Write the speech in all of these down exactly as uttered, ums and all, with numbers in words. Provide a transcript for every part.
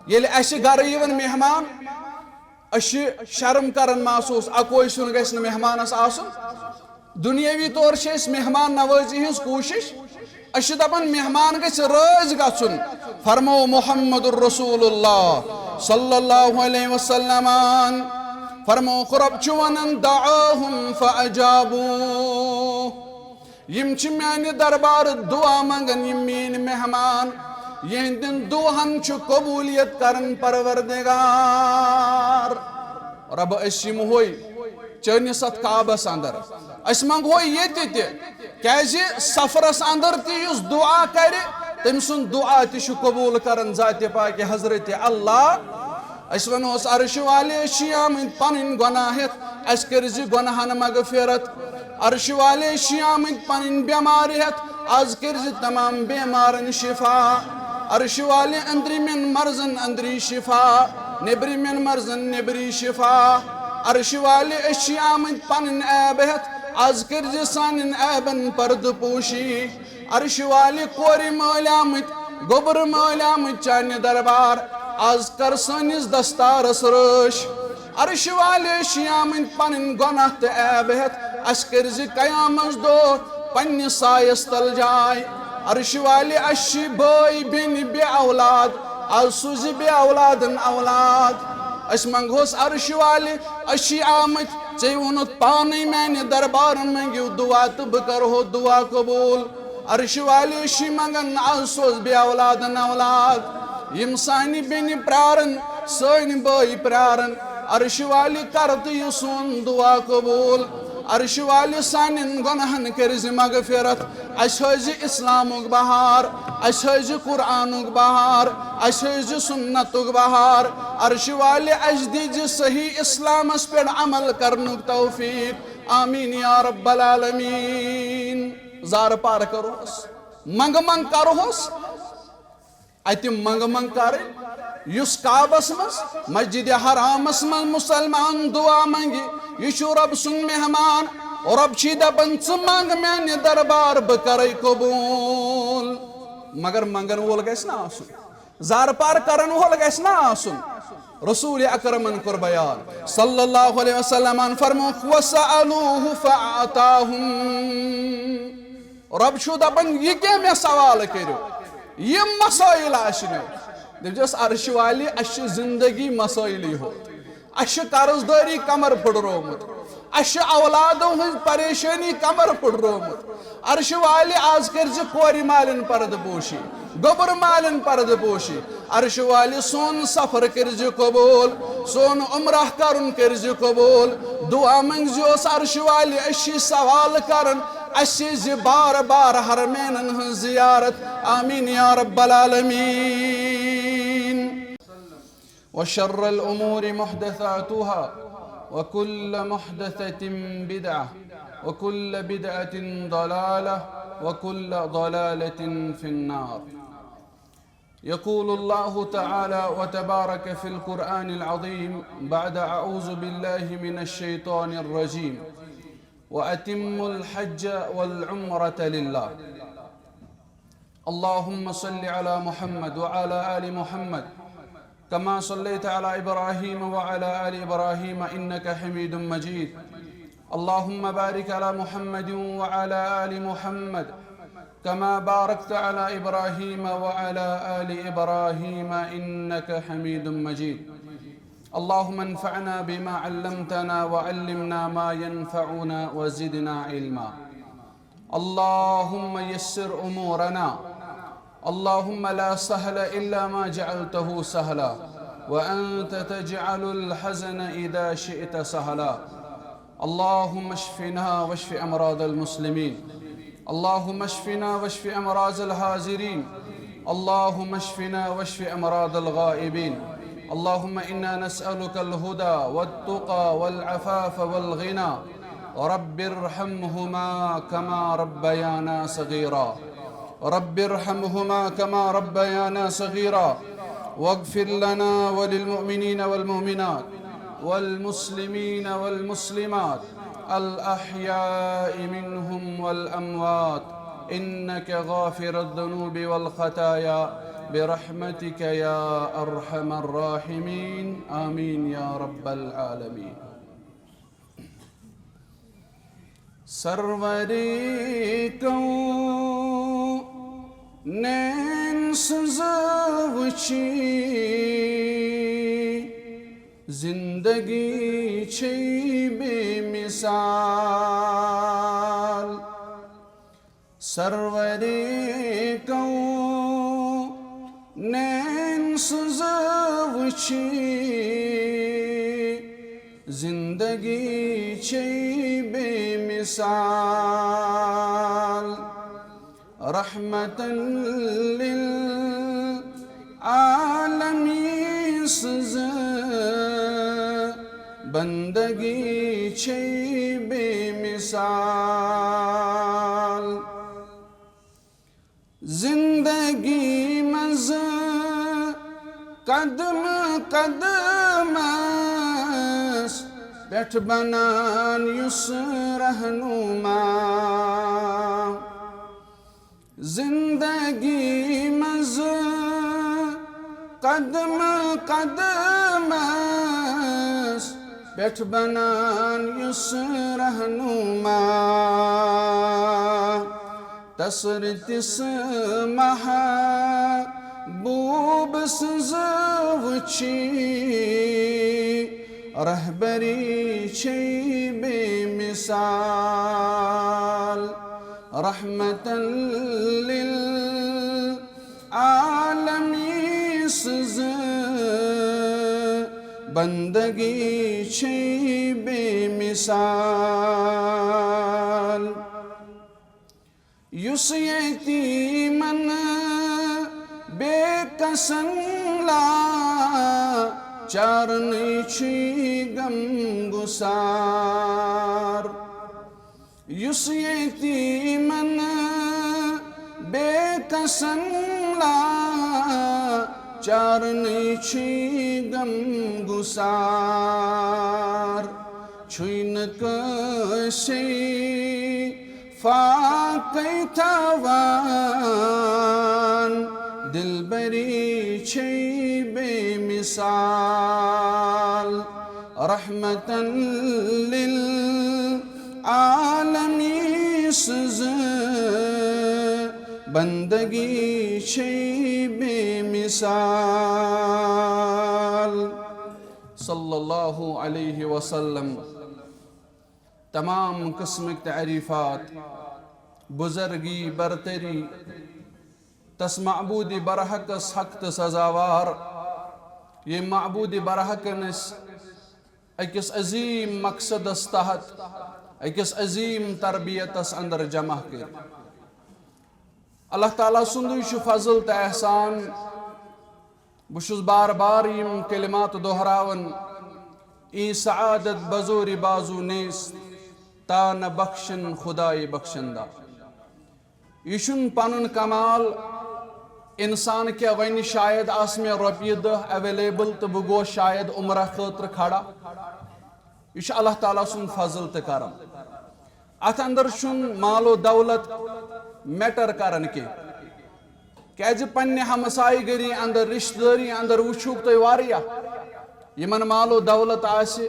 ییٚلہِ اَسہِ گرٕ یِوان مہمان، أسۍ چھِ شرم کران محسوٗس، اَکوے سیُن گژھِ نہٕ مہمانس آسُن۔ دُنیٲوی طور چھِ أسۍ مہمان نوٲزی ہٕنٛز کوٗشِش، أسۍ چھِ دَپان مہمان گژھِ رٲزۍ گژھُن۔ فرموو محمد رسول اللہ صلی اللہ علیہ وسلمن، فرمووُکھ، رۄب چھُ وَنان، دعاہم فاجابوہ، یِم چھِ میانہِ دربارٕ دُعا منٛگان، یِم میٲنۍ مہمان، یِہنٛدٮ۪ن دُعاہن چھُ قبوٗلیت کران پروردگار۔ رۄب، أسۍ یِمہوے چٲنِس اتھ کعبس اندر، أسۍ منٛگہوے ییٚتہِ تہِ، کیازِ سفرس اندر تہِ یُس دُعا کرِ، تٔمۍ سُنٛد دُعا تہِ چھُ قبوٗل کران ذاتِ پاکہِ حضرت اللہ۔ أسۍ ونوس، عرشہِ والے، أسۍ چھِ آمٕتۍ پنٕنۍ گۄناہ ہٮ۪تھ، اَسہِ کٔرۍ زِ گۄناہن مغفرت۔ عرشہِ والے، أسۍ چھِ آمٕتۍ پنٕنۍ بٮ۪مارِ ہٮ۪تھ، از کٔرۍ زِ تمام بیمارن شفا۔ عرشہِ والے، أنٛدرِمٮ۪ن مرضن أنٛدری شفا، نیٚبرِمٮ۪ن مرضن نیٚبری شفا۔ عرشہِ والے، أسۍ چھِ آمٕتۍ پنٕنۍ عیب ہٮ۪تھ، از کٔرۍ زِ سانٮ۪ن عیبن پردٕ پوشی۔ عرشہِ والہِ، کورِ مٲلۍ آمٕتۍ، گوٚبرٕ مٲلۍ آمٕتۍ چانہِ دربار، از کر سٲنِس دستارس رٲچھ۔ عرشہِ والہِ، أسۍ چھِ آمٕتۍ پنٕنۍ گۄناہ تہٕ عیب ہٮ۪تھ، اَسہِ کٔرۍ زِ قیامس دۄہ پننِس سایس تل جاے۔ عرشہِ والہِ، اَسہِ چھِ بٲے بیٚنہِ بے اولاد، از سوٗزِ بے اولادن اولاد۔ أسۍ منٛگہوس، عرشہِ والہِ، أسۍ چھِ آمٕتۍ، ژےٚ ووٚنُتھ پانے، میانہِ دربارٕ منٛگِو دُعا تہٕ بہٕ کرہو دُعا قبوٗل۔ عرشہِ والہِ، أسۍ چھِ منٛگان، از سوز بے اولادن اولاد۔ یِم سانہِ بیٚنہِ پرارن، سٲنۍ بٲے پرارن، عرشہِ والہِ، کر تہٕ یہِ سون دُعا قبوٗل۔ عرشہِ والہِ، سانٮ۪ن گۄناہن کٔرۍ زِ مغفرت۔ اَسہِ ہٲوزِ اسلامُک بہار، اَسہِ ہٲوزِ قرآنُک بہار، اَسہِ ہٲوزِ سُنتُک بہار۔ عرشہِ والہِ، اَسہِ دیٖزِ صحیح اسلامس پٮ۪ٹھ عمل کرنُک توفیق۔ آمین یا رب العالمین۔ زارٕ پار کرہوس، منٛگہٕ منٛگ کرہوس۔ اتہِ منٛگہٕ منٛگ کرٕنۍ، یُس کعبس منٛز، مسجد حرامس منٛز مسلمان دُعا منٛگہِ، یہِ چھُ رۄب سُنٛد مہمان۔ رۄب چھُے دپان، ژٕ منٛگ میانہِ دربار، بہٕ کرے قبوٗل۔ مگر منٛگن وول گژھِ نہ آسُن، زارٕ پار کرن وول گژھِ نہ آسُن۔ رسول اکرمن کوٚر بیان صلی اللہ علیہ وسلمن، فرمووُکھ، وسألوہ فأعطاہم۔ رۄب چھُ دپان، یہِ کیٛاہ مےٚ سوال کٔرِو، یِم مسٲیِل آسہِ نہٕ۔ دٔپۍزٮ۪س، عرشہِ والہِ، اَسہِ چھِ زندگی مسٲیِلٕے ہوت۔ اَسہِ چھِ قرض دٲری کمر پھٕٹرومُت، اَسہِ چھِ اولادو ہٕنٛز پریشٲنی کمر پھٕٹرومُت۔ عرشہِ والہِ، از کٔرۍ زِ کورِ مالٮ۪ن پردٕ پوشی، گوٚبُر مالٮ۪ن پردٕ پوشی۔ عرشہِ والہِ، سون سفر کٔرۍ زِ قبوٗل، سون عمرہ کرُن کٔرۍ زِ قبوٗل۔ دعا منٛگزیوس عرشہِ والہِ، أسۍ چھِ سوال کران، اَسہِ زِ بار بار حرمینن ہٕنٛز زیارت۔ آمین یا رب العالمین۔ وشر الأمور محدثاتها، وكل محدثة بدعة، وكل بدعة ضلالة، وكل ضلالة في النار. يقول الله تعالى وتبارك في القرآن العظيم بعد أعوذ بالله من الشيطان الرجيم: وأتموا الحج والعمرة لله. اللهم صل على محمد وعلى آل محمد كما صليت على إبراهيم وعلى آل إبراهيم إنك حميد مجيد. اللهم بارك على محمد وعلى آل محمد كما باركت على إبراهيم وعلى آل إبراهيم إنك حميد مجيد. اللهم انفعنا بما علمتنا وعلمنا ما ينفعنا وزدنا علما. اللهم يسر أمورنا. اللهم لا سهل إلا ما جعلته سهلا، وأنت تجعل الحزن إذا شئت سهلا. اللهم اشفنا واشف أمراض المسلمين. اللهم اشفنا واشف أمراض الحاضرين. اللهم اشفنا واشف أمراض الغائبين. اللهم إنا نسألك الهدى والتقى والعفاف والغنى. رب ارحمهما كما ربيانا صغيرا. رب ارحمهما كما ربيانا صغيرا. واغفر لنا وللمؤمنين والمؤمنات والمسلمين والمسلمات الأحياء منهم والأموات إنك غافر الذنوب والخطايا برحمتك يا أرحم الراحمين. آمين يا رب العالمين. سرورِ کونین سٕنٛز وٕچھی زندگی چھے بے مثال۔ سرورِ کونین سٕنٛز وٕچھی زندگی چھے بے مثال۔ رحمتاً للعالمین سٕنٛز بندگی چھے بے مثال۔ زندگی منٛز قدم قدمس پٮ۪ٹھ بنان یُس رہنما۔ زندگی منٛز قدم قدمس پٮ۪ٹھ بنان یُس رہنما۔ تسر تس محبوب سٕنٛز وٕچھی رہبری چھے بے مثال۔ رحمتاً للعالمین سٕنٛز بندگی چھے بے مثال۔ یُس یتیمن بے کسن لاچارنٕے چھُے غم گُسار۔ یُس یتیمن بے کسن لاچارنٕے چھُے غم گُسار۔ چھُے نہٕ کٲنٛسے فاقے تھاوان، دلبری چھے بے مثال۔ رحمتاً للعالمین سٕنٛز بندگی چھے بے مثال۔ صلی اللہ علیہ وسلم۔ تمام قسمٕکۍ تعریفات، بزرگی، برتری، تس معبود برحقس حق تہٕ سزاوار، ییٚمۍ معبود برحقن أسۍ أکِس عظیم مقصدس تحت، أکِس عظیم تربیتس اندر جمع کٔرۍ۔ اللہ تعالیٰ سُنٛدُے چھُ فضل تہٕ احسان۔ بہٕ چھُس بار بار یِم کلمات دہراوان، "ای سعادت بزور بازو نیست، تا نہ بخشن خدای بخشندہ۔" یہِ چھُنہٕ پنُن کمال، انسان کیٛاہ ونہِ، شاید آسہٕ مےٚ رۄپیہِ دہ اویلیبل تہٕ بہٕ گوس شاید عمرہ خٲطرٕ کھڑا۔ یہِ چھُ اللہ تعالیٰ سُنٛد فضل تہٕ کرم۔ اتھ اندر چھُنہٕ مال و دولت میٹر کران کینٛہہ، کیازِ پننہِ ہمسایہِ گٔری اندر، رشتہٕ دٲری اندر وٕچھوکھ تُہۍ واریاہ، یِمن مال و دولت آسہِ،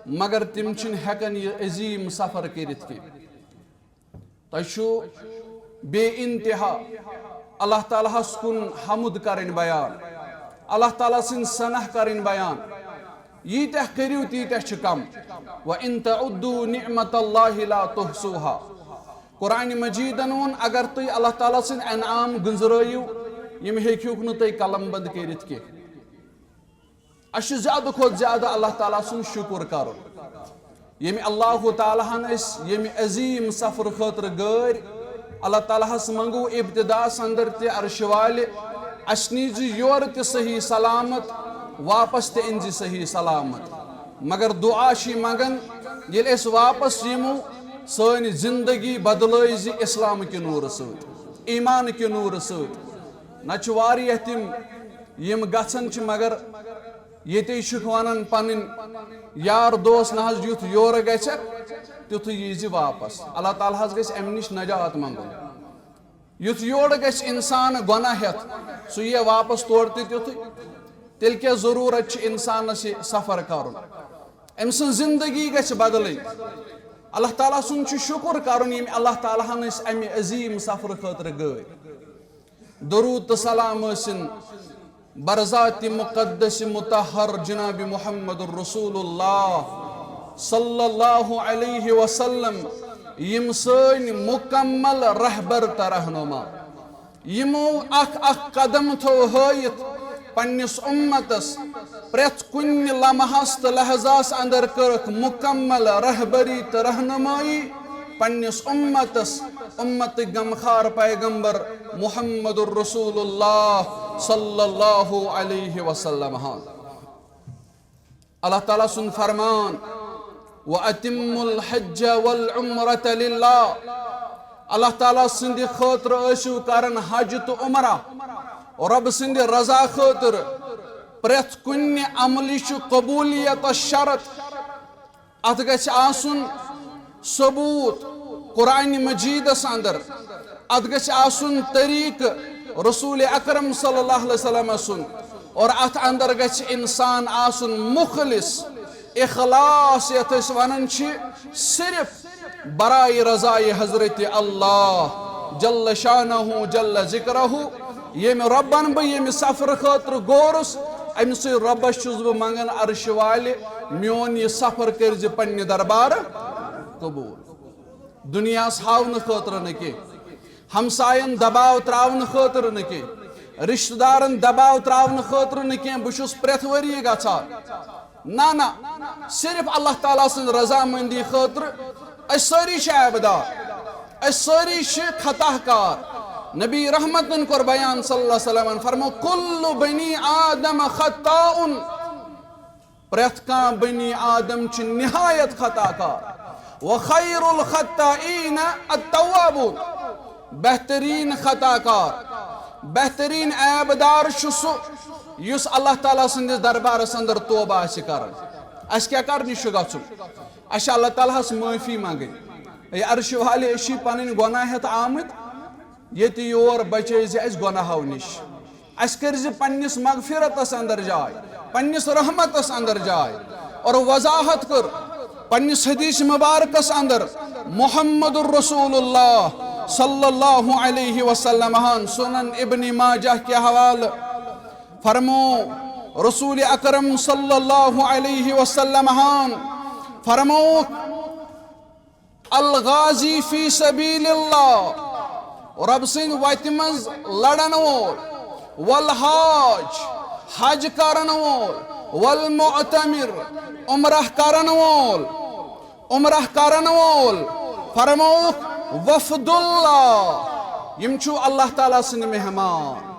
مگر تِم چھِنہٕ ہٮ۪کان یہِ عظیم سفر کٔرِتھ کینٛہہ۔ تۄہہِ چھُو بے انتہا اللہ تعالیٰ ہس کُن حمد کرٕنۍ بیان، اللہ تعالیٰ سٕنٛز ثنا کرٕنۍ بیان۔ ییٖتیٛاہ کٔرِو، تیٖتیٛاہ چھِ کم۔ "وَإِن تَعُدُّوا نِعْمَتَ اللَّهِ لَا تُحْصُوهَا۔" قرآن مجیدن ووٚن، اگر تُہۍ اللہ تعالیٰ سٕنٛدۍ انعام گٔنزرٲیِو، یِم ہیٚکِوکھ نہٕ تُہۍ قلم بند کٔرِتھ کینٛہہ۔ اَسہِ چھُ زیادٕ کھۄتہٕ زیادٕ اللہ تعالیٰ سُنٛد شُکُر کرُن، ییٚمہِ اللہ تعالیٰ ہن أسۍ ییٚمہِ عظیٖم سفرٕ خٲطرٕ گٲرۍ۔ اللہ تعالیٰ ہس منٛگو ابتداہس اندر تہِ، عرشہِ والہِ، اَسہِ نیٖزِ یورٕ تہِ صحیح سلامت، واپس تہِ أنزِ صحیح سلامت۔ مگر دعا چھِ منٛگان، ییٚلہِ أسۍ واپس یِمو، سٲنۍ زندگی بدلٲیزِ اسلام کہِ نوٗرٕ سۭتۍ، ایمان کہِ نوٗرٕ سۭتۍ۔ نتہٕ چھِ واریاہ تِم، یِم گژھان چھِ، مگر ییٚتے چھِکھ ونان پنٕنۍ یار دوس، نہ حظ، یُتھ یورٕ گژھکھ، تیُتھُے ییٖزِ واپس۔ اللہ تعالیٰ ہس گژھِ امہِ نِش نجات منٛگُن۔ یُتھ یورٕ گژھِ انسان گۄناہ ہٮ۪تھ، سُہ ییہِ واپس تورٕ تہِ تیُتھُے۔ تیٚلہِ کیٛاہ ضروٗرت چھِ انسانس یہِ سفر کرُن؟ أمۍ سٕنٛز زندگی گژھِ بدلٕنۍ۔ اللہ تعالیٰ سُنٛد چھُ شُکر کرُن، ییٚمۍ اللہ تعالیٰ ہن أسۍ امہِ عظیٖم سفرٕ خٲطرٕ گٲڑۍ۔ درود تہٕ سلام ٲسِن برذات مقدس مطہر جناب محمد رسول اللہ صلی اللہ علیہ وسلم، یِم سٲنۍ مکمل رہبر تہٕ رہنما، یِمو اکھ اکھ قدم تھوو ہٲیِتھ پننِس امتس، پرٛٮ۪تھ کُنہِ لمحس تہٕ لحظس اندر کٔرٕکھ مکمل رہبری تہٕ رہنمٲیی پننِس امتس، امتٕکۍ غمخار پیغمبر محمد رسول اللہ صلی اللہ علیہ وسلم ہن۔ اللہ تعالیٰ سُنٛد فرمان، وَأَتِمُّ الْحَجَّ وَالْعُمْرَةَ لِلَّهِ۔ اللہ تعالیٰ سٕنٛدِ خٲطرٕ ٲسِو کران حج تہٕ عمرہ، رۄب سٕنٛدِ رضا خٲطرٕ۔ پرٛٮ۪تھ کُنہِ عملہِ چھُ قبولیت شرط۔ اتھ گژھِ آسُن ثبوت قرآن مجیدس اندر، اتھ گژھِ آسُن طریقہٕ رسول اکرم صلی اللہ علیہ وسلم سُنٛد، اور اتھ اندر گژھِ انسان آسُن مخلص، اخلاص یتھ أسۍ ونان چھِ، صرف برائے رضائے حضرت اللہ جل شانہ جل ذکرہ۔ ییٚمہِ رۄبن بہٕ ییٚمہِ سفرٕ خٲطرٕ گورُس، أمۍ سٕے رۄبس چھُس بہٕ منگان عرشہِ والہِ، میون یہِ سفر کٔرۍ زِ پننہِ دربارٕ قبول۔ دُنیاہس ہاونہٕ خٲطرٕ نہٕ کینٛہہ، ہمساین دباو تراونہٕ خٲطرٕ نہٕ کینٛہہ، رشتہٕ دارن دباو تراونہٕ خٲطرٕ نہٕ کینٛہہ، بہٕ چھُس پرٛٮ۪تھ ؤریہِ گژھان۔ نہ، نہ، صرف اللہ تعالیٰ سٕنٛز رضامندی خٲطرٕ۔ أسۍ سٲری چھِ عیبہٕ دار، أسۍ سٲری چھِ خطا کار۔ نبی رحمتن کوٚر بیان صلی اللہ علیہ وسلمن، فرمو، "کل بنی آدم خطاء"۔ پرٛٮ۪تھ کانٛہہ بنی آدم چھُ نہایت خطا کار۔ "وخیر الخطائین التوابون"۔ بہترین خطا کار، بہترین عیبہٕ دار چھُ سُہ یُس اللہ تعالیٰ سٕنٛدِس دربارس اندر توبہٕ آسہِ کران۔ اسہِ کیٛاہ کرنہِ چھُ گژھُن؟ اسہِ چھِ اللہ تعالیٰ ہس معٲفی منگٕنۍ۔ ہے عرشہِ والہِ، أسۍ چھِ پنٕنۍ گۄناہ ہٮ۪تھ آمٕتۍ ییٚتہِ یور، بچٲے زِ اسہِ گۄناہو نِش۔ اسہِ کٔرۍ زِ پننِس مغفرتس اندر جاے، پننِس رحمتس اندر جاے۔ اور وضاحت کٔر پننِس حدیث مبارکس اندر محمد رسول اللہ صلی اللہ علیہ وسلم ہن سنن ابن ماجہ کہِ حوالہٕ۔ فرمو رسول اکرم صلی اللہ علیہ وسلم ہن، فرموک، "الغازی فی سبیل اللہ"، رۄب سٕنٛدِ وتہِ منٛز لڑن وول، "والحاج"، حج کرن وول، "والمعتمر"، عمرہ کرن وول، عمرہ کرن وول، فرمووُکھ، "وفد اللہ"، یِم چھُ اللہ تعالیٰ سٕنٛدۍ مہمان،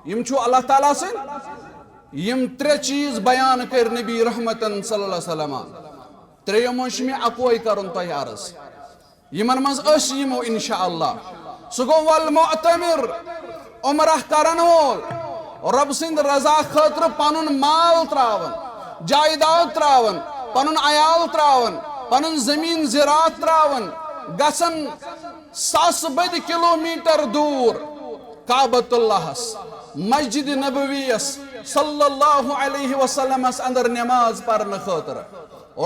یِم چھُ اللہ تعالیٰ سٕنٛدۍ۔ یِم ترٛےٚ چیٖز بیان کٔرۍ نبی رحمتن صلی اللہ علیہ وسلم۔ ترٛیٚیو منٛز چھُ مےٚ اکوے کرُن تۄہہِ عرض، یِمن منٛز أسۍ یِمو انشاءاللہ۔ سُہ گوٚو والمعتمر، عمرہ کرن وول، رۄب سٕنٛدِ رضا خٲطرٕ پنُن مال تراوان، جایداد تراوان، پنُن عیال تراوان، پنُن زمین زراعت تراوان، گژھان ساسہٕ بٔدۍ کلومیٹر دوٗر کعبۃ اللہس، مسجد نبویس صلی اللہ علیہ وسلمس اندر نماز پرنہٕ خٲطرٕ۔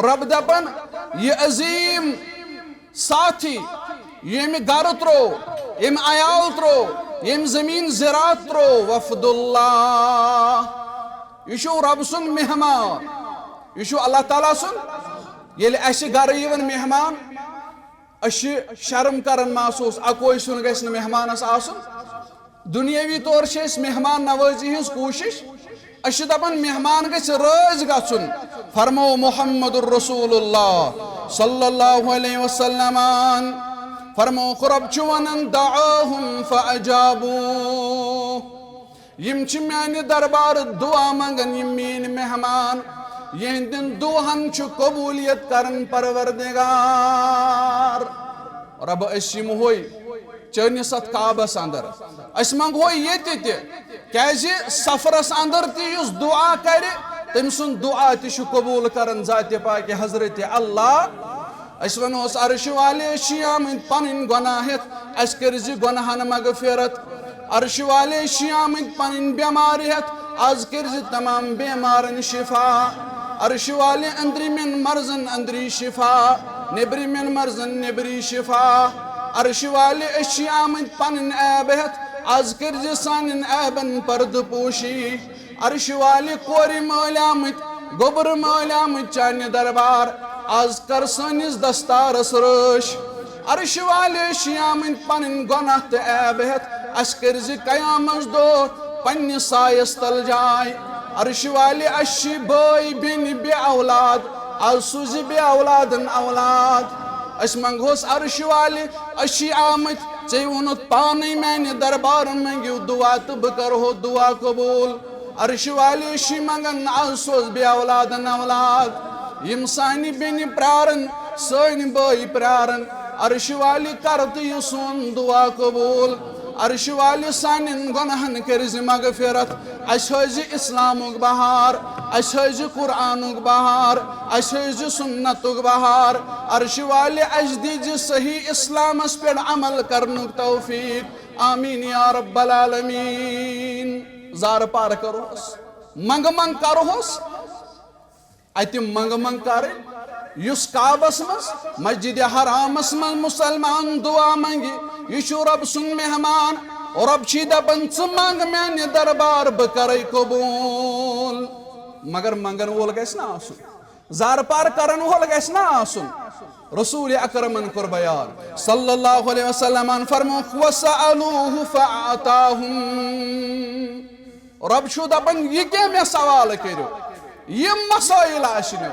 رۄب دپان، یہِ عظیٖم ساتھی، ییٚمۍ گرٕ ترٛوو، ییٚمۍ عیال ترٛوو، ییٚمۍ زٔمیٖن زِراعت ترٛوو، وفد اللہ۔ یہِ چھُ رۄب سُنٛد مہمان، یہِ چھُ اللہ تعالیٰ سُنٛد۔ ییٚلہِ اَسہِ گرٕ یِوان مہمان، أسۍ چھِ شرم کران محسوٗس، اکوے سیُن گژھِ نہٕ مہمانس آسُن۔ دُنیٲوی طور چھِ أسۍ مہمان نوٲزی ہٕنٛز کوٗشِش، أسۍ چھِ دپان مہمان گژھِ رٲزۍ گژھُن۔ فرمو محمد رسول اللہ صلی اللہ علیہ وسلمن، فرمووُکھ، رۄب چھُ ونان، دعاہم فاجابو۔ یِم چھِ میانہِ دربارٕ دُعا منگان، یِم میٲنۍ مہمان، یِہنٛدٮ۪ن دُعاہن چھُ قبولیت کران پروردگار۔ رۄب، أسۍ یِمہوے چٲنِس اتھ کعبس اندر، أسۍ منگہوے ییٚتہِ تہِ، کیازِ سفرس اندر تہِ یُس دُعا کرِ، تٔمۍ سُنٛد دُعا تہِ چھُ قبوٗل کران ذاتِ پاکہِ حضرت اللہ۔ أسۍ ونوس عرشہِ والے، أسۍ چھِ آمٕتۍ پنٕنۍ گۄناہ ہٮ۪تھ، اَسہِ کٔرۍ زِ گۄناہن مغفرت۔ عرشہِ والے، أسۍ چھِ آمٕتۍ پنٕنۍ بٮ۪مارِ ہٮ۪تھ، از کٔرۍ زِ تمام بیمارن شفا۔ عرشہِ والے، أنٛدرِمٮ۪ن مرضن أنٛدری شفا، نیٚبرِمٮ۪ن مرضن نیٚبری شفا۔ عرشہِ والے، أسۍ چھِ آمٕتۍ پنٕنۍ عیب ہٮ۪تھ، از کٔرۍ زِ سانٮ۪ن عیبن پردٕ پوشی۔ عرشہِ والہِ، کورِ مٲلۍ آمٕتۍ، گوٚبرٕ مٲلۍ آمٕتۍ چانہِ دربار، از کر سٲنِس دستارس رٲچھ۔ عرشہِ والہِ، أسۍ چھِ آمٕتۍ پنٕنۍ گۄناہ تہٕ عیب ہٮ۪تھ، اَسہِ کٔرۍ زِ قیامس دۄہ پننہِ سایس تل جاے۔ عرشہِ والہِ، اَسہِ چھِ بٲے بیٚنہِ بے اولاد، از سوٗزِ بے اولادن اولاد۔ أسۍ منٛگہوس عرشہِ والہِ، أسۍ چھِ آمٕتۍ، ژےٚ ووٚنُتھ پانے، میانہِ دربار منٛگِو دعا تہٕ بہٕ کرہو دعا قبول۔ عرشہِ والہِ، أسۍ چھِ منٛگان، از سوز بے اولادن اولاد۔ یِم سانہِ بیٚنہِ پرارن، سٲنۍ بٲے پرارن، عرشہِ والہِ، کر تہٕ یہِ سون دعا قبول۔ عرشہِ والہِ، سانٮ۪ن گۄناہن کٔرۍ زِ مغفرت، اَسہِ ہٲوزِ اسلامُک بہار، اَسہِ ہٲوزِ قرآنُک بہار، اَسہِ ہٲوزِ سنتُک بہار۔ عرشہِ والہِ، اَسہِ دیٖزِ صحیح اسلامس پٮ۪ٹھ عمل کرنُک توفیق۔ آمین یا رب العالمین۔ زارٕ پار کرہوس، منٛگہٕ منٛگ کرہوس، اتہِ منٛگہٕ منٛگ کرٕنۍ، یُس کعبس منٛز، مسجد حرامس منٛز مسلمان دعا منٛگہِ، یہِ چھُ رب سُنٛد مہمان۔ رب چھِ دپان، ژٕ منٛگ میانہِ دربار، بہٕ کرے قبول۔ مگر منٛگن وول گژھِ نہ آسُن، زارٕ پار کرن وول گژھِ نہ آسُن۔ رسول اکرمن کوٚر بیان صلی اللہ علیہ وسلمن، فرمووُکھ، "وسألوه فأعطاهم"۔ رب چھُ دپان، یہِ کیٛاہ مےٚ سوال کٔرِو، یِم مسٲیل آسہِ مےٚ۔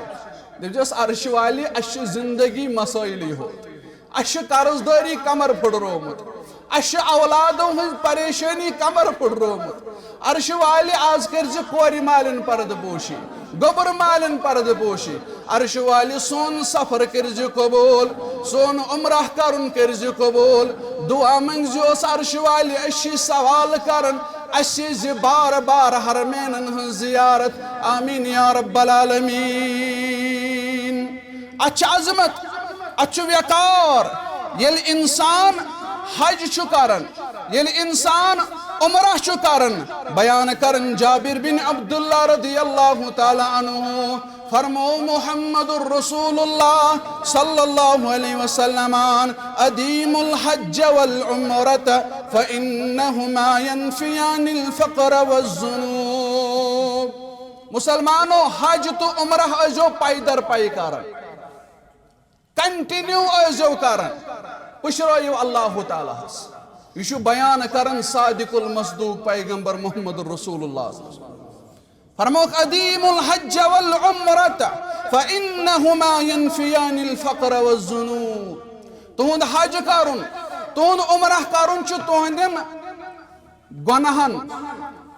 دٔپۍزٮ۪س، عرشہِ والہِ، اَسہِ چھِ زندگی مسٲیلٕے ہوت۔ اَسہِ چھِ قرض دٲری کمر پھُٹرومُت۔ اَسہِ چھِ اولادو ہٕنٛز پریشٲنی کمر پھُٹرومُت۔ عرشہِ والہِ، از کٔرۍ زِ کورِ مالٮ۪ن پردٕ پوشی، گوٚبُر مالٮ۪ن پردٕ پوشی۔ عرشہِ والہِ، سون سفر کٔرۍ زِ قبول، سون عمرہ کرُن کٔرۍ زِ قبول۔ دعا منٛگۍ زِ اوس عرشہِ والہِ، أسۍ چھِ سوال کران، اَسہِ زِ بار بار حرمینن ہٕنٛز زیارت۔ آمین یا رب العالمین۔ اتھ چھِ عظمت، اتھ چھُ وقار۔ ییٚلہِ انسان حج چھُ کران، ییٚلہِ انسان عمرہ چھُ کران، بیان کران جابر بن عبداللہ رضی اللہ تعالی عنہ، فرمو محمد رسول اللہ صلی اللہ علیہ وسلم، "ادیم الحج والعمرۃ فانہما ینفیان الفقر والذنوب"۔ مسلمانو، حج تہٕ عمرہ ٲسۍزیو پے در پے کران، کنٹینیو ٲسۍزیو کران، پُشرٲیِو اللہ تعالیٰ ہس۔ یہِ چھُ بیان کران صادق المصدوق پیغمبر محمد رسول اللہ صلی اللہ علیہ وسلم۔ فرمووُکھ، "ادیم الحج والعمرۃ فانہما ینفیان الفقر والذنوب"۔ تُہُنٛد حج کرُن، تُہُنٛد عمرہ کرُن چھُ تُہنٛدٮ۪ن گۄناہن،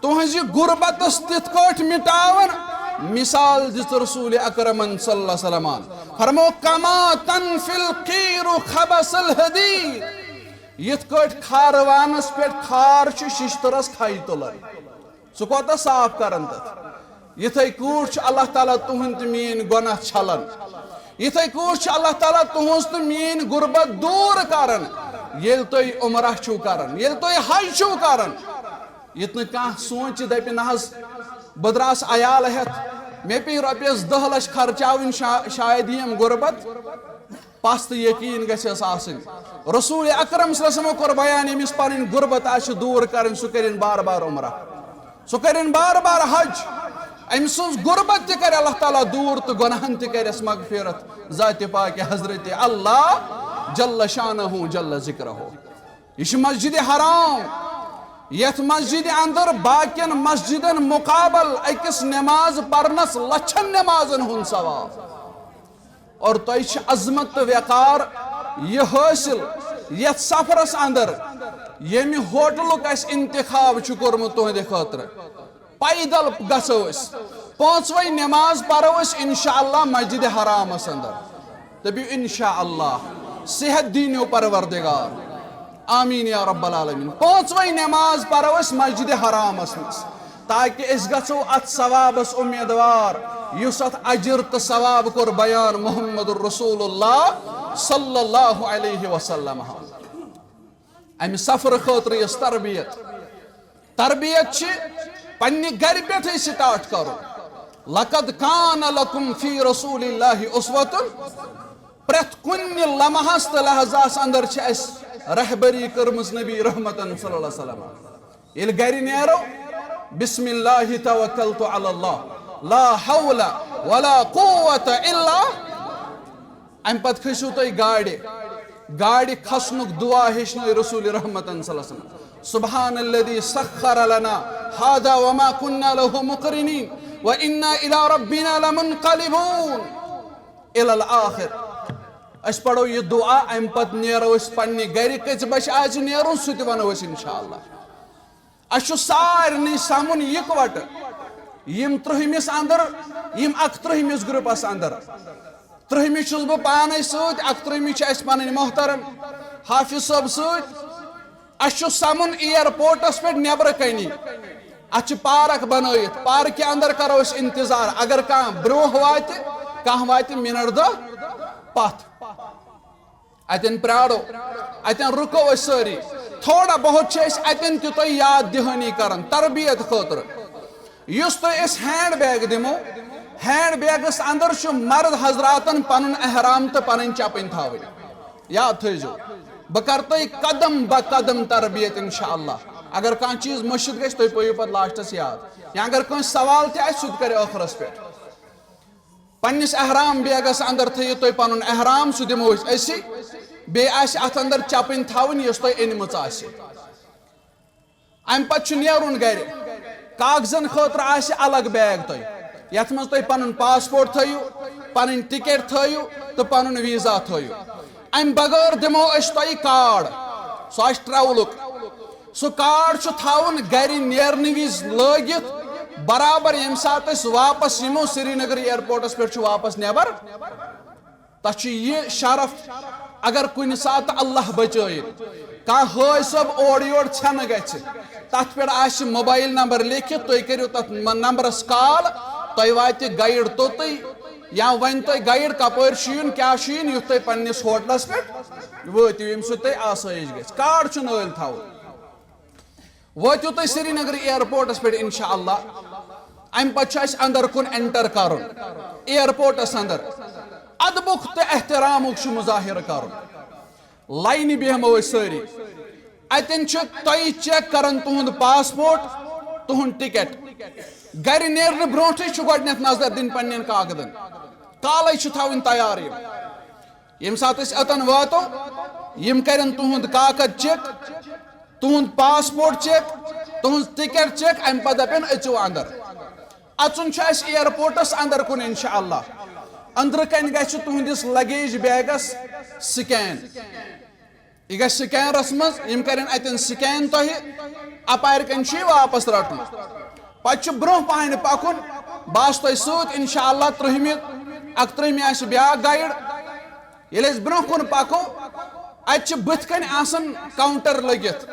تُہنٛزِ غربتس تِتھ کٲٹھۍ مٹاوان، مثال دِژ رسول اکرمن صلی اللہ علیہ وسلمن۔ فرمو، "کما تنفی القیر خبث الحدید"۔ یِتھ کٲٹھۍ کھارٕ وانس پٮ۪ٹھ کھار چھُ ششتٕرس کھے تُلان، سُہ کوتاہ صاف کران تتھ۔ یِتھے کٲٹھۍ چھُ اللہ تعالیٰ تُہُنٛد تہٕ میٲنۍ گۄناہ چھلان۔ یِتھے کٲٹھۍ چھُ اللہ تعالیٰ تُہٕنٛز تہٕ میٲنۍ غربت دوٗر کران، ییٚلہِ تُہۍ عمرہ چھِو کران، ییٚلہِ تُہۍ حج چھِو کران۔ یُتھ نہٕ کانٛہہ سونٛچہِ، دپہِ، "نہ حظ، بہٕ درٛاس عیال ہٮ۪تھ، مےٚ پیٚیہِ رۄپیس دَہ لچھ خرچاوٕنۍ، شا-، شاید یِم غربت۔" پس تہٕ یقین گژھٮ۪س آسٕنۍ۔ رسول اکرم صلی اللہ علیہ وسلمو کوٚر بیان، ییٚمِس پنٕنۍ غربت آسہِ دوٗر کرٕنۍ، سُہ کٔرِن بار بار عمرہ، سُہ کٔرِن بار بار حج۔ أمۍ سٕنٛز غربت تہِ کرِ اللہ تعالیٰ دوٗر تہٕ گۄناہن تہِ کرٮ۪س مغفرت ذاتِ پاکہِ حضرت اللہ جل شانہ جل ذکرہ۔ یہِ چھِ مسجد حرام، یتھ مسجد اندر باقین مسجدن مقابل أکِس نماز پرنس لچھن نمازن ہُنٛد ثواب۔ اور تۄہہِ چھِ عظمت تہٕ وقار یہِ حٲصِل یتھ سفرس اندر، ییٚمہِ ہوٹلُک اسہِ انتخاب چھُ کوٚرمُت تُہنٛدِ خٲطرٕ۔ پیدل گژھو أسۍ، پانٛژوے نماز پرو أسۍ انشاءاللہ مسجد حرامس اندر۔ دٔپِو انشاءاللہ، صحت دیٖنو پروردگار۔ آمین یا رب العالمین۔ پانٛژوے نماز پرو أسۍ مسجد حرامس منٛز، تاکہ أسۍ گژھو اتھ ثوابس امیدوار، یُس اتھ اجر تہٕ ثواب کوٚر بیان محمد رسول اللہ صلی اللہ علیہ وسلم۔ امہِ سفرٕ خٲطرٕ یۄس تربیت، تربیت چھِ پننہِ گرِ پٮ۪ٹھٕے سٹارٹ کرُن۔ لقد کان لکم فی رسول اللہ اسوۃ۔ پرٛٮ۪تھ کُنہِ لمحس تہٕ لحظس اندر چھِ اَسہِ رہبری کٔرمٕژ نبی رحمتن صلی اللہ علیہ وسلم۔ ییٚلہِ گرِ نیرو، بسم اللہ توکلت علی اللہ، لا حول ولا قوت الا۔ امہِ پتہٕ کھٔسِو تُہۍ گاڑِ۔ گاڑِ کھسنُک دعا ہیٚچھنٲے رسول رحمتن صلی اللہ علیہ وسلم۔ سبحان الذی سخر لنا هذا وما كنا له مقرنين وإنا إلى ربنا لمنقلبون۔ الى الآخر۔ أسۍ پرو یہِ دعا، امہِ پتہٕ نیرو أسۍ پننہِ گرِ۔ کٔژِ بجہِ آسہِ نیرُن، سُہ تہِ ونو أسۍ انشاءاللہ۔ اسہِ چھُ سارنٕے سمُن یکوٹہٕ۔ یِم ترٛہمِس اندر، یِم اکترٛہمِس گروپس اندر۔ ترٛہمِس چھُس بہٕ پانے سۭتۍ، اکترٛہمِس چھِ اسہِ پنٕنۍ محترم حافظ صٲب سۭتۍ۔ اسہِ چھُ سمُن ایئرپورٹس پٮ۪ٹھ نیبرٕ کنی۔ اتھ چھِ پارک بنٲیِتھ، پارکہِ اندر کرو أسۍ انتظار۔ اگر کانٛہہ برونٛہہ واتہِ، کانٛہہ واتہِ منٹ دہ پتھ۔ اتٮ۪ن پرارو، اتٮ۪ن رُکو أسۍ سٲری۔ تھوڑا بہت چھِ أسۍ اتٮ۪ن تہِ تۄہہِ یاد دہٲنی کران تربیت خٲطرٕ۔ یُس تۄہہِ أسۍ ہینڈ بیگ دِمو، ہینڈ بیگس اندر چھُ مرد حضراتن پنُن احرام تہٕ پنٕنۍ چپٕنۍ تھاوٕنۍ۔ یاد تھٲیزیو، بہٕ کرٕ تۄہہِ قدم بہ قدم تربیت انشاءاللہ۔ اگر کانٛہہ چیٖز مٔشِتھ گژھِ، تُہۍ پٔیِو پتہٕ لاسٹس یاد۔ یا اگر کٲنٛسہِ سوال تہِ آسہِ، سُہ تہِ کرِ ٲخرس پٮ۪ٹھ۔ پننِس احرام بیگس اندر تھٲیِو تُہۍ پنُن احرام، سُہ دِمو أسۍ أسی۔ بیٚیہِ آسہِ اتھ اندر چپٕنۍ تھاوٕنۍ، یۄس تۄہہِ أنمٕژ آسہِ۔ امہِ پتہٕ چھُ نیرُن گرِ۔ کاغذن خٲطرٕ آسہِ الگ بیگ تۄہہِ، یتھ منٛز تُہۍ پنُن پاسپورٹ تھٲیِو، پنٕنۍ ٹکٹ تھٲیِو تہٕ پنُن ویزا تھٲیِو۔ امہِ بغٲر دِمو أسۍ تۄہہِ کارڈ، سُہ آسہِ ٹریولُک۔ سُہ کارڈ چھُ تھاوُن گرِ نیرنہٕ وِزِ لٲگِتھ، برابر ییٚمہِ ساتہٕ أسۍ واپس یِمو، سرینگر ایئرپورٹس پٮ۪ٹھ چھُ واپس نٮ۪بر۔ تتھ چھُ یہِ شرف، اگر کُنہِ ساتہٕ اللہ بچٲیِن، کانٛہہ حٲج صٲب اورٕ یور ژھٮ۪نہٕ گژھِ، تتھ پٮ۪ٹھ آسہِ موبایل نمبر لیکھِتھ، تُہۍ کٔرِو تتھ م-، نمبرس کال، تۄہہِ واتہِ گایڈ توٚتُے۔ یا ونہِ تۄہہِ گایڈ کپٲرۍ چھُ یُن، کیٛاہ چھُ یُن، یُتھ تُہۍ پننِس ہوٹلس پٮ۪ٹھ وٲتِو، ییٚمہِ سۭتۍ تۄہہِ آسٲیِش گژھِ۔ کارڈ چھُ نٲلۍ تھاوُن۔ وٲتِو تُہۍ سرینگر ایئرپورٹس پٮ۪ٹھ انشاءاللہ۔ امہِ پتہٕ چھُ اسہِ اندر کُن انٹر کرُن ایئرپورٹس اندر۔ ادبُک تہٕ احترامُک چھُ مظاہرٕ کرُن۔ لاینہِ بیہمو أسۍ سٲری۔ اتٮ۪ن چھُ تۄہہِ چیک کران تُہُنٛد پاسپورٹ، تُہُنٛد ٹکٹ۔ گرِ نیرنہٕ برونٹھٕے چھُ گۄڈٕنیتھ نظر دِنۍ پننٮ۪ن کاغذن۔ کالے چھِ تھاوٕنۍ تیار یِم۔ ییٚمہِ ساتہٕ أسۍ اوٚتن واتو، یِم کرن تُہُنٛد کاکد چیک، تُہُنٛد پاسپورٹ چیک، تُہٕنٛز ٹکٹ چیک، امہِ پتہٕ دپن أژِو اندر۔ اژُن چھُ اسہِ ایئرپورٹس اندر کُن انشاءاللہ۔ أنٛدرٕ کنہِ گژھِ تُہنٛدِس لگیج بیگس سکین۔ یہِ گژھِ سکینرس منٛز، یِم کرن اتٮ۪ن سکین تۄہہِ، اپارِ کنہِ چھُ یہِ واپس رٹُن۔ پتہٕ چھُ برونٛہہ پہنہِ پکُن، بہٕ آسہٕ تۄہہِ سۭتۍ انشاءاللہ۔ ترٛہمہِ، اکترٛہمہِ آسہِ بیاکھ گایڈ۔ ییٚلہِ أسۍ برونٛہہ کُن پکو، اتہِ چھِ بٕتھِ کنہِ آسان کاؤنٹر لٔگِتھ۔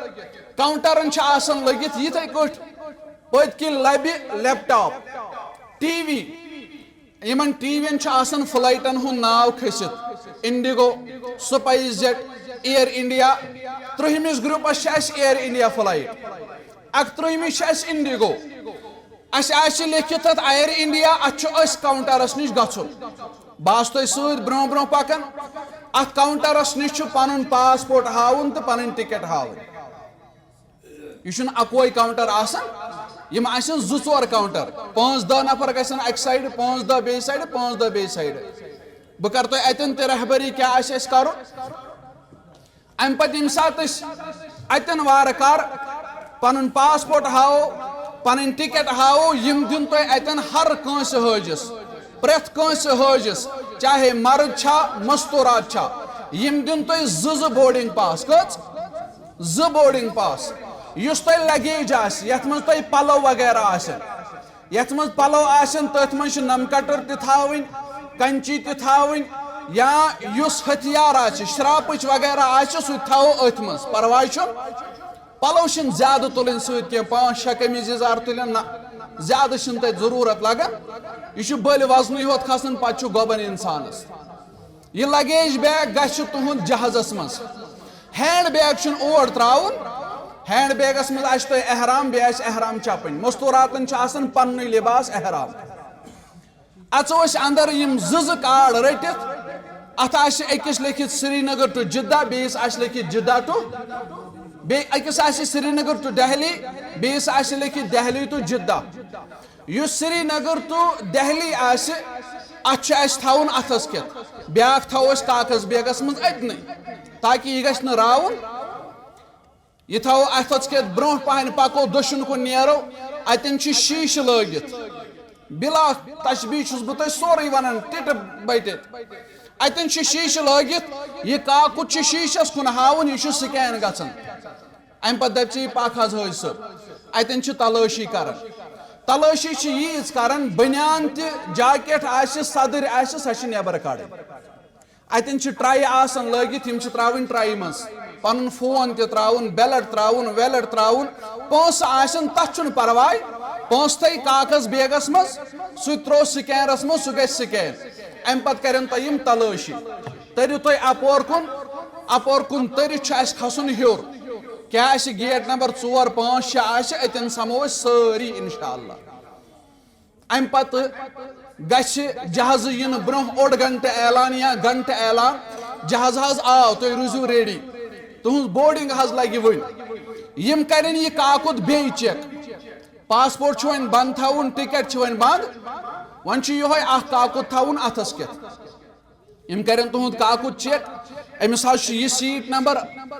کاؤنٹرن چھِ آسان لٔگِتھ یِتھے کٲٹھۍ پٔتۍ کِنۍ لبہِ لیپ ٹاپ، ٹی وی۔ یِمن ٹی وین چھُ آسان فلائٹن ہُنٛد ناو کھٔسِتھ، IndiGo, SpiceJet, Air India. ترٛہمِس گروپس چھِ اسہِ ایئر انڈیا فلائٹ، اکترٛہمِس چھِ اسہِ انڈیگو۔ اسہِ آسہِ لیکھِتھ اتھ ایئر انڈیا، اتھ چھُ أسۍ کاؤنٹرس نِش گژھُن۔ بہٕ آسہٕ تۄہہِ سۭتۍ برونٛہہ برونٛہہ پکان۔ اتھ کاؤنٹرس نِش چھُ پنُن پاسپورٹ ہاوُن تہٕ پنٕنۍ ٹکٹ ہاوٕنۍ۔ یہِ چھُنہٕ اکوے کاؤنٹر آسان، یِم آسن زٕ ژور کاؤنٹر۔ پانٛژھ دہ نفر گژھن اکہِ سایڈٕ، پانٛژھ دہ بیٚیہِ سایڈٕ، پانٛژھ دہ بیٚیہِ سایڈٕ۔ بہٕ کرٕ تۄہہِ اتٮ۪ن تہِ رہبری کیٛاہ آسہِ اسہِ کرُن۔ امہِ پتہٕ ییٚمہِ ساتہٕ أسۍ اتٮ۪ن وارٕ کارٕ پنُن پاسپورٹ ہاوو، پنٕنۍ ٹکٹ ہاوو، یِم دِن تۄہہِ اتٮ۪ن ہر کٲنٛسہِ حٲجِس، پرٛٮ۪تھ کٲنٛسہِ حٲجِس، چاہے مرد چھا، مستورات چھا، یِم دِن تۄہہِ زٕ زٕ بورڈنگ پاس۔ کٔژ؟ زٕ بورڈنگ پاس۔ یُس تۄہہِ لگیج آسہِ، یتھ منٛز تۄہہِ پلو وغیرہ آسن، یتھ منٛز پلو آسن، تٔتھۍ منٛز چھِ نم کٹر تہِ تھاوٕنۍ، کنچی تہِ تھاوٕنۍ، یا یُس ہتھیار آسہِ، شراپٕچ وغیرہ آسہِ، سُہ تہِ تھاوو أتھۍ منٛز، پرواے چھُنہٕ۔ پلو چھِنہٕ زیادٕ تُلٕنۍ سۭتۍ کینٛہہ، پانٛژھ شےٚ قمیٖض یزار تُلن نہ، زیادٕ چھِنہٕ تتہِ ضروٗرت لگان۔ یہِ چھُ بٔلۍ وزنٕے ہوت کھسان، پتہٕ چھُ گۄبان انسانس۔ یہِ لگیج بیگ گژھِ تُہُنٛد جہازس منٛز۔ ہینڈ بیگ چھُنہٕ اور ترٛاوُن۔ ہینڈ بیگس منٛز آسہِ تۄہہِ احرام، بیٚیہِ آسہِ احرام چپٕنۍ۔ مستوراتن چھُ آسان پننُے لباس احرام۔ اژو أسۍ اندر، یِم زٕ زٕ کارڈ رٔٹِتھ۔ اتھ آسہِ أکِس لیکھِتھ سرینگر to جدہ، بیٚیِس آسہِ لیکھِتھ جدہ to، بیٚیہِ أکِس آسہِ سرینگر to دہلی، بیٚیِس آسہِ لیکھِتھ دہلی to جدہ۔ یُس سرینگر to دہلی آسہِ، اتھ چھُ اسہِ تھاوُن اتھس کٮ۪تھ، بیاکھ تھاوو أسۍ کاغذ بیگس منٛز أتنٕے، تاکہِ یہِ گژھِ نہٕ راوُن۔ یہِ تھاوو اتھس کٮ۪تھ، برونٛہہ پہن پکو، دٔچھُن کُن نیرو، اتٮ۪ن چھِ شیٖشہٕ لٲگِتھ۔ بلا تشبیہ چھُس بہٕ تۄہہِ سورُے ونان، ٹِٹہٕ بٹِتھ۔ اتٮ۪ن چھِ شیٖشہٕ لٲگِتھ، یہِ کاکُد چھُ شیٖشس کُن ہاوُن، یہِ چھُ سکین گژھان۔ امہِ پتہٕ دپہِ ژےٚ، یہِ پکھ حظ حٲج صٲب۔ اتٮ۪ن چھِ تلٲشی کران۔ تلٲشی چھِ ییٖژ کران، بنیان تہِ، جاکیٹ آسہِ، صدٕرۍ آسہِ، سۄ چھِ نٮ۪بر کڑٕنۍ۔ اتٮ۪ن چھِ ٹرٛے آسان لٲگِتھ، یِم چھِ ترٛاوٕنۍ ٹرٛے منٛز۔ پنُن فون تہِ ترٛاوُن، بیلٹ ترٛاوُن، ویلٹ ترٛاوُن۔ پونٛسہٕ آسن، تتھ چھُنہٕ پرواے۔ پونٛسہٕ تھٲے کاغذ بیگس منٛز، سُہ تہِ ترٛوو سکینرس منٛز، سُہ گژھِ سکین۔ امہِ پتہٕ کرن تۄہہِ یِم تلٲشی۔ تٔرِو تُہۍ اپور کُن، اپور کُن تٔرِتھ چھُ اسہِ کھسُن ہیوٚر۔ کیٛاہ آسہِ گیٹ نمبر ژور، پانٛژھ، شےٚ آسہِ، اتٮ۪ن سمو أسۍ سٲری انشاءاللہ۔ امہِ پتہٕ گژھِ جہازٕ یِنہٕ برونٛہہ اوٚڑ گھنٹہٕ اعلان یا گھنٹہٕ اعلان، جہاز حظ آو، تُہۍ روٗزِو ریڈی، تُہنٛز بورڈنگ حظ لگہِ وُنۍ۔ یِم کرن یہِ کاکُد بیٚیہِ چیک۔ پاسپورٹ چھُ وۄنۍ بنٛد تھاوُن، ٹکٹ چھِ وۄنۍ بنٛد، وۄنۍ چھُ یِہوٚے اکھ کاکُد تھاوُن اتھس کٮ۪تھ۔ یِم کرن تُہُنٛد کاکُد چیک۔ أمِس حظ چھُ یہِ سیٹ نمبر،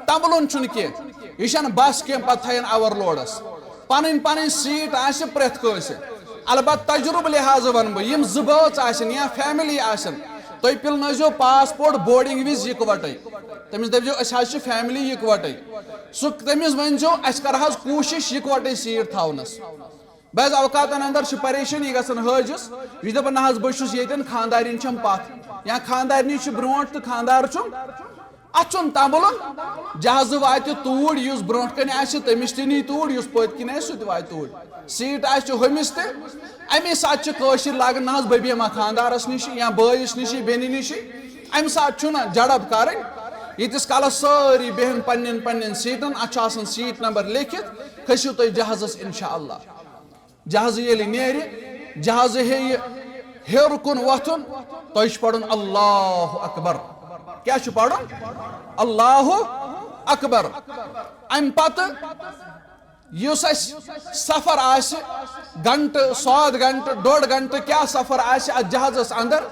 تمبلُن چھُنہٕ کینٛہہ، یہِ چھَنہٕ بس کینٛہہ، پتہٕ تھاین اوور لوڈس۔ پنٕنۍ پنٕنۍ سیٹ آسہِ پرٛٮ۪تھ کٲنٛسہِ۔ البتہ تجربہٕ لحاظہٕ ونہٕ بہٕ، یِم زٕ بٲژ آسن یا فیملی آسن، تُہۍ پِلنٲیزیو پاسپورٹ بورڈنگ وِزِ یکوٹے۔ تٔمِس دٔپزیو، أسۍ حظ چھِ فیملی یکوٹے۔ سُہ تٔمِس ؤنزیو، اسہِ کر حظ کوٗشش یکوٹے سیٹ تھاونس۔ بعض اوقاتن اندر چھِ پریشٲنی گژھان حٲجِس، یہِ چھُ دپان، نہ حظ، بہٕ چھُس ییٚتٮ۪ن، خانٛدارِنۍ چھَم پتھ، یا خانٛدارنہِ چھِ برونٛٹھ تہٕ خانٛدار چھُم۔ اتھ چھُنہٕ تمبلُن۔ جہازٕ واتہِ توٗرۍ، یُس برونٛٹھ کنہِ آسہِ تٔمِس تہِ نی توٗرۍ، یُس پٔتۍ کِنۍ آسہِ سُہ تہِ واتہِ توٗرۍ۔ سیٹ آسہِ ہُمِس تہِ۔ امی ساتہٕ چھِ کٲشِرۍ لاگان، نہ حظ، بہٕ بیٚہمہٕ ہا خانٛدارس نِش یا بٲیِس نِش، بیٚنہِ نِش۔ امہِ ساتہٕ چھُنہٕ جڑب کرٕنۍ۔ ییٖتِس کالس سٲری بیٚہن پننٮ۪ن پننٮ۪ن سیٹن، اتھ چھُ آسان سیٹ نمبر لیکھِتھ، کھٔسِو تُہۍ جہازس انشاءاللہ۔ جہازٕ ییٚلہِ نیرِ، جہازٕ ہیٚیہِ ہیوٚر کُن وۄتھُن، تۄہہِ چھُ پرُن اللہ اکبر۔ کیٛاہ چھُ پرُن؟ اللہ اکبر۔ امہِ پتہٕ یُس اسہِ سفر آسہِ، گھنٹہٕ، ساد گھنٹہٕ، ڈوٚڈ گھنٹہٕ، کیٛاہ سفر آسہِ اتھ جہازس اندر،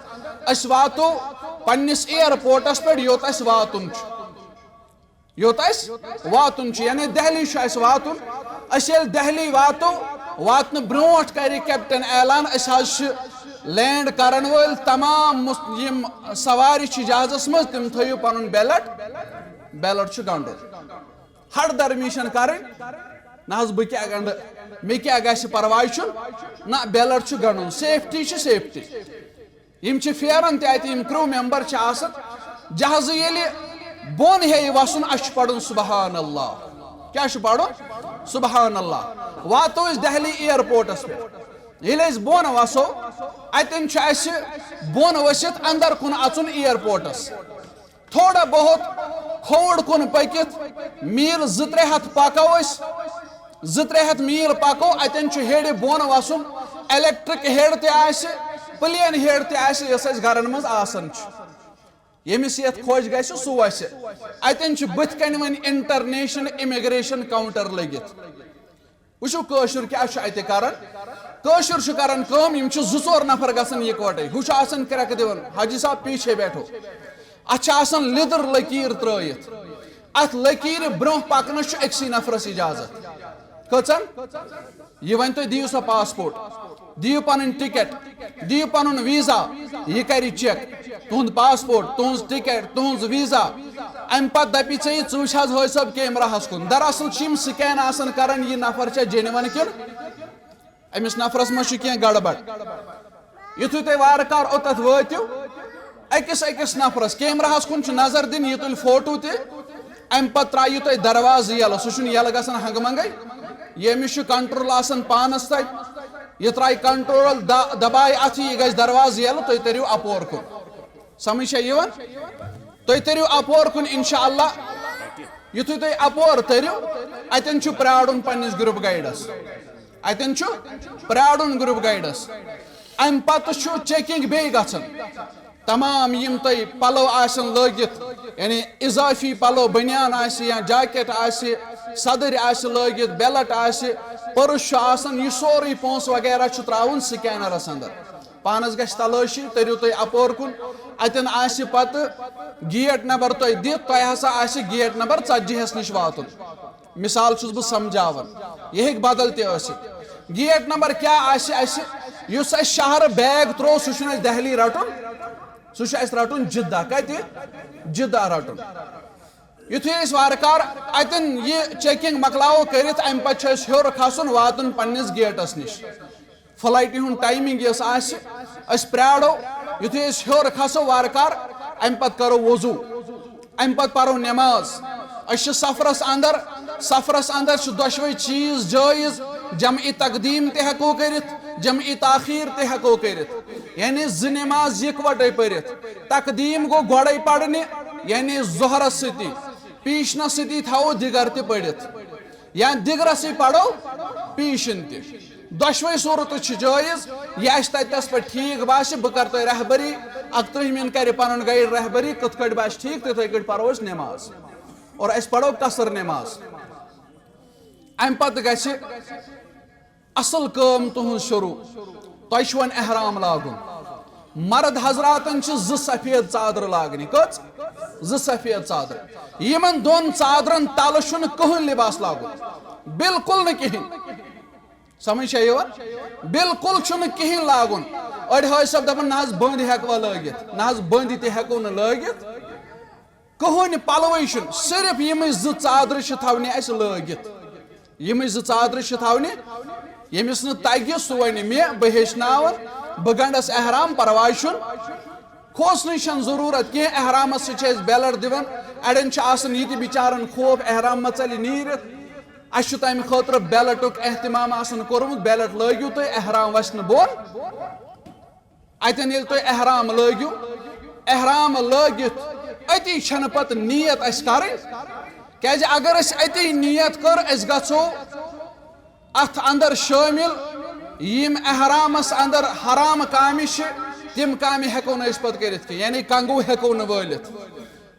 أسۍ واتو پننِس ایئرپورٹس پٮ۪ٹھ، یوٚت اسہِ واتُن چھُ۔ یوٚت اسہِ واتُن چھُ، یعنی دہلی چھُ اسہِ واتُن۔ أسۍ ییٚلہِ دہلی واتو، واتنہٕ برونٛٹھ کرِ کیپٹن اعلان، أسۍ حظ چھِ لینڈ کرن وٲلۍ۔ تمام مس-، یِم سوارِ چھِ جہازس منٛز، تِم تھٲیِو پنُن بیلٹ، بیلٹ چھُ گنڈُن۔ ہر درمیشن کرٕنۍ، نہ حظ بہٕ کیٛاہ گنڈٕ، مےٚ کیٛاہ گژھِ، پرواے چھُنہٕ، نہ، بیلٹ چھُ گنڈُن، سیفٹی چھِ سیفٹی۔ یِم چھِ پھیران تہِ اتہِ، یِم کرو ممبر چھِ آسان۔ جہازٕ ییٚلہِ بۄن ہیٚیہِ وسُن، اسہِ چھُ پرُن سبحان اللہ۔ کیٛاہ چھُ پرُن؟ سبحان اللہ۔ واتو أسۍ دہلی ایئرپورٹس پٮ۪ٹھ۔ ییٚلہِ أسۍ بۄن وسو، اتٮ۪ن چھُ اسہِ بۄن ؤسِتھ اندر کُن اژُن ایئرپورٹس۔ تھوڑا بہت کھووُر کُن پٔکِتھ، میٖل زٕ ترٛےٚ ہتھ پکو أسۍ، زٕ ترٛےٚ ہتھ میٖل پکو، اتٮ۪ن چھُ ہیٚرِ بۄن وسُن، الیکٹرک ہیٚر تہِ آسہِ، پلین ہیٚر تہِ آسہِ، یۄس اسہِ گرن منٛز آسان چھِ۔ ییٚمِس یتھ خۄش گژھِ، سُہ وسہِ۔ اتٮ۪ن چھُ بٕتھِ کنہِ وۄنۍ انٹرنیشنل امیگریشن کاؤنٹر لٔگِتھ۔ وٕچھِو کٲشُر کیٛاہ چھُ اتہِ کران۔ کٲشُر چھُ کران کٲم، یِم چھِ زٕ ژور نفر گژھان یکوٹے۔ ہُہ چھُ آسان کرٛٮ۪کہٕ دِوان، حاجی صاحب پیچھے بیٹھو۔ اتھ چھِ آسان لیٚدٕر لٔکیٖر ترٲیِتھ۔ اتھ لٔکیٖرِ برونٛہہ پکنس چھُ أکسٕے نفرس اجازت۔ کٔژن؟ یہِ ونہِ تُہۍ دِیِو سا پاسپورٹ، دِیِو پنٕنۍ ٹکٹ، دِیِو پنُن ویزا، یہِ کرِ چیک۔ تُہُنٛد پاسپورٹ، تُہٕنٛز ٹکٹ، تُہٕنٛز ویزا۔ امہِ پتہٕ دپہِ ژےٚ یہِ، ژٕ وٕچھ حظ حٲج صٲب کیمراہس کُن۔ دراصل چھِ یِم سکین آسان کران، یہِ نفر چھا جینون کِنہٕ أمِس نفرس منٛز چھُ کینٛہہ گڑبڑ۔ یُتھُے تُہۍ وارٕ کارٕ اوٚتتھ وٲتِو، أکِس أکِس نفرس کیمراہس کُن چھُ نظر دِنۍ، یہِ تُلہِ فوٹو تہِ۔ امہِ پتہٕ ترٛایہِ تُہۍ دروازٕ یَلہٕ، سُہ چھُنہٕ یَلہٕ گژھان ہنٛگہٕ منٛگَے۔ ییٚمِس چھُ کنٹرول آسان پانس تتہِ، یہِ ترٛایہِ کنٹرول، د-، دبایہِ اتھٕ، یہِ گژھِ دروازٕ یَلہٕ، تُہۍ تٔرِو اپور کُن۔ سمجھ چھا یِوان؟ تُہۍ تٔرِو اپور کُن انشاءاللہ۔ یُتھُے تُہۍ اپور تٔرِو، اتٮ۪ن چھُ پرارُن پننِس گروپ گائیڈس۔ اتٮ۪ن چھُ پرارُن گروپ گائیڈس۔ امہِ پتہٕ چھُ چیکنگ بیٚیہِ گژھان۔ تمام یِم تۄہہِ پلو آسن لٲگِتھ، یعنی اضافی پلو، بنیان آسہِ یا جاکٹ آسہِ، صدٕرۍ آسہِ لٲگِتھ، بیلٹ آسہِ، پٔرس چھُ آسان، یہِ سورُے پونٛسہٕ وغیرہ چھُ ترٛاوُن سکینرس اندر۔ پانس گژھِ تلٲشی، تٔرِو تُہۍ اپور کُن، اتٮ۪ن آسہِ پتہٕ گیٹ نمبر تۄہہِ دِتھ، تۄہہِ ہسا آسہِ گیٹ نمبر ژتجی ہس نِش واتُن۔ مثال چھُس بہٕ سمجھاوان، یہِ ہیٚکہِ بدل تہِ ٲسِتھ۔ گیٹ نمبر کیٛاہ آسہِ اسہِ؟ یُس اسہِ شہرٕ بیگ ترٛوو، سُہ چھُنہٕ اسہِ دہلی رٹُن، سُہ چھُ اسہِ رٹُن جدہ۔ کتہِ؟ جدہ رٹُن۔ یُتھُے أسۍ وارٕ کار اتٮ۪ن یہِ چیکنگ مۄکلاوو کٔرِتھ، امہِ پتہٕ چھُ اسہِ ہیوٚر کھسُن، واتُن پننِس گیٹس نِش۔ فلائٹہِ ہُنٛد ٹائمنگ یۄس آسہِ، أسۍ پرارو۔ یُتھُے أسۍ ہیوٚر کھسو وارٕ کار، امہِ پتہٕ کرو وضو، امہِ پتہٕ پرو نماز۔ أسۍ چھِ سفرس اندر، سفرس اندر چھِ دۄشوے چیز جٲیز، جمع تقدیم تہِ ہیٚکو کٔرِتھ، جمع تاخیر تہِ ہیٚکو کٔرِتھ، یعنی زٕ نماز یکوٹے پٔرِتھ۔ تقدیم گوٚو گۄڈے پرنہِ، یعنی ظہرس سۭتی، پیشنس سۭتی تھاوو دِگر تہِ پٔرِتھ۔ یا دِگرسٕے پرو پیشن تہِ۔ دۄشوے صورتہٕ چھِ جٲیز۔ یہِ آسہِ تتہِ تس پٮ۪ٹھ ٹھیٖک باسہِ، بہٕ کرٕ تۄہہِ رہبری، اکترٕہمٮ۪ن کرِ پنُن گائیڈ رہبری، کِتھ کٲٹھۍ باسہِ ٹھیٖک، تِتھے کٲٹھۍ پرو أسۍ نماز اور أسۍ پرو قصر نماز۔ امہِ پتہٕ گژھِ اصل کٲم تُہنٛز شروع۔ تۄہہِ چھُ وۄنۍ احرام لاگُن۔ مرد حضراتن چھِ زٕ سفید ژادرٕ لاگنہِ۔ کٔژ؟ زٕ سفید ژادرٕ۔ یِمن دۄن ژادرن تلہٕ چھُنہٕ کٕہٕنۍ لباس لاگُن، بالکل نہٕ کِہیٖنۍ۔ سمجھ چھا یِوان؟ بالکل چھُنہٕ کِہیٖنۍ لاگُن۔ أڑۍ حٲج صٲب دپان، نہ حظ بٔنٛدۍ ہٮ۪کوا لٲگِتھ، نہ حظ بٔنٛدۍ تہِ ہٮ۪کو نہٕ لٲگِتھ۔ کٕہٕنۍ پلوٕے چھُنہٕ، صرف یِمٕے زٕ ژادرٕ چھِ تھاونہِ اَسہِ لٲگِتھ۔ یِمٕے زٕ ژادرٕ چھِ تھاونہِ۔ ییٚمِس نہٕ تَگہِ، سُہ وَنہِ مےٚ، بہٕ ہیٚچھناوَن، بہٕ گنٛڈَس احرام، پرواے چھُنہٕ۔ کھوژنٕچ چھَنہٕ ضروٗرت کینٛہہ، احرامَس سۭتۍ چھِ أسۍ بیلٹ دِوان۔ اَڑٮ۪ن چھُ آسان یہِ تہِ بِچارَن خوف، احرام ما ژَلہِ نیٖرِتھ۔ اَسہِ چھُ تَمہِ خٲطرٕ بیلٹُک اہتمام آسان کوٚرمُت، بیلٹ لٲگِو تُہۍ، احرام وَسہِ نہٕ بۄن۔ اتٮ۪ن ییٚلہِ تُہۍ احرام لٲگِو، احرام لٲگِتھ أتی چھنہٕ پتہٕ نیت اسہِ کرٕنۍ، کیازِ اگر اسہِ أتی نیت کٔر، أسۍ گژھو اتھ اندر شٲمِل۔ یِم احرامس اندر حرام کامہِ چھِ، تِم کامہِ ہیٚکو نہٕ أسۍ پتہٕ کٔرِتھ کینٛہہ، یعنی کنگو ہیٚکو نہٕ وٲلِتھ۔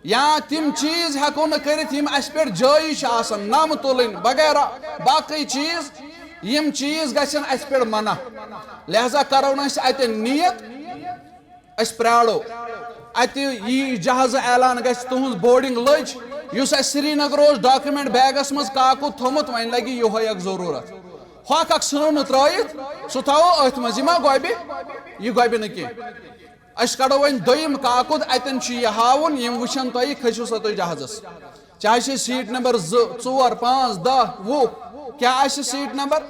یا تِم چیٖز ہیٚکو نہٕ کٔرِتھ، یِم اَسہِ پٮ۪ٹھ جٲیز چھِ آسان، نَم تُلٕنۍ وغیرہ باقٕے چیٖز، یِم چیٖز گژھن اَسہِ پٮ۪ٹھ منع۔ لہذا کرو نہٕ أسۍ اَتٮ۪ن نیت، أسۍ پرٛارو۔ اَتہِ یی جہازٕ اعلان، گژھِ تُہٕنٛز بورڈنگ لٔج، یُس اَسہِ سرینگر اوس ڈاکومنٹ بیگس منٛز کاکُد تھوٚمُت، وۄنۍ لگہِ یِہوے اکھ ضروٗرت۔ ہۄکھ اکھ ژھٕنو نہٕ ترٲیِتھ، سُہ تھاوو أتھۍ منٛز، یہِ ما گۄبہِ؟ یہِ گۄبہِ نہٕ کینٛہہ۔ أسۍ کڑو وۄنۍ دوٚیِم کاکُد، اتٮ۪ن چھُ یہِ ہاوُن، یِم وٕچھن تۄہہِ، کھٔسِو سا تُہۍ جہازس۔ چاہے چھِ سیٹ نمبر زٕ، ژور، پانٛژھ، دَہ، وُہ، کیٛاہ آسہِ سیٹ نمبر،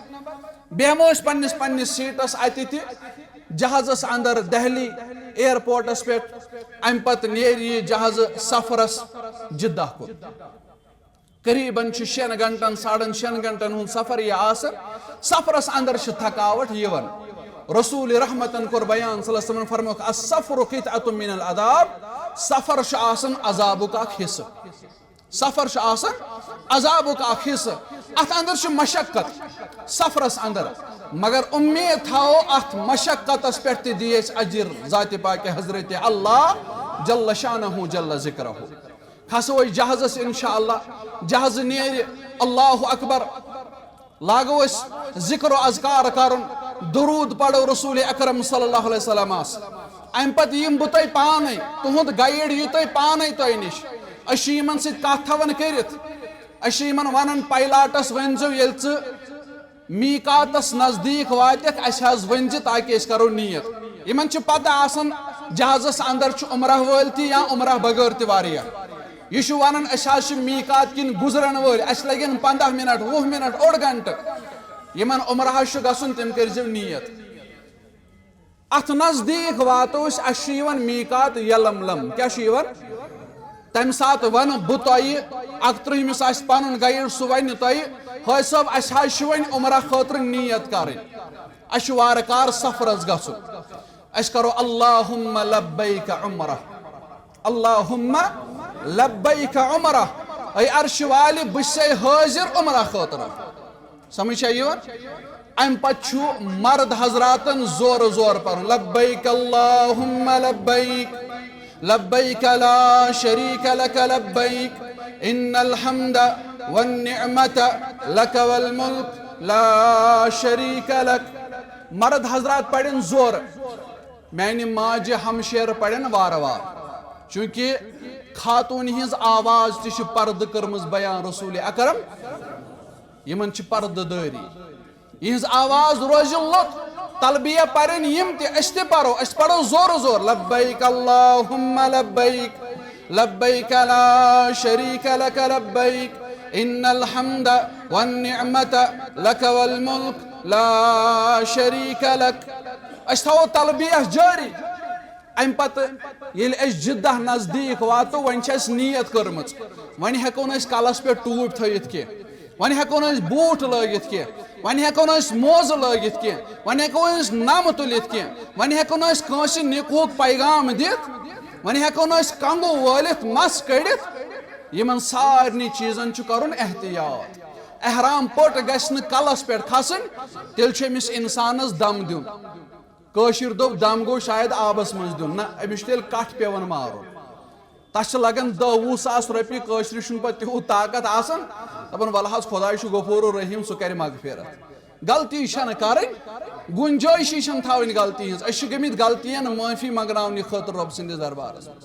بیٚہمو أسۍ پننِس پننِس سیٹس اتہِ تہِ جہازس اندر دہلی ایئرپورٹس پٮ۪ٹھ۔ امہِ پتہٕ نیرِ یہِ جہازٕ سفرس جدہ کُن۔ قریباً چھُ شٮ۪ن گھنٹن، ساڑن شٮ۪ن گھنٹن ہُنٛد سفر یہِ آسان۔ سفرس اندر چھِ تھکاوٹ یِوان۔ رسول رحمتن کوٚر بیان صلی اللہ علیہ وسلمن فرمووُکھ، "السفر قطعة من العذاب"، سفر چھُ آسان عذابُک اکھ حصہٕ۔ سفر چھُ آسان عذابُک اکھ حصہٕ۔ اتھ اندر چھِ مشقت سفرس اندر، مگر امید تھاوو اتھ مشقتس پٮ۪ٹھ تہِ دی اسہِ اجر ذات پاک حضرت اللہ جل شانہ جل ذکرہ۔ کھسو أسۍ جہازس انشاءاللہ، جہازٕ نیرِ، اللہ اکبر، لاگو أسۍ ذکر و اذکار کرُن، درود پرو رسول اکرم صلی اللہ علیہ وسلمس۔ امہِ پتہٕ یِم بہٕ تۄہہِ پانے، تُہُنٛد گائیڈ یی تۄہہِ پانے تۄہہِ نِش۔ أسۍ چھِ یِمن سۭتۍ کتھ تھاوان کٔرِتھ، أسۍ چھِ یِمن ونان، پائلٹس ؤنۍ زیو، ییٚلہِ ژٕ میقاتس نزدیٖک واتٮ۪کھ، اسہِ حظ ؤنۍ زِ، تاکہِ أسۍ کرو نیت۔ یِمن چھِ پتہ آسان جہازس اندر چھُ عمرہ وٲلۍ تہِ یا عمرہ بغٲر تہِ واریاہ۔ یہِ چھُ ونان، أسۍ حظ چھِ میقات کِنۍ گُزرن وٲلۍ، اسہِ لگن پنٛداہ منٹ، وُہ منٹ، اوٚڑ گھنٹہٕ۔ یِمن عمرہس چھُ گژھُن، تِم کٔرۍ زیو نیت۔ اتھ نزدیٖک واتو أسۍ، اسہِ چھُ یِوان میقات یلملم۔ کیٛاہ چھُ یِوان؟ تمہِ ساتہٕ ونہٕ بہٕ تۄہہِ، اکترٕہمِس آسہِ پنُن گائیڈ، سُہ ونہِ تۄہہِ، "حٲج صٲب، اسہِ حظ چھِ وۄنۍ عمرہ خٲطرٕ نیت کرٕنۍ، اسہِ چھُ وارٕ کار سفرس گژھُن، أسۍ کرو اللہم لبیک عمرہ۔" اللہم لبیک عمرہ، اے عرش والہِ، بہٕ چھسے حٲضِر عمرہ خٲطرٕ۔ سمجھ چھا یِوان؟ امہِ پتہٕ چھُ مرد حضراتن زورٕ زور پرُن، لبیک اللہم لبیک، لبیک لا شریک لک لبیک، ان الحمد والنعمت لک والملک لا شریک لک۔ مرد حضرات پرن زورٕ۔ میانہِ ماجہِ ہمشیرٕ پرن وارٕ وارٕ، چونکہ خاتون ہنز آواز تہِ چھِ پردٕ کٔرمٕژ بیان رسول اکرم۔ یِمن چھِ پردٕ دٲری، یہنز آواز روزِ لوٚت۔ تلبیہ پرن یِم تہِ، أسۍ تہِ پرو، أسۍ پرو زورٕ زور، لبیک اللہم لبیک، لبیک لا شریک لک لبیک، ان الحمد والنعمت لک والملک لا شریک لک۔ أسۍ تھاوو تلبیہ جٲری۔ امہِ پتہٕ ییٚلہِ أسۍ جدہ نزدیٖک واتو، وۄنۍ چھِ اَسہِ نیت کٔرمٕژ، وۄنۍ ہٮ۪کو نہٕ أسۍ کلس پٮ۪ٹھ ٹوٗپۍ تھٲیِتھ کینٛہہ، وۄنۍ ہٮ۪کو نہٕ أسۍ بوٗٹھ لٲگِتھ کینٛہہ، وۄنۍ ہٮ۪کو نہٕ أسۍ موزٕ لٲگِتھ کینٛہہ، وۄنۍ ہٮ۪کو نہٕ أسۍ نمہٕ تُلِتھ کینٛہہ، وۄنۍ ہٮ۪کو نہٕ أسۍ کٲنٛسہِ نِکوٗک پیغام دِتھ، وۄنۍ ہٮ۪کو نہٕ أسۍ کنگو وٲلِتھ، مس کٔڑِتھ۔ یِمن سارنٕے چیٖزن چھُ کرُن احتیاط۔ احرام پٔٹ گژھِ نہٕ کلس پٮ۪ٹھ کھسٕنۍ، تیٚلہِ چھُ أمِس انسانس دم دیُن۔ کٲشِر دوٚپ، دم گوٚو شاید آبس منٛز دیُن۔ نہ، أمِس چھُ تیٚلہِ کٹھ پٮ۪وان مارُن۔ تس چھِ لگان دہ وُہ ساس رۄپیہِ، کٲشرِس چھُنہٕ پتہٕ تیوٗت طاقت آسان۔ دپان، ولہٕ حظ، خۄداے چھُ غفور الرحیم، سُہ کرِ مغفرت۔ غلطی چھنہٕ کرٕنۍ، گُنجٲیشی چھنہٕ تھاوٕنۍ غلطی ہٕنٛز۔ أسۍ چھِ گٔمٕتۍ غلطین معٲفی منگناونہٕ خٲطرٕ رۄب سٕنٛدِس دربارس منٛز۔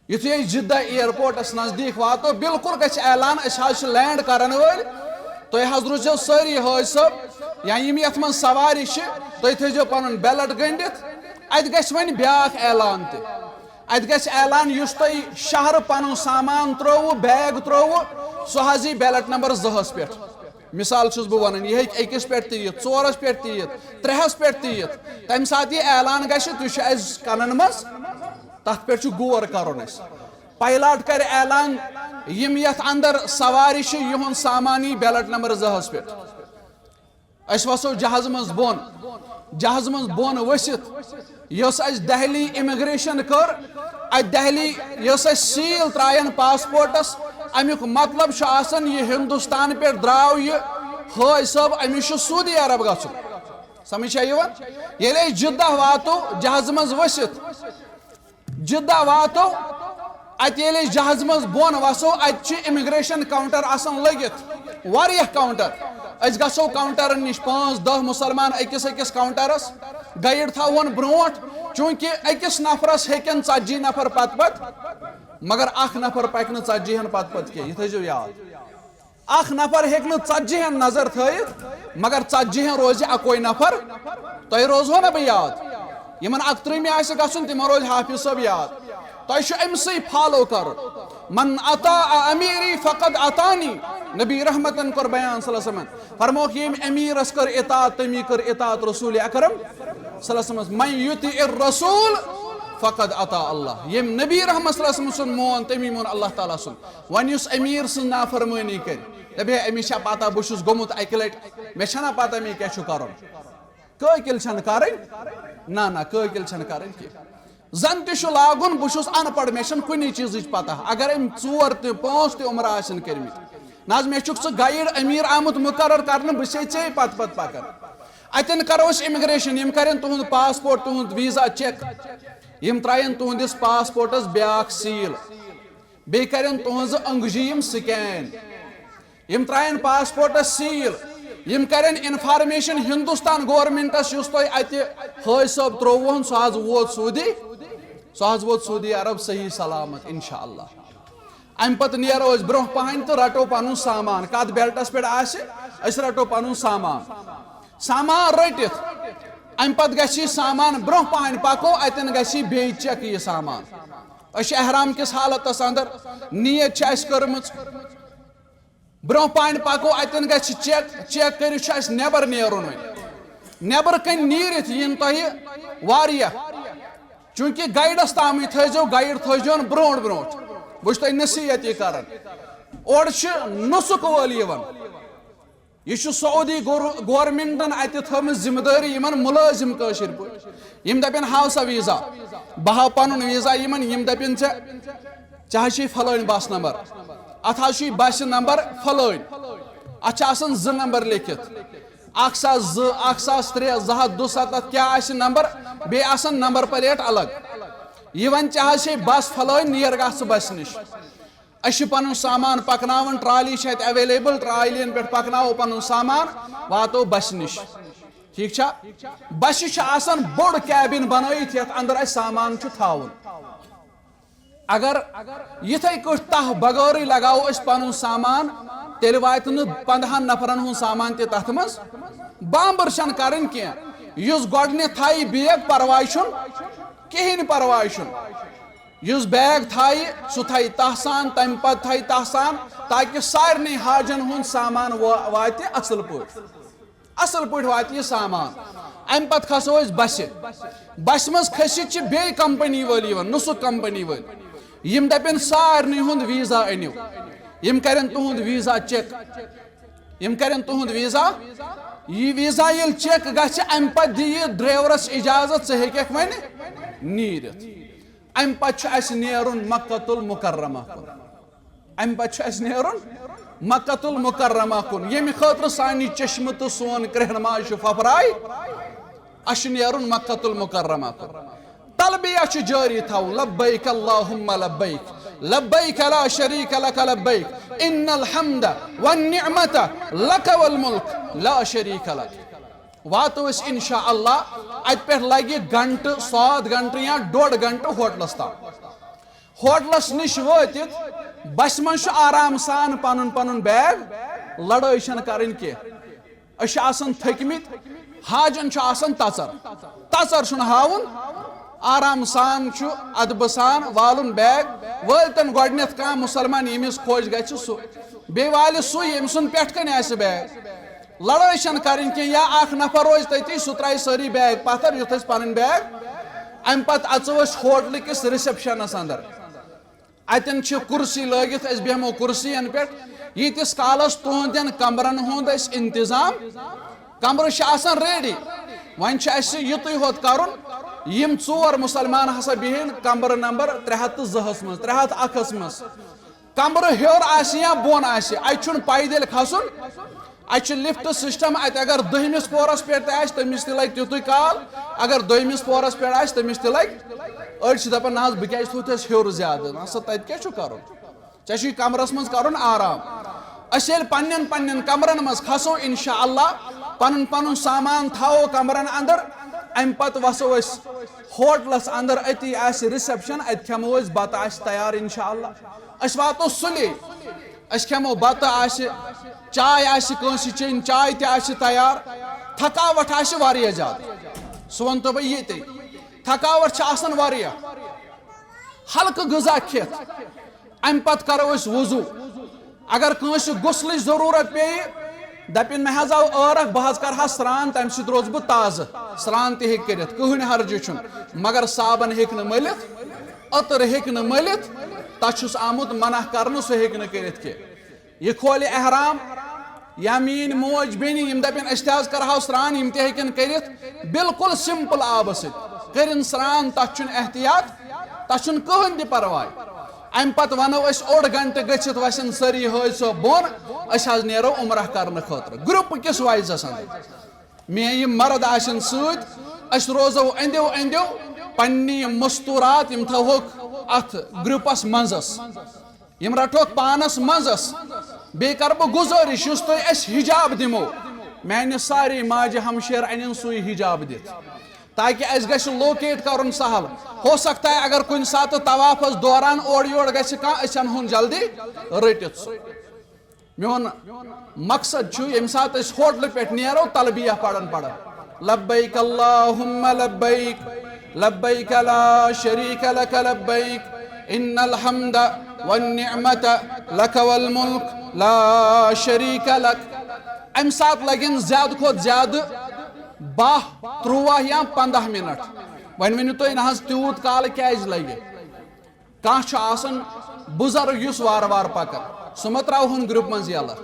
یُتھُے أسۍ جدہ ایئرپورٹس نزدیٖک واتو، بالکل گژھِ اعلان، أسۍ حظ چھِ لینڈ کرن وٲلۍ۔ تُہۍ حظ روٗزِو سٲری حٲج صٲب، یا یِم یتھ منٛز سوارِ چھِ، تُہۍ تھٲیزیو پنُن بیلٹ گٔنڈِتھ۔ اتہِ گژھِ وۄنۍ بیاکھ اعلان تہِ۔ اتہِ گژھِ اعلان، یُس تۄہہِ شہرٕ پنُن سامان ترٛووُ، بیگ ترٛووُ، سُہ حظ یی بیلٹ نمبر زٕ ہس پٮ۪ٹھ۔ مثال چھُس بہٕ ونان، یہِ ہیٚکہِ أکِس پٮ۪ٹھ تہِ یِتھ، ژورس پٮ۪ٹھ تہِ یِتھ، ترٛےٚ ہس پٮ۪ٹھ تہِ یِتھ۔ تمہِ ساتہٕ یہِ اعلان گژھِ، تُہۍ چھُ اسہِ کنن منٛز، تتھ پٮ۪ٹھ چھُ غور کرُن اسہِ۔ پائلٹ کرِ اعلان، یِم یتھ اندر سوارِ چھِ، یِہُنٛد سامان یی بیلٹ نمبر زٕ ہس پٮ۪ٹھ۔ أسۍ وسو جہازٕ منٛز بۄن۔ جہازٕ منٛز بۄن ؤسِتھ، یۄس اسہِ دہلی امیگریشن کٔر، اتہِ دہلی یۄس اسہِ سیل ترایَن پاسپورٹس، امیُک مطلب چھُ آسان، یہِ ہندوستان پٮ۪ٹھ درٛاو یہِ حٲج صٲب، أمِس چھُ سعودی عرب گژھُن۔ سمجھ چھا یِوان؟ ییٚلہِ أسۍ جدہ واتو جہازٕ منٛز ؤسِتھ، جدہ واتو، اتہِ ییٚلہِ أسۍ جہازٕ منٛز بۄن وسو، اتہِ چھِ امیگریشن کاؤنٹر آسان لٔگِتھ، واریاہ کاؤنٹر۔ أسۍ گژھو کاؤنٹرن نِش، پانٛژھ دہ مسلمان أکِس أکِس کاؤنٹرس، گائیڈ تھاوہون برونٛٹھ، چونکہ أکِس نفرس ہیٚکن ژتجی نفر پتہٕ پتہٕ، مگر اکھ نفر پکہِ نہٕ ژتجی ہن پتہٕ پتہٕ کینٛہہ، یہِ تھٲیزیو یاد۔ اکھ نفر ہیٚکہِ نہٕ ژتجی ہن نظر تھٲیِتھ، مگر ژتجی ہن روزِ اکوے نفر۔ تۄہہِ روزہو نہ بہٕ یاد؟ یِمن اکترٕہمہِ آسہِ گژھُن، تِمن روزِ حافظ صٲب یاد۔ تۄہہِ چھُ أمۍ سٕے فالو کرُن۔ من اطاع امیری فقد اطاعنی۔ نبی رحمتن کوٚر بیان صلی اللہ علیہ وسلمن۔ فرمووُکھ، ییٚمۍ امیرس کٔر اطاعت، تٔمی کٔر اطاعت رسول اکرم صلی اللہ علیہ وسلمس۔ من یطع الرسول فقد اطاع اللہ۔ ییٚمۍ نبی رحمت صلی اللہ علیہ وسلم سُنٛد مون، تٔمی مون اللہ تعالیٰ سُنٛد۔ وۄنۍ یُس امیر سٕنٛز نافرمٲنی کرِ، دپہِ، ہے، أمِس چھا پتہ بہٕ چھُس گوٚمُت اکہِ لٹہِ، مےٚ چھَنا پتہ مےٚ کیٛاہ چھُ کرُن؟ کٲکِل چھَنہٕ کرٕنۍ؟ نہ، نہ، کٲکِل چھَنہٕ کرٕنۍ کینٛہہ۔ زن تہِ چھُ لاگُن، بہٕ چھُس ان پڑھ، مےٚ چھَنہٕ کُنی چیٖزٕچ پتہ۔ اگر أمۍ ژور تہِ، پانٛژھ تہِ عمرہ آسن کٔرمٕتۍ، نہ حظ، مےٚ چھُکھ ژٕ گایڈ امیر آمُت مقرر کرنہٕ، بہٕ چھسے ژے پتہٕ پتہٕ پکان۔ اتٮ۪ن کرو أسۍ امیگریشن، یِم کرن تُہُنٛد پاسپورٹ، تُہُنٛد ویزا چیک، یِم ترٛاین تُہنٛدِس پاسپورٹس بیاکھ سیل، بیٚیہِ کرن تُہنٛزٕ أنٛگجہِ یِم سکین، یِم ترٛاین پاسپورٹس سیل، یِم کرن انفارمیشن ہندوستان گورنمنٹس، یُس تۄہہِ اتہِ حٲج صٲب ترٛووُہن، سُہ حظ ووت سعودی، سُہ حظ ووت سعودی عرب صحیح سلامت انشاءاللہ۔ امہِ پتہٕ نیرو أسۍ برونٛہہ پہن تہٕ رٹو پنُن سامان، کتھ بیلٹس پٮ۪ٹھ آسہِ، أسۍ رٹو پنُن سامان۔ سامان رٔٹِتھ، امہِ پتہٕ گژھِ یہِ سامان برونٛہہ پہن پکو، اتٮ۪ن گژھِ یہِ بیٚیہِ چیک یہِ سامان۔ أسۍ چھِ احرام کِس حالتس اندر، نیت چھِ اسہِ کٔرمٕژ۔ برونٛہہ پہن پکو، اتٮ۪ن گژھِ چیک، چیک کٔرِتھ چھُ اسہِ نٮ۪بر نیرُن وۄنۍ۔ نٮ۪بر کنۍ نیٖرِتھ یِن تۄہہِ واریاہ، چونکہ گایڈس تامٕے تھٲیزیو، گایڈ تھٲیزیون برونٛٹھ برونٛٹھ۔ بہٕ چھُس تۄہہِ نصیحت یہِ کران۔ اورٕ چھِ نُسُک وٲلۍ یِوان۔ یہِ چھُ سعودی گور-، گورمنٹن اتہِ تھٲومٕژ ذمہٕ دٲری یِمن مُلٲزِم کٲشِر پٲٹھۍ۔ یِم دپن، ہاو سا ویزا، بہٕ ہاو پنُن ویزا یِمن، یِم دپن، ژےٚ، ژےٚ حظ چھُے فلٲنۍ بس نمبر، اتھ حظ چھُے بسہِ نمبر فلٲنۍ، اتھ چھِ آسان زٕ نمبر لیکھِتھ، اکھ ساس زٕ، اکھ ساس ترٛےٚ، زٕ ہتھ دُسَتتھ، کیٛاہ آسہِ نمبر، بیٚیہِ آسان نمبر پلیٹ الگ۔ یہِ وۄنۍ ژےٚ حظ چھے بس فلٲنۍ، نیر گژھ ژٕ بسہِ نِش۔ أسۍ چھِ پنُن سامان پکناوان، ٹرالی چھِ اتہِ اویلیبل، ٹرالین پٮ۪ٹھ پکناوو پنُن سامان، واتو بسہِ نِش۔ ٹھیک چھا؟ بسہِ چھِ آسان بوٚڑ کیبن بنٲیِتھ، یتھ اندر اسہِ سامان چھُ تھاوُن۔ اگر یِتھے کٲٹھۍ تہہ بغٲرٕے لگاوو أسۍ پنُن سامان، تیٚلہِ واتہِ نہٕ پندہن نفرن ہُنٛد سامان تہِ تتھ منٛز۔ بامبر چھنہٕ کرٕنۍ کینٛہہ، یُس گۄڈٕنیتھ تھایہِ بیگ، پرواے چھُنہٕ، کہیٖنۍ پرواے چھُنہٕ۔ یُس بیگ تھایہِ، سُہ تھایہِ تہہ سان، تمہِ پتہٕ تھایہِ تہہ سان، تاکہِ سارنٕے حاجن ہُنٛد سامان وا-، واتہِ اصل پٲٹھۍ۔ اصل پٲٹھۍ واتہِ یہِ سامان۔ امہِ پتہٕ کھسو أسۍ بسہِ۔ بسہِ منٛز کھٔسِتھ چھِ بیٚیہِ کمپنی وٲلۍ یِوان، نسخ کمپنی وٲلۍ۔ یِم دپن، سارنٕے ہُنٛد ویزا أنِو۔ یِم کرن تُہُنٛد ویزا چیک۔ یِم کرن تُہُنٛد ویزا۔ یہِ ویزا ییٚلہِ چیک گژھِ، امہِ پتہٕ دِ یہِ ڈرایورس اجازت، ژٕ ہیٚککھ وۄنۍ نیٖرِتھ۔ امہِ پتہٕ چھُ اسہِ نیرُن مکۃ المکرمہ کُن۔ امہِ پتہٕ چھُ اسہِ نیرُن مکۃ المکرمہ کُن، ییٚمہِ خٲطرٕ سانہِ چشمہٕ تہٕ سون کرٛیٚہن ماز چھُ پھپھرے۔ اسہِ چھُ نیرُن مکۃ المکرمہ کُن۔ تلبیہ چھُ جٲری تھاوُن، لبیک اللہم لبیک، لبیک لا شریک لک لبیک، ان الحمد والنعمت لک والملک لا شریک لک۔ واتو أسۍ انشاءاللہ، اتہِ پٮ۪ٹھ لگہِ گھنٹہٕ، ساد گھنٹہٕ یا ڈوٚڈ گھنٹہٕ ہوٹلس تام۔ ہوٹلس نِش وٲتِتھ بسہِ منٛز چھُ آرام سان پنُن پنُن بیگ، لڑٲے چھنہٕ کرٕنۍ کینٛہہ۔ أسۍ چھِ آسان تھٔکمٕتۍ، حاجن چھُ آسان تژر، تژر چھُنہٕ ہاوُن، آرام سان چھُ ادبہٕ سان والُن بیگ۔ وٲلۍتن گۄڈٕنیتھ کانٛہہ مُسلمان ییٚمِس خۄش گژھِ سُہ، بیٚیہِ والہِ سُہ ییٚمہِ سُنٛد پٮ۪ٹھ کنہِ آسہِ بیگ۔ لڑٲے چھنہٕ کرٕنۍ کینٛہہ، یا اکھ نفر روزِ تٔتی، سُہ ترایہِ سٲری بیگ پتھر، یُتھ أسۍ پنٕنۍ بیگ۔ امہِ پتہٕ اژو أسۍ ہوٹلہٕ کِس رِسیپشنس اندر۔ اتٮ۪ن چھِ کُرسی لٲگِتھ، أسۍ بیٚہمو کُرسین پٮ۪ٹھ، ییٖتِس کالس تُہنٛدٮ۪ن کمرن ہُنٛد أسۍ انتظام۔ کمرٕ چھِ آسان ریڈی، وۄنۍ چھُ اسہِ یُتُے ہوت کرُن، یِم ژور مسلمان ہسا بِہن کمرٕ نمبر ترٛےٚ ہتھ تہٕ زٕ ہس منٛز، ترٛےٚ ہتھ اکھس منٛز۔ کمرٕ ہیوٚر آسہِ یا بۄن آسہِ، اتہِ چھُنہٕ پیدل کھسُن، اتہِ چھُ لفٹ سسٹم۔ اتہِ اگر دٔہمِس پورس پٮ۪ٹھ تہِ آسہِ، تٔمِس تہِ لگہِ تیُتُے کال، اگر دوٚیمِس پورس پٮ۪ٹھ آسہِ، تٔمِس تہِ لگہِ۔ أڑۍ چھِ دپان، نہ حظ، بہٕ کیازِ تھوٚو تیٚلہِ ہیوٚر زیادٕ؟ نہ سا، تتہِ کیٛاہ چھُ کرُن؟ ژےٚ چھُے کمرس منٛز کرُن آرام۔ أسۍ ییٚلہِ پننٮ۪ن پننٮ۪ن کمرن منٛز کھسو انشاءاللہ، پنُن پنُن سامان تھاوو کمرن اندر، امہِ پتہٕ وسو أسۍ ہوٹلس اندر، أتی آسہِ رِسیپشن، اتہِ کھٮ۪مو أسۍ، بتہٕ آسہِ تیار انشاءاللہ۔ أسۍ واتو سُلے، أسۍ کھٮ۪مو بتہٕ آسہِ، چاے آسہِ کٲنٛسہِ چیٚنۍ، چاے تہِ آسہِ تیار۔ تھکاوٹھ آسہِ واریاہ زیادٕ، سُہ ونہٕ تو بہٕ ییٚتے۔ تھکاوٹھ چھِ آسان واریاہ۔ ہلکہٕ غذا کھٮ۪تھ، امہِ پتہٕ کرو أسۍ وضو۔ اگر کٲنٛسہِ غسلٕچ ضروٗرت پیٚیہِ، دپن، مےٚ حظ آو عٲرق، بہٕ حظ کرٕ ہا سرٛان، تمہِ سۭتۍ روزٕ بہٕ تازٕ۔ سرٛان تہِ ہیٚکہِ کٔرِتھ، کٕہٕنۍ حرجہِ چھُنہٕ، مگر صابن ہیٚکہِ نہٕ مٔلِتھ، عطر ہیٚکہِ نہٕ مٔلِتھ، تس چھُس آمُت منع کرنہٕ، سُہ ہیٚکہِ نہٕ کٔرِتھ کینٛہہ۔ یہِ کھولہِ احرام، یا میٲنۍ موج بیٚنہِ یِم دپن، أسۍ تہِ حظ کرہاو سرٛان، یِم تہِ ہیٚکن کٔرِتھ، بالکل سمپل آبہٕ سۭتۍ کٔرِن سرٛان، تتھ چھُنہٕ احتیاط، تتھ چھُنہٕ کٕہٕنۍ تہِ پرواے۔ امہِ پتہٕ ونو أسۍ اوٚڑ گھنٹہٕ گٔژھِتھ وسن سٲری حٲج صٲب بۄن، أسۍ حظ نیرو عمرہ کرنہٕ خٲطرٕ گروپ کِس وائزس اندر۔ میٲنۍ یِم مرد آسن سۭتۍ، أسۍ روزو أنٛدیو أنٛدیو، پننہِ یِم مستورات یِم تھاوہوکھ اتھ گروپس منٛزس، یِم رٹوکھ پانس منٛزس۔ بیٚیہِ کرٕ بہٕ گُزٲرِش، یُس تۄہہِ أسۍ حجاب دِمو، میانہِ سارے ماجہِ ہمشیر انن سُے حجاب دِتھ، تاکہِ اسہِ گژھِ لوکیٹ کرُن سہل۔ ہو سکتا ہے اگر کُنہِ ساتہٕ طوافس دوران اورٕ یورٕ گژھِ کانٛہہ، أسۍ انہون جلدی رٔٹِتھ سُہ۔ میون مقصد چھُ، ییٚمہِ ساتہٕ أسۍ ہوٹلہٕ پٮ۪ٹھ نیرو، تلبیہ پران پران، لبیک اللہم لبیک، لبیک لا شریک لک لبیک، ان الحمد والنعمت لک والملک لا شریک لک۔ امہِ ساتہٕ لگن زیادٕ کھۄتہٕ زیادٕ باہ، ترٛواہ یا پنٛداہ منٹ۔ وۄنۍ ؤنِو تُہۍ، نہ حظ، تیوٗت کال کیازِ لگہِ؟ کانٛہہ چھُ آسان بُزرگ یُس وارٕ وارٕ پکان، سُہ مہ ترٛاوہون گروپ منٛز یَلہٕ۔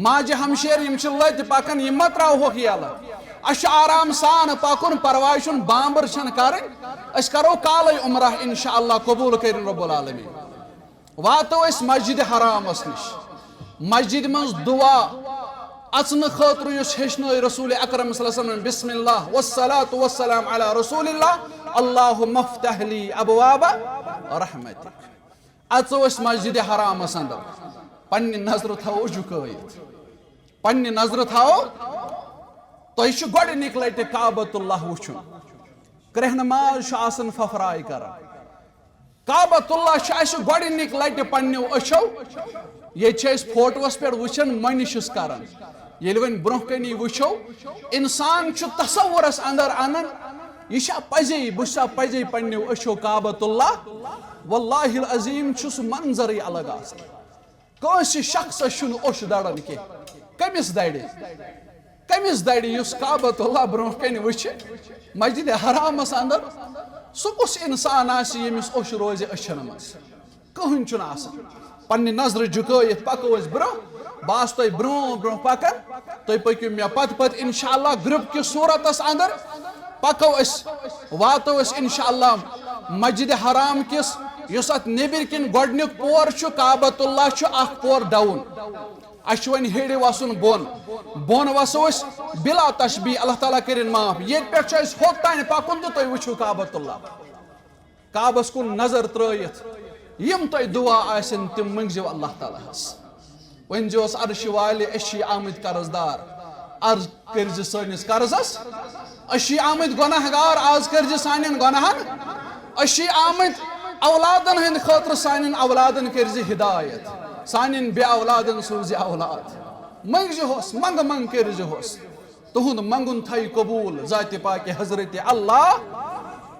ماجہِ ہمشیر، یِم چھِ لٔتۍ پکان، یِم مہ تراوہوکھ یَلہٕ۔ اَسہِ چھُ آرام سان پکُن، پرواے چھُنہٕ، بامبر چھَنہٕ کرٕنۍ۔ أسۍ کرو کالے عمرہ انشاءاللہ، قبول کٔرِن رب العالمین۔ واتو أسۍ مسجد حرامس نِش، مسجد منٛز دعا اژنہٕ خٲطرٕ یُس ہیٚچھنٲے رسول اکرم صلی اللہ علیہ وسلم، بسم اللہ والصلاۃ والسلام علی رسول اللہ، اللہم افتح لی ابواب رحمتک۔ اژو أسۍ مسجد حرامس اندر، پننہِ نظرٕ تھاوو جُکٲیِتھ، پننہِ نظرٕ تھاوو۔ تۄہہِ چھُ گۄڈٕنِکۍ لٹہِ کعبۃ اللہ وٕچھُن، کرٛیٚہنہٕ ماز چھُ آسان پھپھراے کران۔ کعبۃ اللہ چھُ اَسہِ گۄڈٕنِکۍ لٹہِ پننیو أچھو، ییٚتہِ چھِ أسۍ فوٹوَس پٮ۪ٹھ وٕچھان، مۄنہِ چھِس کران۔ ییٚلہِ وۄنۍ برونٛہہ کَنی وٕچھو، اِنسان چھُ تصورَس اندر اَنان، یہِ چھا پَزے، بہٕ چھُسا پَزے پننیو أچھو کعبۃ اللہ؟ واللہ العظیم چھُ سُہ منظرٕے الگ آسان۔ کٲنٛسہِ شخصس چھُنہٕ اوٚش دَران کینٛہہ۔ کٔمِس دَرِ؟ کٔمِس دَرِ یُس کعبۃ اللہ برونٛہہ کَنہِ وٕچھِ، مسجد حرامس اندر؟ سُہ کُس اِنسان آسہِ ییٚمِس اوٚش روزِ أچھن منٛز؟ کٕہٕنۍ چھُنہٕ آسان۔ پننہِ نظرٕ جُکٲیِتھ پکو أسۍ برونٛہہ۔ بہٕ آسہٕ تۄہہِ برونٛہہ برونٛہہ پکان، تُہۍ پٔکِو مےٚ پتہٕ پتہٕ۔ انشاءاللہ گرُپ کِس صوٗرتس اندر پکو أسۍ، واتو أسۍ انشاءاللہ مسجد حرام کِس، یُس اتھ نیٚبرۍ کِنۍ گۄڈٕنیُک پور چھُ، کعبۃ اللہ چھُ اکھ پور ڈاوُن۔ اَسہِ چھُ وۄنۍ ہیٚرِ وَسُن بۄن۔ بۄن وَسو أسۍ بلا تشبیہ، اللہ تعالیٰ کٔرِنۍ معاف۔ ییٚتہِ پٮ۪ٹھ چھُ اَسہِ ہوٚت تانۍ پَکُن تہٕ تُہۍ وٕچھِو کعبۃ اللہ۔ کعبَس کُن نظر ترٲیِتھ یِم تۄہہِ دُعا آسن، تِم مٔنٛگزیو اللہ تعالیٰ ہَس۔ ؤنۍزیوس، عرشہِ والہِ، أسۍ چھِ آمٕتۍ قرض دار، عرض کٔرۍ زِ سٲنِس قرضس۔ أسۍ چھِ آمٕتۍ گۄناہ گار، آز کٔرۍ زِ سانٮ۪ن گۄناہن۔ أسۍ چھِ آمٕتۍ اولادن ہٕنٛدِ خٲطرٕ، سانٮ۪ن اولادن کٔرۍ زِ ہدایت، سانٮ۪ن بے اولادن سوٗزِ اولاد۔ منٛگزِ ہوس، منٛگہٕ منٛگ کٔرۍ زِ ہوس۔ تُہُنٛد منٛگُن تھایہِ قبوٗل ذاتِ پاکہِ حضرت اللہ۔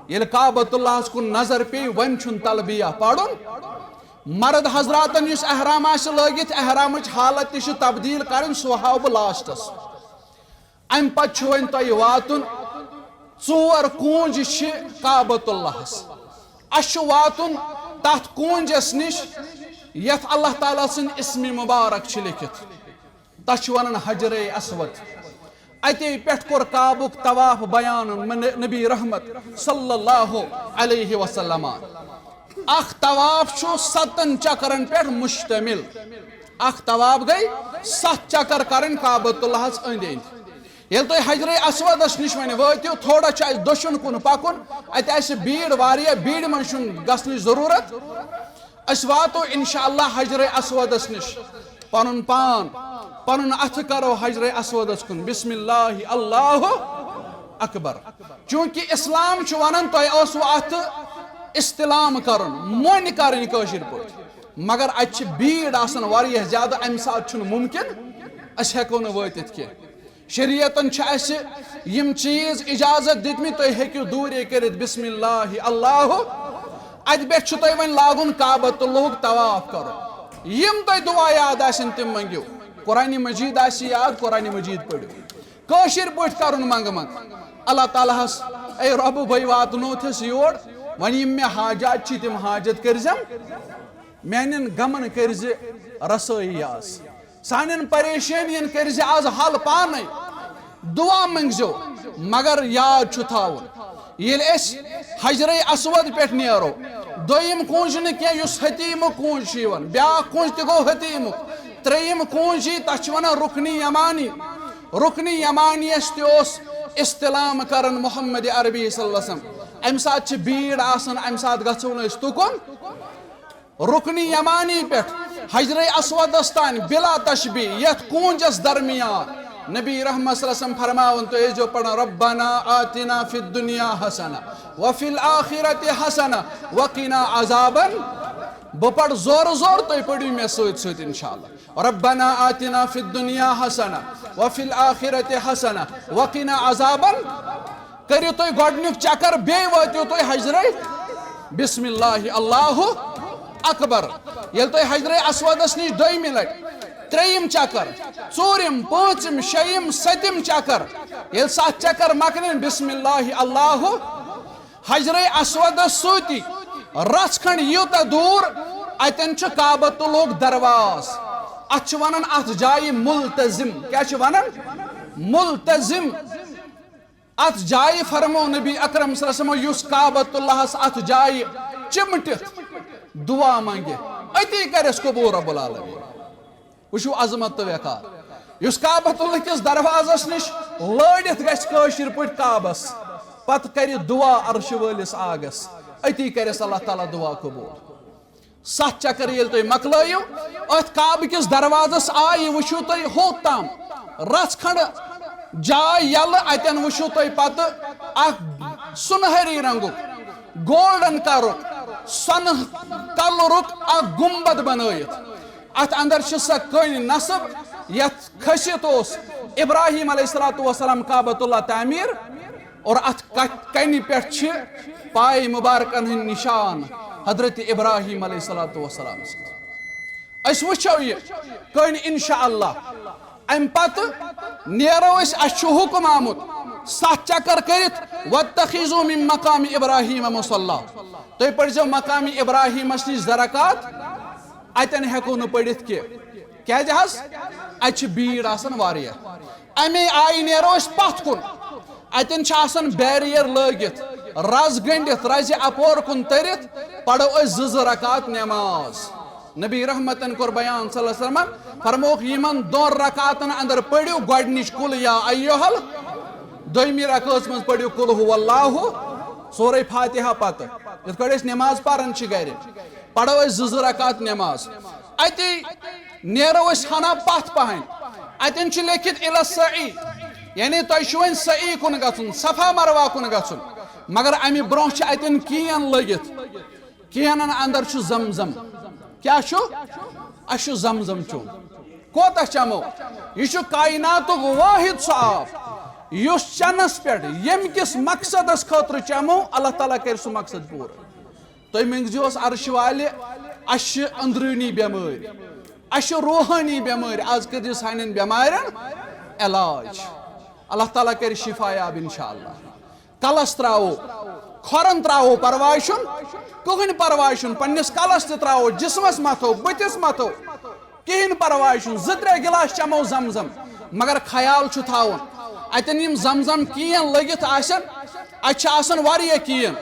ییٚلہِ کعبۃ اللہس کُن نظر پیٚیہِ، وۄنۍ چھُنہٕ تلبیہ پرُن۔ مرد حضراتن یُس احرام آسہِ لٲگِتھ، احرامٕچ حالت تہِ چھِ تبدیل کرٕنۍ، سُہ ہاوٕ بہٕ لاسٹس۔ امہِ پتہٕ چھُ وۄنۍ تۄہہِ واتُن، ژور کوٗنٛجہِ چھِ کعبۃ اللہس۔ اسہِ چھُ واتُن تتھ کوٗنٛجس نِش یتھ اللہ تعالیٰ سٕنٛدۍ اسمِ مبارک چھِ لیکھِتھ۔ تتھ چھِ ونان حجرِ اسود۔ اتے پٮ۪ٹھ کوٚر کعبُک طواف بیان م-، نبی رحمت صلی اللہ علیہ وسلم۔ اکھ طواف چھُ ستن چکرن پٮ۪ٹھ مشتمل۔ اکھ طواف گٔے ستھ چکر کرٕنۍ کعبۃ اللہس أنٛدۍ أنٛدۍ۔ ییٚلہِ تُہۍ حجرِ اسودس نِش وۄنۍ وٲتِو، تھوڑا چھُ اَسہِ دٔچھُن کُن پکُن، اَتہِ آسہِ بیٖڑ واریاہ، بیٖڑِ منٛز چھُنہٕ گژھنٕچ ضروٗرت۔ أسۍ واتو انشاءاللہ حجرِ اسودس نِش، پنُن پان، پنُن اتھٕ کرو حجرِ اسودس کُن، بسم اللہ، اللہ اکبر۔ چونکہ اسلام چھُ ونان تۄہہِ اوسوٕ اتھٕ استلام کرُن، مۄنۍ کرٕنۍ کٲشِر پٲٹھۍ، مگر اتہِ چھِ بیٖڑ آسان واریاہ زیادٕ، امہِ ساتہٕ چھُنہٕ مُمکِن، أسۍ ہٮ۪کو نہٕ وٲتِتھ کینٛہہ۔ شریعتن چھِ اَسہِ یِم چیٖز اجازت دِتمٕتۍ، تُہۍ ہیٚکِو دوٗرے کٔرِتھ، بسم اللہ، اللہ۔ اَتہِ پٮ۪ٹھ چھُ تۄہہِ وۄنۍ لاگُن کعبۃ اللہُک طواف کرُن۔ یِم تۄہہِ دُعا یاد آسن، تِم منٛگِو۔ قرآن مجید آسہِ یاد، قرآن مجید پٔرِو۔ کٲشِر پٲٹھۍ کرُن منٛگہٕ منٛگ۔ اللہ تعالیٰ ہس، اے رۄبہٕ، بے واتنوتھس یور، وۄنۍ یِم مےٚ حاجات چھِ، تِم حاجت کٔرزٮ۪م۔ میانٮ۪ن غمن کٔرزِ رسٲیی آز۔ سانٮ۪ن پریشٲنین کٔرزِ آز حل پانے۔ دعا منٛگزیو، مگر یاد چھُ تھاوُن، ییٚلہِ أسۍ حجرِ اسود پٮ۪ٹھ نیرو، دوٚیِم کونٛج نہٕ کینٛہہ، یُس حتیٖمُک کونٛج چھُ یِوان، بیٛاکھ کونٛج تہِ گوٚو حتیٖمُک، ترٛیٚیِم کونٛج یی، تَتھ چھِ وَنان رُکنِ یمانی۔ رُکنِ یمانیَس تہِ اوس استلام کران محمد عربی صلی اللہ علیہ وسلم۔ اَمہِ ساتہٕ چھِ بیٖڑ آسان، اَمہِ ساتہٕ گژھو نہٕ أسۍ تُکُن۔ رُکنِ یمانی پٮ۪ٹھ حجرِ اسودس تام بلا تشبیہ، یتھ کونجس درمیان نبی رحمت صلی اللہ علیہ وسلم فرماوان، تُہۍ ٲسۍزیو پران، ربنا آتنا فی الدنیا حسنہ وفی الآخرۃ حسنہ وقنا عذاب۔ بہٕ پرٕ زورٕ زورٕ، تُہۍ پٔرِو مےٚ سۭتۍ سۭتۍ انشاءاللہ۔ ربنا آتنا فی الدنیا حسنہ وفی الآخرۃ حسنہ وقنا عذاب۔ کٔرِو تُہۍ گۄڈٕنیُک چکر، بیٚیہِ وٲتِو تُہۍ حجرے۔ بسم اللہ، اللہ اکبر۔ ییٚلہِ تُہۍ حجرے اسودس نِش دوٚیمہِ لٹہِ، ترٛیٚیِم چکر، ژوٗرِم، پٲنٛژِم، شیٚیِم، سٔتِم چکر، ییٚلہِ ستھ چکر مۄکلن، بسم اللہ، اللہ۔ حجرے اسودس سۭتی رژھ کھنڈ یوٗتاہ دوٗر، اتٮ۪ن چھُ کعبۃ اللہُک درواز۔ اتھ چھِ ونان اتھ جایہِ ملتزم۔ کیٛاہ چھِ ونان؟ ملتزم۔ اتھ جایہِ فرمو نبی اکرم صلی اللہ علیہ وسلم، یُس کعبۃ اللہس اتھ جایہِ چمٹِتھ دعا منگہِ، أتی کرٮ۪س قبول رب العالمین۔ وٕچھِو عظمت تہٕ وقار۔ یُس کعبۃ اللہ کِس دروازس نِش لٲڑِتھ گژھِ کٲشِر پٲٹھۍ کعبس، پتہٕ کرِ دعا عرشہِ وٲلِس آگس، أتی کرٮ۪س اللہ تعالیٰ دعا قبول۔ ستھ چکر ییٚلہِ تُہۍ مۄکلٲیِو، أتھۍ کعبہٕ کِس دروازس آیہِ وٕچھِو تُہۍ ہوٚت تام رژھ کھنڈ جاے یلہٕ، اتٮ۪ن وٕچھِو تُہۍ پتہٕ اکھ سُنہری رنگُک، گولڈن کرُک، سۄنہٕ کلرُک اکھ گنبد بنٲیِتھ۔ اتھ اندر چھِ سۄ کٔنۍ نصب یتھ کھٔسِتھ اوس ابراہیم علیہ الصلوۃ والسلام کعبۃ اللہ تعمیر، اور اتھ ک-، کنہِ پٮ۪ٹھ چھِ پایہِ مبارکن ہٕنٛدۍ نشان حضرت ابراہیم علیہ الصلوۃ والسلام سٕنٛدۍ۔ أسۍ وٕچھو یہِ کٔنۍ انشاءاللہ۔ امہِ پتہٕ نیرو أسۍ، اسہِ چھُ حکم آمُت ستھ چکر کٔرِتھ، "واتخذوا من مقام ابراہیم مصلی"۔ تُہۍ پٔرۍزیو مقام ابراہیمس نِش زٕ رکعت، اتٮ۪ن ہٮ۪کو نہٕ پٔرِتھ کینٛہہ۔ کیٛازِ حظ؟ اتہِ چھِ بیٖڑ آسان واریاہ۔ امے آیہِ نیرو أسۍ پتھ کُن۔ اتٮ۪ن چھِ آسان بیریئر لٲگِتھ، رز گٔنڈِتھ، رزِ اپور کُن تٔرِتھ پرو أسۍ زٕ زٕ رکعت نماز۔ نبی رحمتن کوٚر بیان صلی اللہ علیہ وسلمن، فرمووُکھ، یِمن دۄن رکعتن اندر پٔرِو گۄڈٕنِچ قل یا ایہل، دوٚیمہِ رکعژ منٛز پٔرِو قل هو اللہ، سورہ فاتحہ پتہٕ، یِتھ کٲٹھۍ أسۍ نماز پران چھِ گرِ، پرو أسۍ زٕ زٕ رکعت نماز۔ اتی نیرو أسۍ ہنا پتھ پہن، اتٮ۪ن چھُ لیکھِتھ الی السعی، یعنی تۄہہِ چھُ وۄنۍ سعی کُن گژھُن، صفا مروہ کُن گژھُن، مگر امہِ برونٛہہ چھِ اتٮ۪ن کین لٔگِتھ۔ کینن اندر چھُ زمزم۔ کیٛاہ چھُ؟ اسہِ چھُ زمزم چیوٚن۔ کوتاہ چمو؟ یہِ چھُ کائناتُک واحد سُہ آب یُس چنس پٮ۪ٹھ ییٚمہِ کِس مقصدس خٲطرٕ چمو، اللہ تعالیٰ کرِ سُہ مقصد پوٗرٕ۔ تُہۍ مٔنٛگزِہوس عرشہِ والہِ، اسہِ چھِ أنٛدروٗنی بٮ۪مٲرۍ، اسہِ چھِ روحٲنی بٮ۪مٲرۍ، از کٔرۍزِ سانٮ۪ن بٮ۪مارٮ۪ن علاج۔ اللہ تعالیٰ کرِ شفا یاب انشاءاللہ۔ کلس تراوو، کھۄرن تراوو، پرواے چھُنہٕ، کٕہٕنۍ پرواے چھُنہٕ، پننِس کلس تہِ تراوو، جسمس متھو، بٕتھِس متھو، کِہیٖنۍ پرواے چھُنہٕ، زٕ ترٛےٚ گلاس چمو زمزم، مگر خیال چھُ تھاوُن، اتٮ۪ن یِم زمزم کین لٔگِتھ آسن، اتہِ چھِ آسان واریاہ کین،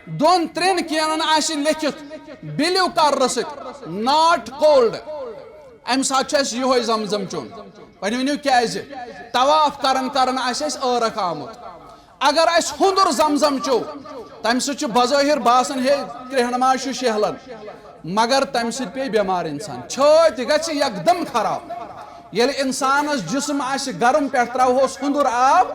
دۄن ترٛٮ۪ن کینن آسہِ لیکھِتھ بِلیو کلرٕ سۭتۍ، not cold۔ امہِ ساتہٕ چھُ اسہِ یِہوے زمزم چیوٚن۔ وۄنۍ ؤنِو کیازِ؟ طواف کران کران آسہِ اسہِ عٲرق آمُت۔ اگر اسہِ ہُنٛدُر زمزم چیوٚو، تمہِ سۭتۍ چھُ بظٲہر باسان، ہے، کرٛیٚہن ما چھُ شیہلان، مگر تمہِ سۭتۍ پیٚیہِ بٮ۪مار انسان، چھٲتۍ گژھِ یکدم خراب۔ ییٚلہِ انسانس جسم آسہِ گرم، پٮ۪ٹھ تراوہوس ہُنٛدُر آب،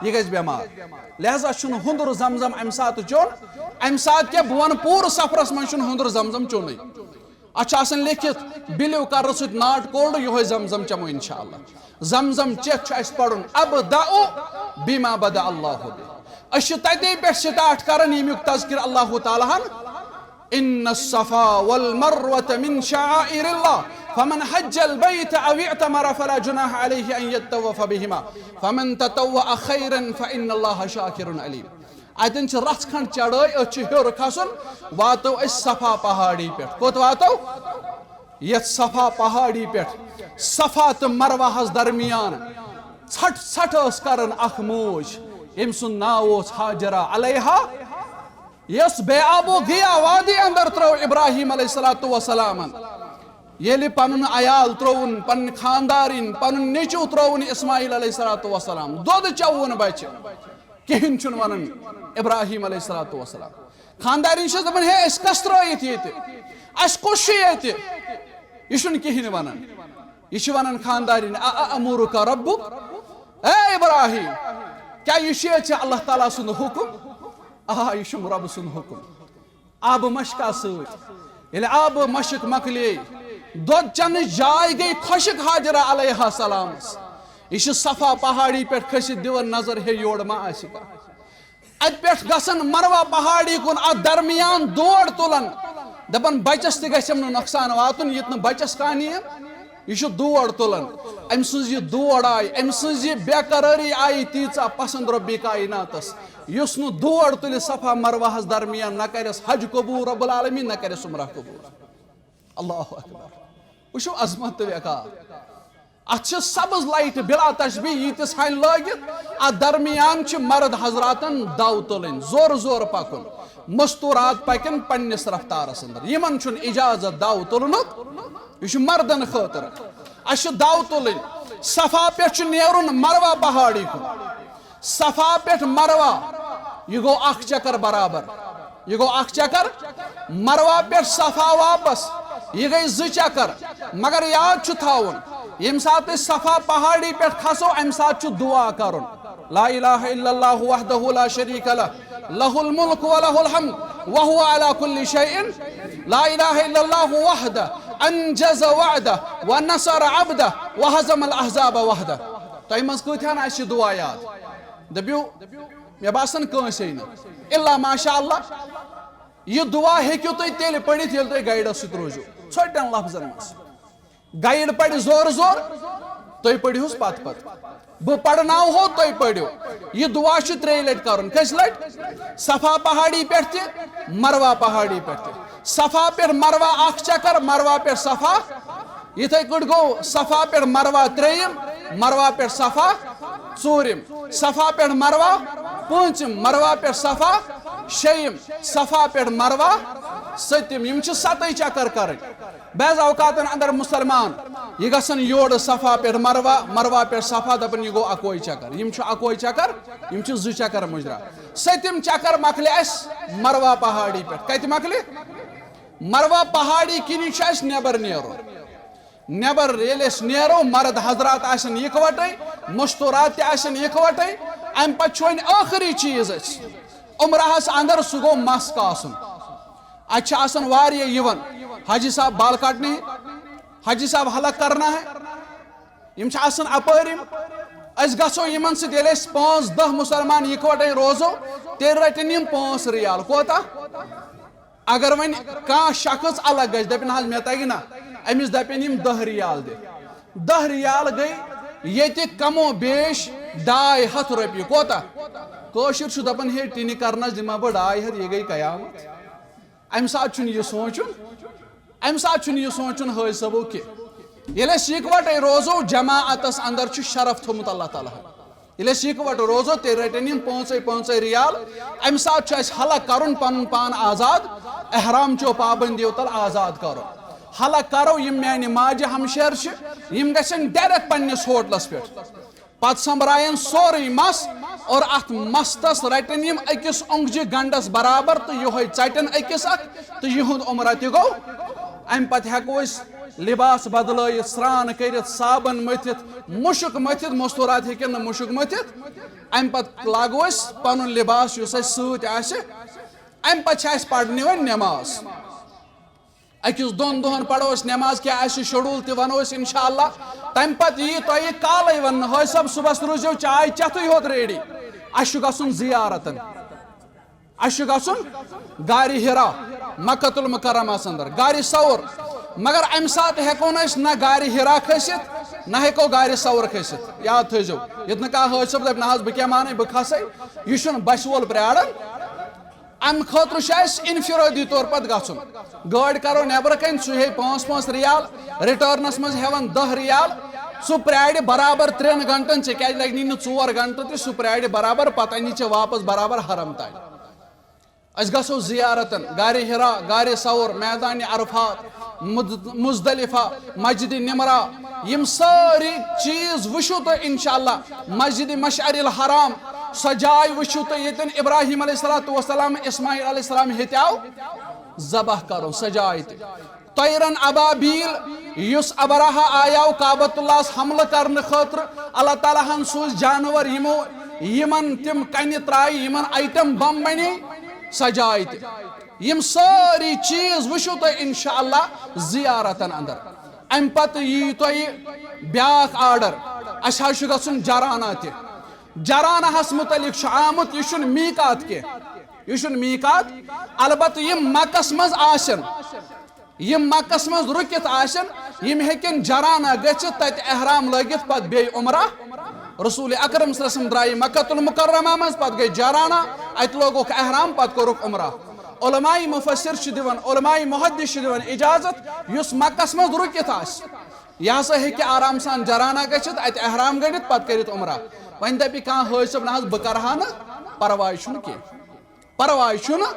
یہِ گژھِ بٮ۪مار۔ لہذا چھُنہٕ ہُنٛدُر زمزم امہِ ساتہٕ چیوٚن۔ امہِ ساتہٕ کیٛاہ، بہٕ ونہٕ، پوٗرٕ سفرس منٛز چھُنہٕ ہُنٛدُر زمزم چیوٚنُے۔ اتھ چھُ آسان لیکھِتھ بِلیو کلرٕ سۭتۍ، not cold، یِہوے زمزم چمو انشاءاللہ۔ زمزم چٮ۪تھ چھُ اسہِ پرُن ابدأ بما بدأ اللہ بہ۔ أسۍ چھِ تتے پٮ۪ٹھ start کران ییٚمیُک تذکر اللہ تعالیٰ ہن، ان الصفا والمروة من شعائر اللہ فمن حج البیت او اعتمر فلا جناح علیہ ان یطوف بہما فمن تطوع خیرا فان اللہ شاکر علیم۔ اتٮ۪ن چھِ رژھ کھنڈ چڑٲے، أتھۍ چھُ ہیوٚر کھسُن، واتو أسۍ صفا پہاڑی پٮ۪ٹھ۔ کوٚت واتو؟ یتھ صفا پہاڑی پٮ۪ٹھ، صفا تہٕ مروہس درمیان ژھٹ ژھٹ ٲس کران اکھ موج، ییٚمۍ سُنٛد ناو اوس ہاجرہ علیہا، یۄس بے آب و گیا وادی اندر ترٲو ابراہیم علیہ الصلوۃ والسلامن۔ ییٚلہِ پنُن عیال ترٛووُن، پنٕنۍ خاندارِنۍ، پنُن نیٚچو ترٛووُن اسماعیل علیہ الصلوۃ والسلام، دۄد چووُن بچہِ، کہین چھُنہٕ ونان ابراہیم علیہ الصلوۃ والسلام۔ خاندارِنۍ چھس دپان، ہے، اسہِ کس ترٲیِتھ ییٚتہِ؟ اسہِ کُس چھُ ییٚتہِ؟ یہِ چھُنہٕ کہین ونان۔ یہِ چھِ ونان خاندارِنۍ، "أأمرك ربك؟" اے ابراہیم، کیا یہِ چھُ ژےٚ اللہ تعالیٰ سُنٛد حکم؟ آ، یہِ چھُم رب سُنٛد حکم۔ آبہٕ مشکہ سۭتۍ۔ ییٚلہِ آبہٕ مشک مۄکلے، دۄد چنٕچ جاے گٔے خۄشک ہاجرہ علیہ السلامس۔ یہِ چھِ صفا پہاڑی پٮ۪ٹھ کھٔسِتھ دِوان نظر، ہے، یورٕ ما آسہِ کانٛہہ۔ اتہِ پٮ۪ٹھ گژھن مروہ پہاڑی کُن، اتھ درمیان دور تُلان، دپان، بچس تہِ گژھٮ۪م نہٕ نۄقصان واتُن، یُتھ نہٕ بچس کانٛہہ نِیہِ۔ یہِ چھُ دور تُلان۔ أمۍ سٕنٛز یہِ دور آیہِ، أمۍ سٕنٛز یہِ بے قرٲری آیہِ تیٖژاہ پسند ربِ کائناتس، یُس نہٕ دور تُلہِ صفا مروہس درمیان، نہ کرٮ۪س حج قبول رب العالمین، نہ کرٮ۪س عمرہ قبول۔ اللہ اکبر۔ وٕچھِو عظمت تہٕ وقار۔ اتھ چھِ سبز لایٹہِ بلا تشبیہ ییٖتِس ہنہِ لٲگِتھ، اتھ درمیان چھِ مرد حضراتن دو تُلٕنۍ، زورٕ زورٕ پکُن، مستورات پکن پننِس رفتارس اندر، یِمن چھُنہٕ اجازت دو تُلنُک، یہِ چھُ مردن خٲطرٕ۔ اسہِ چھِ دو تُلٕنۍ، صفا پٮ۪ٹھ چھُ نیرُن مروہ پہاڑی کُن۔ صفا پٮ۪ٹھ مروہ، یہِ گوٚو اکھ چکر برابر۔ یہِ گوٚو اکھ چکر۔ مروہ پٮ۪ٹھ صفا واپس، یہِ گٔے زٕ چکر۔ مگر یاد چھُ تھاوُن، ییٚمہِ ساتہٕ أسۍ صفا پہاڑی پٮ۪ٹھ کھسو، امہِ ساتہٕ چھُ دعا کرُن، لا الہ الا اللہ وحدہ لا شریک لہ، لہ الملک و لہ الحمد وہو علی کل شیء، لا الہ الا اللہ وحدہ انجز وعدہ و نصر عبدہ و ہزم الاحزاب وحدہ۔ تۄہہِ منٛز کۭتیاہن آسہِ یہِ دعا یاد؟ دٔپِو، مےٚ باسان کٲنٛسے نہٕ۔ الا ماشاء اللہ، یہِ دعا ہیٚکِو تُہۍ تیٚلہِ پٔرِتھ، ییٚلہِ تُہۍ گایڈس سۭتۍ روٗزِو۔ ژھۄٹٮ۪ن لفظن منٛز۔ گایڈ پرِ زورٕ زورٕ، تُہۍ پٔرِہُس پتہٕ پتہٕ۔ بہٕ پرناوہو، تُہۍ پٔرِو۔ یہِ دعا چھُ ترٛیٚیہِ لٹہِ کرُن۔ کٔژِ لٹہِ؟ صفا پہاڑی پٮ۪ٹھ تہِ، مروہ پہاڑی پٮ۪ٹھ تہِ۔ صفا پٮ۪ٹھ مروہ اکھ چکر، مروہ پٮ۪ٹھ صفا۔ یِتھے کٲٹھۍ گوٚو صفا پٮ۪ٹھ مروہ ترٛیٚیِم، مروہ پٮ۪ٹھ صفا ژوٗرِم، صفا پٮ۪ٹھ مروہ پوٗنٛژِم، مروہ پٮ۪ٹھ صفا شیٚیِم، صفا پٮ۪ٹھ مروہ سٔتِم۔ یِم چھِ ستٕے چکر کرٕنۍ۔ بعض اوقاتن اندر مسلمان یہِ گژھن یورٕ صفا پٮ۪ٹھ مروہ، مروہ پٮ۪ٹھ صفا، دپان یہِ گوٚو اکوے چکر۔ یِم چھِ اکوے چکر، یِم چھِ زٕ چکر مُجرا۔ سٔتِم چکر مۄکلہِ اسہِ مروہ پہاڑی پٮ۪ٹھ۔ کتہِ مۄکلہِ؟ مروہ پہاڑی کِنی چھُ اسہِ نٮ۪بر نیرُن۔ نٮ۪بر ییٚلہِ أسۍ نیرو، مرد حضرات آسن یکوٹے، مستورات تہِ آسن یکوٹے۔ امہِ پتہٕ چھُ وۄنۍ ٲخری چیٖز اسہِ عمرہس اندر، سُہ گوٚو مس کاسُن۔ اتہِ چھِ آسان واریاہ یِوان، حاجی صاحب بال کٹنہِ، حاجی صاحب حلق کرنا ہے، یِم چھِ آسان اپٲرۍ یِم۔ أسۍ گژھو یِمن سۭتۍ، ییٚلہِ أسۍ پانٛژھ دہ مسلمان یکوٹے روزو، تیٚلہِ رٹن یِم پانٛژھ ریال۔ کوتاہ؟ اگر وۄنۍ کانٛہہ شخص الگ گژھِ، دپہِ نہ حظ مےٚ تگہِ نہ، أمِس دپن یِم دہ ریال دِ۔ دہ ریال گٔے ییٚتہِ کم و بیش ڈاے ہتھ رۄپیہِ۔ کوتاہ؟ کٲشُر چھُ دپان، ہے ٹِنہِ کرنس دِمہ بہٕ ڈاے ہتھ، یہِ گٔے قیامت۔ امہِ ساتہٕ چھُنہٕ یہِ سونٛچُن، امہِ ساتہٕ چھُنہٕ یہِ سونٛچُن حٲج صٲبو کہِ ییٚلہِ أسۍ یکوٹے روزو، جماعتس اندر چھُ شرف تھوٚومُت اللہ تعالیٰ ہن۔ ییٚلہِ أسۍ یکوٹہٕ روزو، تیٚلہِ رٹن یِم پانٛژے پانٛژے ریال۔ امہِ ساتہٕ چھُ اسہِ حلق کرُن، پنُن پان آزاد، احرام چو پابندیو تل آزاد کرُن۔ حلق کرو، یِم میانہِ ماجہِ ہمشیر چھِ، یِم گژھن ڈائریکٹ پننِس ہوٹلس پٮ۪ٹھ۔ پتہٕ سنبرایَن سورُے مس اور اتھ مستس رٹن یِم أکِس اونگجہِ گنڈس برابر تہٕ یِہوٚے ژٹن أکِس اکھ تہٕ یِہُنٛد عمرہ تہِ گوٚو۔ امہِ پتہٕ ہٮ۪کو أسۍ لباس بدلٲیِتھ، سرٛان کٔرِتھ، صابن مٔتھِتھ، مُشُک مٔتھِتھ، مستورات ہیٚکن نہٕ مُشُک مٔتھِتھ۔ امہِ پتہٕ لاگو أسۍ پنُن لباس یُس اسہِ سۭتۍ آسہِ۔ امہِ پتہٕ چھِ اسہِ پرنہِ وۄنۍ نٮ۪ماز۔ أکِس دۄن دۄہن پرو أسۍ نٮ۪ماز، کیٛاہ آسہِ شیڈول تہِ ونو أسۍ انشاءاللہ۔ تمہِ پتہٕ یی تۄہہِ کالے وننہٕ، حٲج صٲب صُبحس روٗزِو چاے چٮ۪تھٕے ہوت ریڈی، اسہِ چھُ گژھُن زیارتن۔ اسہِ چھُ گژھُن غارِ حرا، مکۃ المکرمس اندر، غارِ ثور۔ مگر امہِ ساتہٕ ہیٚکو نہٕ أسۍ نہ غارِ حرا کھٔسِتھ، نہ ہیٚکو غارِ ثور کھٔسِتھ۔ یاد تھٲیزیو، ییٚتہِ نہٕ کانٛہہ حٲج صٲب دپہِ، نہ حظ بہٕ کیٛاہ مانہٕ، بہٕ کھسے۔ یہِ چھُنہٕ بسہِ وول پرٛاران۔ امہِ خٲطرٕ چھُ اسہِ انفرٲدی طور پتہٕ گژھُن۔ گٲڑۍ کرو نٮ۪برٕ کنہِ، سُہ ہیٚیہِ پانٛژھ پانٛژھ ریال، ریٹرنس منٛز ہٮ۪وان دہ ریال۔ سُہ پرٛارِ برابر ترٛٮ۪ن گھنٹن، ژےٚ کیٛازِ لگہِ نہٕ ژور گھنٹہٕ تہِ، سُہ پرٛارِ برابر، پتہٕ انہِ ژےٚ واپس برابر حرم تانۍ۔ أسۍ گژھو زیارتن، غارِ حرا، غارِ ثور، میدانِ عرفات، مد-، مزدلفہ، مسجد نمرہ، یِم سٲری چیٖز وٕچھِو تُہۍ انشاءاللہ۔ مسجد مشعر الحرام، سۄ جاے وٕچھِو تُہۍ ییٚتٮ۪ن ابراہیم علیہ الصلوۃ والسلام، اسماعیل علیہ السلام ہیٚتیو ذبح کرُن، سۄ جاے تہِ۔ طیرن ابابیل، یُس ابرہہ آیاو کعبۃ اللہس حملہٕ کرنہٕ خٲطرٕ، اللہ تعالیٰ ہن سوٗز جانور یِمو، یِمن تِم کنہِ ترایہِ، یِمن ایٹم بم بنے، سۄ جاے تہِ۔ یِم سٲری چیٖز وٕچھِو تُہۍ انشاءاللہ زیارتن اندر۔ امہِ پتہٕ یی تۄہہِ بیاکھ آرڈر، اسہِ حظ چھُ گژھُن جرانہ تہِ۔ جرانہس متعلق چھُ آمُت، یہِ چھُنہٕ میٖقات کینٛہہ، یہِ چھُنہٕ میٖقات۔ البتہ یِم مکس منٛز آسن، یِم مکس منٛز رُکِتھ آسن، یِم ہیٚکن جرانہ گٔژھِتھ، تتہِ احرام لٲگِتھ، پتہٕ بیٚیہِ عمرہ۔ رسول اکرم صلی اللہ علیہ وسلم درٛایہِ مکۃ المکرمہ منٛز، پتہٕ گٔے جرانہ، اتہِ لوگُکھ احرام، پتہٕ کوٚرُکھ عمرہ۔ علماء مفسر چھِ دِوان، علماء محدث چھِ دِوان اجازت، یُس مکس منٛز رُکِتھ آسہِ، یہِ ہسا ہیٚکہِ آرام سان جرانہ گٔژھِتھ، اتہِ احرام گٔنڈِتھ، پتہٕ کٔرِتھ عمرہ۔ وۄنۍ دپہِ کانٛہہ، حٲج صٲب، نہ حظ، بہٕ کرٕ ہا نہٕ، پرواے چھُنہٕ کینٛہہ، پرواے چھُنہٕ۔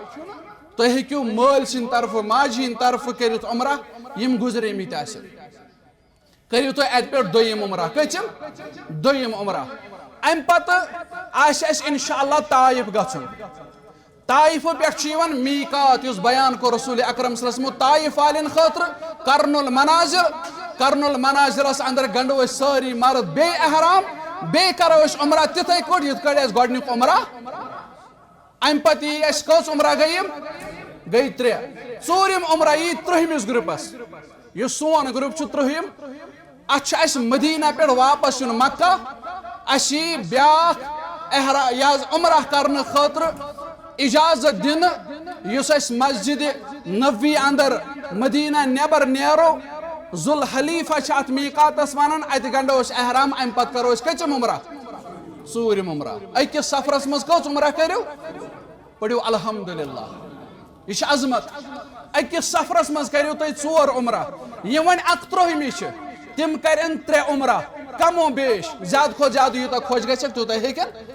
تُہۍ ہیٚکِو مٲلۍ سٕنٛدِ طرفہٕ، ماجہِ ہٕنٛدِ طرفہٕ کٔرِتھ عمرہ، یِم گُزریمٕتۍ آسن۔ کٔرِو تُہۍ اَتہِ پٮ۪ٹھ دوٚیِم عمرہ۔ کٔژِم؟ دوٚیِم عمرہ۔ اَمہِ پتہٕ آسہِ اَسہِ اِنشاءاللہ طائف گژھُن۔ طائفہٕ پٮ۪ٹھ چھُ یِوان میقات، یُس بیان کوٚر رسول اکرم صلی اللہ علیہ وسلم طائف والٮ۪ن خٲطرٕ، قرن المنازل۔ قرن المنازلس اندر گنڈو أسۍ سٲری مرد بے احرام، بیٚیہِ کرو أسۍ عمرہ تِتھے کٲٹھۍ یِتھ کٲٹھۍ اَسہِ گۄڈٕنیُک عمرہ۔ امہِ پتہٕ یی اَسہِ کٔژ عمرہ گٔے یِم؟ گٔے ترٛےٚ۔ ژوٗرِم عمرہ یی ترٛہمِس گروپس۔ یُس سون گروپ چھُ ترٛہِم، اتھ چھُ اَسہِ مدینہ پٮ۪ٹھ واپس یُن مکہ۔ اَسہِ یی بیاکھ احرا-، یہِ حظ عمرہ کرنہٕ خٲطرٕ اجازت دِنہٕ، یُس اَسہِ مسجد نبوی اندر مدینہ نٮ۪بر نیرو، ذوالحلیفہ چھِ اتھ میقاتس ونان، اتہِ گنڈو أسۍ احرام، امہِ پتہٕ کرو أسۍ کٔژِم عمرہ؟ ژوٗرِم عمرہ۔ أکِس سفرس منٛز کٔژ عمرہ کٔرِو؟ پٔرِو الحمدللہ۔ یہِ چھِ عظمت۔ أکِس سفرس منٛز کٔرِو تُہۍ ژور عمرہ۔ یِم وۄنۍ اَکترٛہمہِ چھِ، تِم کَرن ترٛےٚ عمرہ، کم و بیش، زیادٕ کھۄتہٕ زیادٕ یوٗتاہ خۄش گژھٮ۪کھ، تیوٗتاہ ہیٚکن۔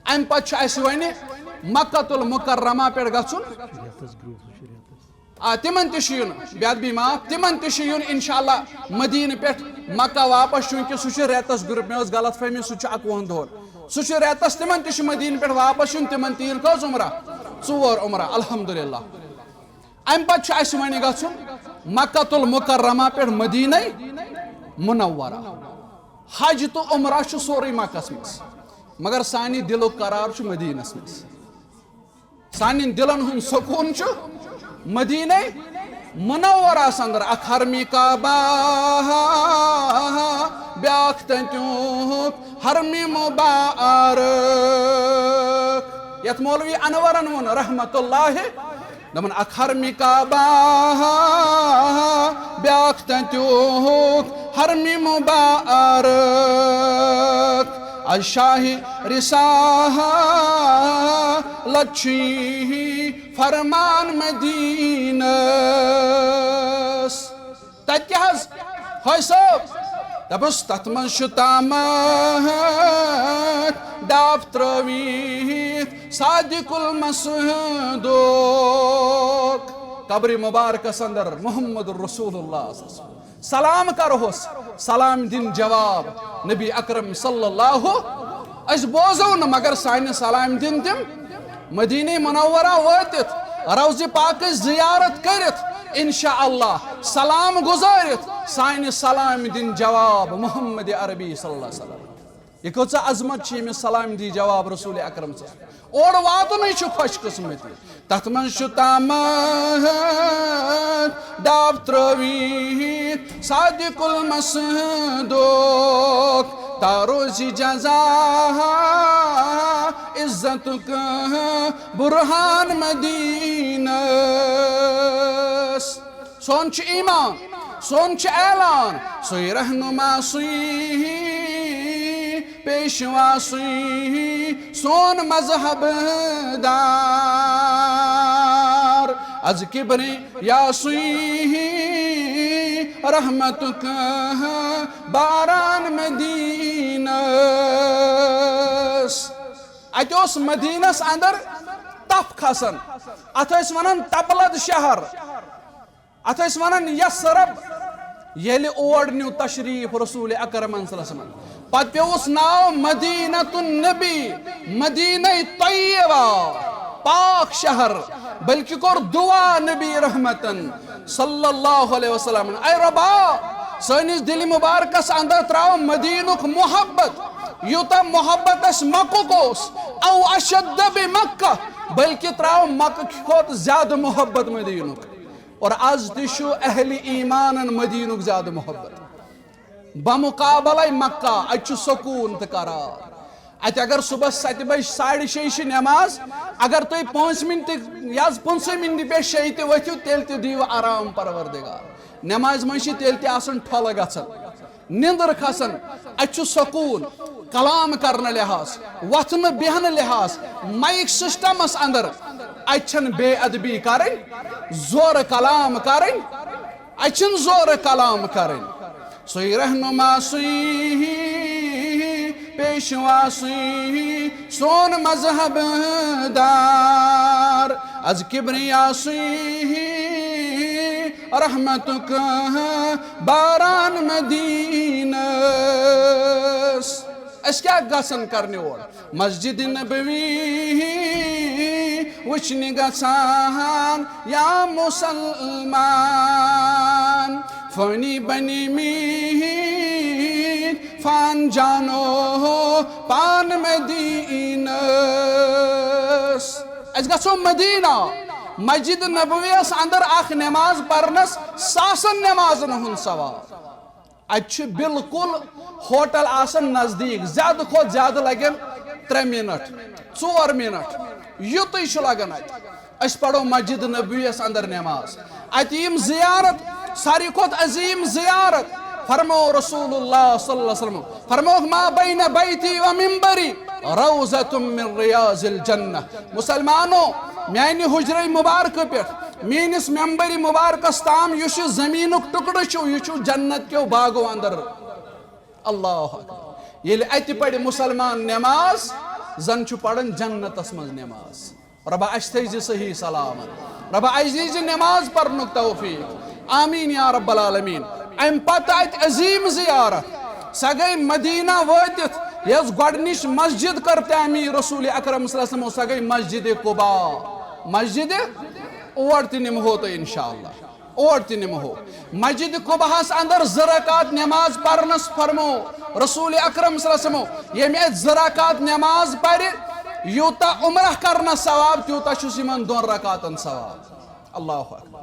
اَمہِ پتہٕ چھُ اَسہِ وۄنۍ مکہ المکرمہ پٮ۪ٹھ گژھُن۔ آ، تِمن تہِ چھُ یُن، بے ادبی معاف، تِمن تہِ چھُ یُن انشاءاللہ مدینہ پٮ۪ٹھ مکہ واپس، چونکہ سُہ چھُ رٮ۪تس گروپ، مےٚ ٲس غلط فہمی، سُہ چھُ اَکوُہن دۄہن۔ سُہ چھُ رٮ۪تس، تِمن تہِ چھُ مدینہ پٮ۪ٹھ واپس یُن، تِمن تہِ یِن کٔژ عمرہ؟ ژور عمرہ، الحمدللہ۔ امہِ پتہٕ چھُ اَسہِ وۄنۍ گژھُن مکہ المکرمہ پٮ۪ٹھ مدینہ منورہ۔ حج تہٕ عمرہ چھُ سورُے مکس منٛز، مگر سانہِ دِلُک قرار چھُ مدینس منٛز۔ سانٮ۪ن دِلن ہُنٛد سکوٗن چھُ مدینہ منورس اندر۔ اکھ حرمی کعبہ، بیاکھ تتیُک حرمی مبارک، یتھ مولوی انورن ووٚن رحمت اللہ، دپان اکھ حرمی کعبہ، بیاکھ تتیُک حرمی مبارک۔ از شاہ رسالت چھُ فرمان مدینس۔ تتہِ کیٛاہ حظ؟ حٲج صٲب، دپُس، تتھ منٛز چھُ تامتھ ڈاپھ ترٲوِتھ صادق المصدوق۔ قبرِ مبارکس اندر محمد رسول اللہ۔ سلام کرہوس، سلام دِن جواب نبی اکرم صلی اللہ۔ أسۍ بوزو نہٕ، مگر سانہِ سلام دِن تِم۔ مدینہ منورہ وٲتِتھ، روضہ پاکٕچ زیارت کٔرِتھ، انشاءاللہ سلام گزٲرِتھ، سانہِ سلام دِن جواب محمد عربی صلی اللہ علیہ وسلم۔ یہِ کۭژاہ عظمت چھِ ییٚمِس سلام دی جواب رسول اکرم صلی اللہ علیہ وسلم۔ اور واتُنٕے چھُ خوش قسمتی۔ تتھ منٛز چھُ تامتھ ڈاپھ ترٲوِتھ صادق المصدوق، تا روزِ جزا عزتُک برہان مدینس۔ سون چھُ ایمان، سون چھُ اعلان، سُے رہنما، سُے پیشوا، سُے سون مذہب دار۔ از کبریا سُے رحمتُک باران مدینس۔ اتہِ اوس مدینس اندر تپھ کھسان، اتھ ٲسۍ ونان تپلد شہر۔ اتھ ٲسۍ ونان یثرب۔ ییٚلہِ اور نیو تشریف رسول اکرمن صلی اللہ علیہ وسلم، پتہٕ پیوس ناو مدینۃ النبی، مدینہ طیبہ، پاک شہر، بلکہ کوٚر دعا نبی رحمتن صلی اللہ علیہ وسلم، اے ربا، سٲنِس دِلہِ مبارکس اندر تراو مدینُک محبت، یوٗتاہ محبت اسہِ مکُک اوس، او اشد بمکہ، بلکہ تراو مکہ کھۄتہٕ زیادٕ محبت مدینُک۔ اور از تہِ چھُ اہل ایمانن مدینُک زیادٕ محبت۔ بمقابلے مکہ، اتہِ چھُ سکوٗن تہٕ قرار۔ اتہِ اگر صبحس ستہِ بجہِ، ساڑِ شیٚیہِ چھِ نماز، اگر تُہۍ پانٛژھ منٹ یا پٕنٛژٕہ منٹ پٮ۪ٹھ شیٚیہِ تہِ ؤتھِو، تیٚلہِ تہِ دِیِو آرام پروردگار۔ نمازِ منٛز چھِ تیٚلہِ تہِ آسان ٹھۄلہٕ گژھان، نیٚنٛدٕر کھسان۔ اتہِ چھُ سکوٗن، کلام کرنہٕ لحاظ، وۄتھنہٕ بیہنہٕ لحاظ، مایک سسٹمس اندر۔ اتہِ چھنہٕ بے ادبی کرٕنۍ، زورٕ کلام کرٕنۍ، اتہِ چھنہٕ زورٕ کلام کرٕنۍ۔ سُے رہنما، سُے پیشوا، سُے سون مذہب دار۔ از کبریا، سُے رحمتُک باران مدینس۔ أسۍ کیٛاہ گژھن کرنہِ اور؟ مسجد نبوی وٕچھنہِ گژھان یا مسلمان، فانی بنی میر فان جانو پان مدینس۔ أسۍ گژھو مدینہ، مسجد نبویس اندر اکھ نماز پرنس ساسن نمازن ہُنٛد ثواب۔ اتہِ چھُ بالکل ہوٹل آسان نزدیٖک، زیادٕ کھۄتہٕ زیادٕ لگن ترٛےٚ منٹ، ژور منٹ، یُتُے چھُ لگان اتہِ۔ أسۍ پرو مسجد نبویس اندر نماز۔ اتہِ یِم زیارت، ساروی کھۄتہٕ عظیٖم زیارت، فرمو رسول اللہ صلی اللہ علیہ وسلم، فرمووُکھ، "ما بین بیتی و منبری روضۃ من ریاض الجنہ"۔ مسلمانو، میانہِ حجرے مبارکہٕ پٮ۪ٹھ میٲنِس ممبرِ مبارکس تام، یُس یہِ زمینُک ٹکڑٕ چھُ، یہِ چھُ جنت کیو باغو اندر۔ اللہ اکبر۔ ییٚلہِ اتہِ پرِ مسلمان نماز، زن چھُ پران جنتس منٛز نماز۔ رۄبا، اسہِ تھٲیزِ صحیح سلامت۔ رۄبا، اسہِ دیٖزِ نماز پرنُک توفیق۔ آمین یا رب العالمین۔ امہِ پتہٕ اتہِ عظیٖم زیارت، سۄ گٔے مدینہ وٲتِتھ، یۄس گۄڈٕنِچ مسجد کٔر تعمیٖر رسول اکرم صلی اللہ علیہ وسلم، سۄ گٔے مسجد قباء۔ مسجد، اور تہِ نِمہو تۄہہِ انشاءاللہ۔ اور تہِ نِمہو۔ مسجد قباہس اندر زٕ رکعت نماز پرنس فرمو رسول اکرم صلی اللہ علیہ وسلم، ییٚمہِ اتہِ زٕ رکعت نماز پرِ، یوٗتاہ عمرہ کرنس ثواب، تیوٗتاہ چھُس یِمن دۄن رکعتن ثواب۔ اللہ اکبر۔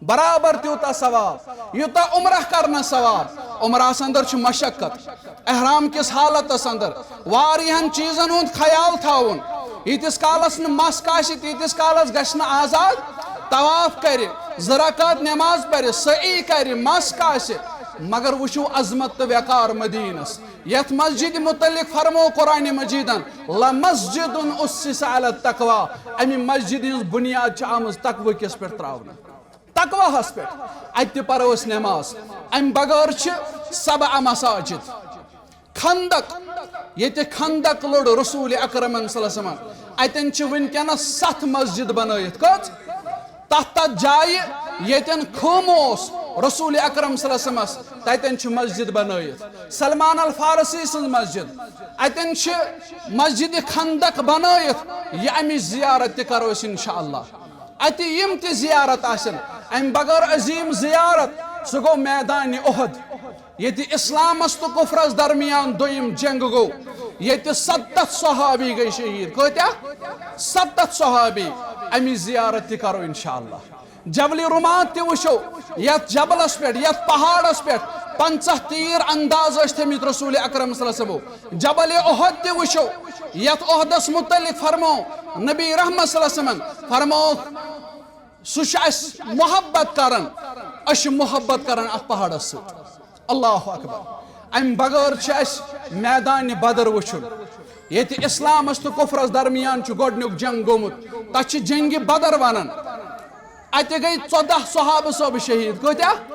برابر تیوٗتاہ ثواب، یوٗتاہ عمرہ کرنس ثواب۔ عمرہس اندر چھُ مشقت۔ احرام کِس حالتس اندر واریاہن چیٖزن ہُنٛد خیال تھاوُن۔ ییٖتِس کالس نہٕ مَس کاسہِ، تیٖتِس کالس گژھِ نہٕ آزاد۔ طواف کرِ، زٕ رکعت نماز پرِ، سعی کرِ، مَس کاسہِ، مگر وٕچھِو عظمت تہٕ وقار مدینس۔ یتھ مسجد متعلق فرمو قرآن مجیدن، "لمسجد اسس علی التقوی"، امہِ مسجد ہٕنٛز بنیاد چھِ آمٕژ تقوی کِس پٮ۪ٹھ تراونہٕ۔ تقواہس پٮ۪ٹھ۔ اتہِ تہِ پرو أسۍ نماز۔ امہِ بغٲر چھِ سبع مساجد۔ خندق، ییٚتہِ خندق لوٚڑ رسول اکرمن صلی اللہ علیہ وسلمن، اتٮ۪ن چھِ وٕنکیٚنس ستھ مسجد بنٲیِتھ۔ کٔژ؟ تتھ تتھ جایہِ ییٚتٮ۪ن خۭمہٕ اوس رسول اکرم صلی اللہ علیہ وسلمس، تتٮ۪ن چھِ مسجد بنٲیِتھ۔ سلمان الفارسی سٕنٛز مسجد، اتٮ۪ن چھِ مسجد خندق بنٲیِتھ۔ یہِ امِچ زیارت تہِ کرو أسۍ انشاءاللہ۔ اتہِ یِم تہِ زیارت آسن، امہِ بغٲر عظیٖم زیارت، سُہ گوٚو میدان احد، ییٚتہِ اسلامس تہٕ کفرس درمیان دوٚیِم جنگ گوٚو، ییٚتہِ ستتھ صحابی گٔے شہیٖد۔ کۭتیاہ؟ ستتھ صحابی۔ امِچ زیارت تہِ کرو انشاءاللہ۔ جبل رمات تہِ وٕچھو، یتھ جبلس پٮ۪ٹھ، یتھ پہاڑس پٮ۪ٹھ پنژاہ تیٖر انداز ٲسۍ تھٲمٕتۍ رسول اکرم صلی اللہ علیہ وسلمو۔ جبل احد تہِ وٕچھو، یتھ احدس متعلق فرمو نبی رحمت صلی اللہ علیہ وسلمن، فرمووُکھ، سُہ چھُ اَسہِ محبت کران، أسۍ چھِ محبت کران اَتھ پہاڑس سۭتۍ۔ اللہ اکبر۔ اَمہِ بغٲر چھِ اَسہِ میدانِ بدر وٕچھُن، ییٚتہِ اسلامس تہٕ کفرس درمیان چھُ گۄڈٕنیُک جنگ گوٚمُت، تَتھ چھِ جنگِ بدر وَنان۔ اَتہِ گٔے ژۄداہ صحابہٕ صٲب شہیٖد۔ کۭتیاہ؟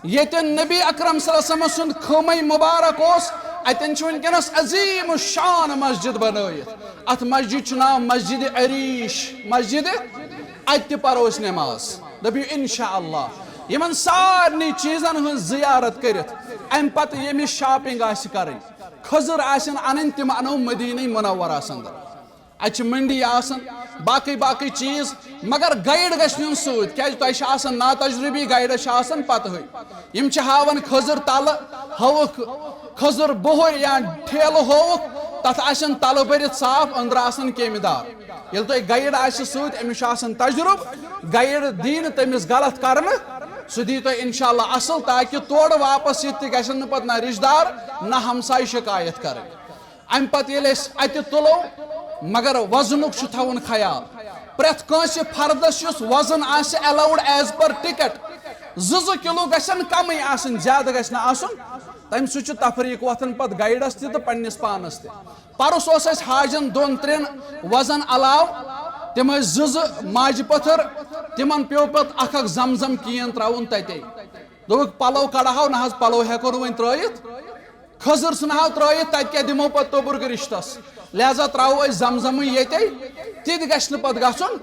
ییٚتٮ۪ن نبی اکرم صلی اللہ علیہ وسلم سُنٛد خٲمَے مُبارک اوس، اَتٮ۪ن چھِ وٕنکیٚنَس عظیٖم الشان مسجد بنٲیِتھ۔ اَتھ مسجد چھُ ناو مسجد عریٖش۔ مسجد، اَتہِ تہِ پَرو أسۍ نٮ۪ماز۔ دٔپِو، "اِنشاء اللہ۔" یِمَن سارنٕے چیٖزَن ہٕنٛز زِیارت کٔرِتھ، اَمہِ پَتہٕ ییٚمِس shopping آسہِ کَرٕنۍ، کھٔزٕر آسن اَنٕنۍ، تِم اَنو مدیٖنَے مُنَوَرَس اَندَر۔ اَتہِ چھِ منڈی آسان، باقٕے باقٕے چیٖز، مگر guide گژھِ نیُن سۭتۍ، کیٛازِ تۄہہِ چھِ آسان ناتجرُبی، guideس چھِ آسان پَتہٕے۔ یِم چھِ ہاوان کھٔزٕر تَلہٕ، ہٲوٕکھ کھٔزٕر بۄہُر یا ٹھیلہٕ ہٲوٕکھ، تَتھ آسن تَلہٕ بٔرِتھ صاف، أنٛدرٕ آسن کیٚمہِ دار۔ ییٚلہِ تۄہہِ guide آسہِ سۭتۍ، أمِس چھُ آسان تجرُبہٕ، guide دی نہٕ تٔمِس غلط کرنہٕ، سُہ دی تۄہہِ انشاءاللہ اَصٕل، تاکہِ تورٕ واپس یِتھ تہِ گژھن نہٕ پَتہٕ نہ رِشتہٕ دار نہ ہمسایہِ شِکایت کرٕنۍ۔ اَمہِ پتہٕ ییٚلہِ أسۍ اَتہِ تُلو، مگر وزنُک چھُ تھاوُن خیال۔ پرٛٮ۪تھ کٲنٛسہِ فردس یُس وزن آسہِ allowed as per ticket، زٕ زٕ کِلوٗ گژھن کمٕے آسٕنۍ، زیادٕ گژھِ نہٕ آسُن۔ تَمہِ سۭتۍ چھُ تفریٖق وۄتھان پتہٕ guideس تہِ تہٕ پننِس پانس تہِ۔ پرُس اوس اَسہِ حاجن دۄن ترٛٮ۪ن وزن علاوٕ، تِم ٲسۍ زٕ زٕ ماجہِ پٔتھٕر، تِمن پیوٚو پتہٕ اکھ اکھ زم زم کین ترٛاوُن تتے۔ دوٚپُکھ، "پلو کڑہاو نہ حظ، پلو ہٮ۪کو نہٕ وۄنۍ ترٲیِتھ، کھٔزٕر ژھٕنہٕ ہاو ترٲیِتھ، تتہِ کیٛاہ دِمو پتہٕ توٚبرُک رِشتس؟ لہذا ترٛاوو أسۍ زم زمٕے ییٚتے، تہِ تہِ گژھِ نہٕ پتہٕ گژھُن۔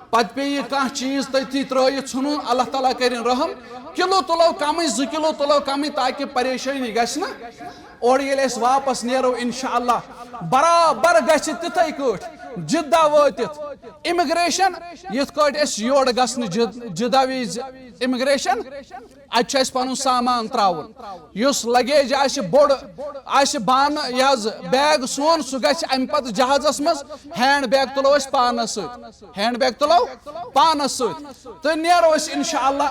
پتہٕ پیٚیہِ کانٛہہ چیٖز تٔتھی ترٲیِتھ ژھُنُن، اللہ تعالیٰ کٔرِن رحم۔ کِلوٗ تُلو کمٕے، زٕ کِلوٗ تُلو کمٕے، تاکہِ پریشٲنی گژھِ نہٕ۔" اورٕ ییٚلہِ أسۍ واپس نیرو، انشاءاللہ برابر گژھِ تِتھے کٲٹھۍ جدہ وٲتِتھ امیگریشن، یِتھ کٲٹھۍ أسۍ یورٕ گژھنہٕ جد-، جدہ وِزِ امیگریشن، اتہِ چھُ اَسہِ پنُن سامان ترٛاوُن۔ یُس لگیج آسہِ بوٚڑ، آسہِ بانہٕ، یہِ حظ بیگ سون، سُہ گژھِ امہِ پتہٕ جہازس منٛز۔ ہینڈ بیگ تُلو أسۍ پانس سۭتۍ، ہینڈ بیگ تُلو پانس سۭتۍ، تہٕ نیرو أسۍ انشاءاللہ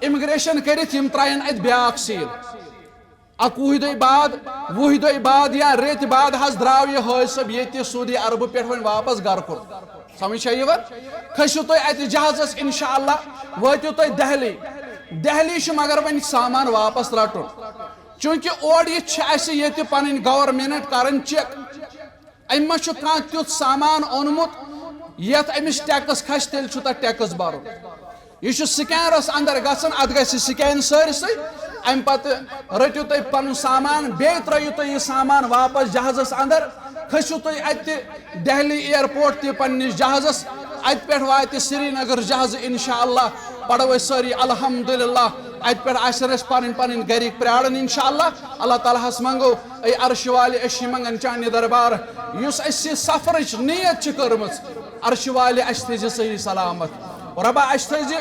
امیگریشن کٔرِتھ۔ یِم ترٛاین اتہِ بیاکھ سیٖل۔ اکوُہہِ دۄہہِ بعد، وُہہِ دۄہہِ بعد یا ریٚتۍ بعد حظ درٛاو یہِ حٲج صٲب ییٚتہِ سعودی عربہٕ پٮ۪ٹھ وۄنۍ واپس گرٕ کُن۔ سمجھ چھا یِوان؟ کھٔسِو تُہۍ اتہِ جہازس، انشاءاللہ وٲتِو تُہۍ دہلی۔ دہلی چھُ مگر وۄنۍ سامان واپس رٹُن، چوٗنٛکہِ اورٕ یِتھ چھِ اسہِ ییٚتہِ پنٕنۍ گورنمنٹ کران چیک۔ أمۍ ما چھُ کانٛہہ تیُتھ سامان اوٚنمُت یتھ أمِس ٹیکس کھسہِ، تیٚلہِ چھُ تتھ ٹیکس برُن۔ یہِ چھُ سکینرس اندر گژھان، اتھ گژھِ سکین سٲرسٕے۔ امہِ پتہٕ رٔٹِو تُہۍ پنُن سامان، بیٚیہِ ترٲیِو تُہۍ یہِ سامان واپس جہازس اندر، کھٔسِو تُہۍ اتہِ دہلی ایئرپورٹ تہِ پننِس جہازس۔ اتہِ پٮ۪ٹھ واتہِ سرینگر جہازٕ انشاءاللہ، پرو أسۍ سٲری الحمدللہ۔ اتہِ پٮ۪ٹھ آسن اسہِ پنٕنۍ پنٕنۍ گرِکۍ پراران انشاءاللہ۔ اللہ تعالیٰ ہس منگو، اے عرشہِ والہِ، أسۍ چھِ منگان چانہِ دربار، یُس اسہِ یہِ سفرٕچ نیت چھِ کٔرمٕژ، عرشہِ والہِ اسہِ تھٲیزِ صحیح سلامت۔ رۄبا اسہِ تھٲیزِ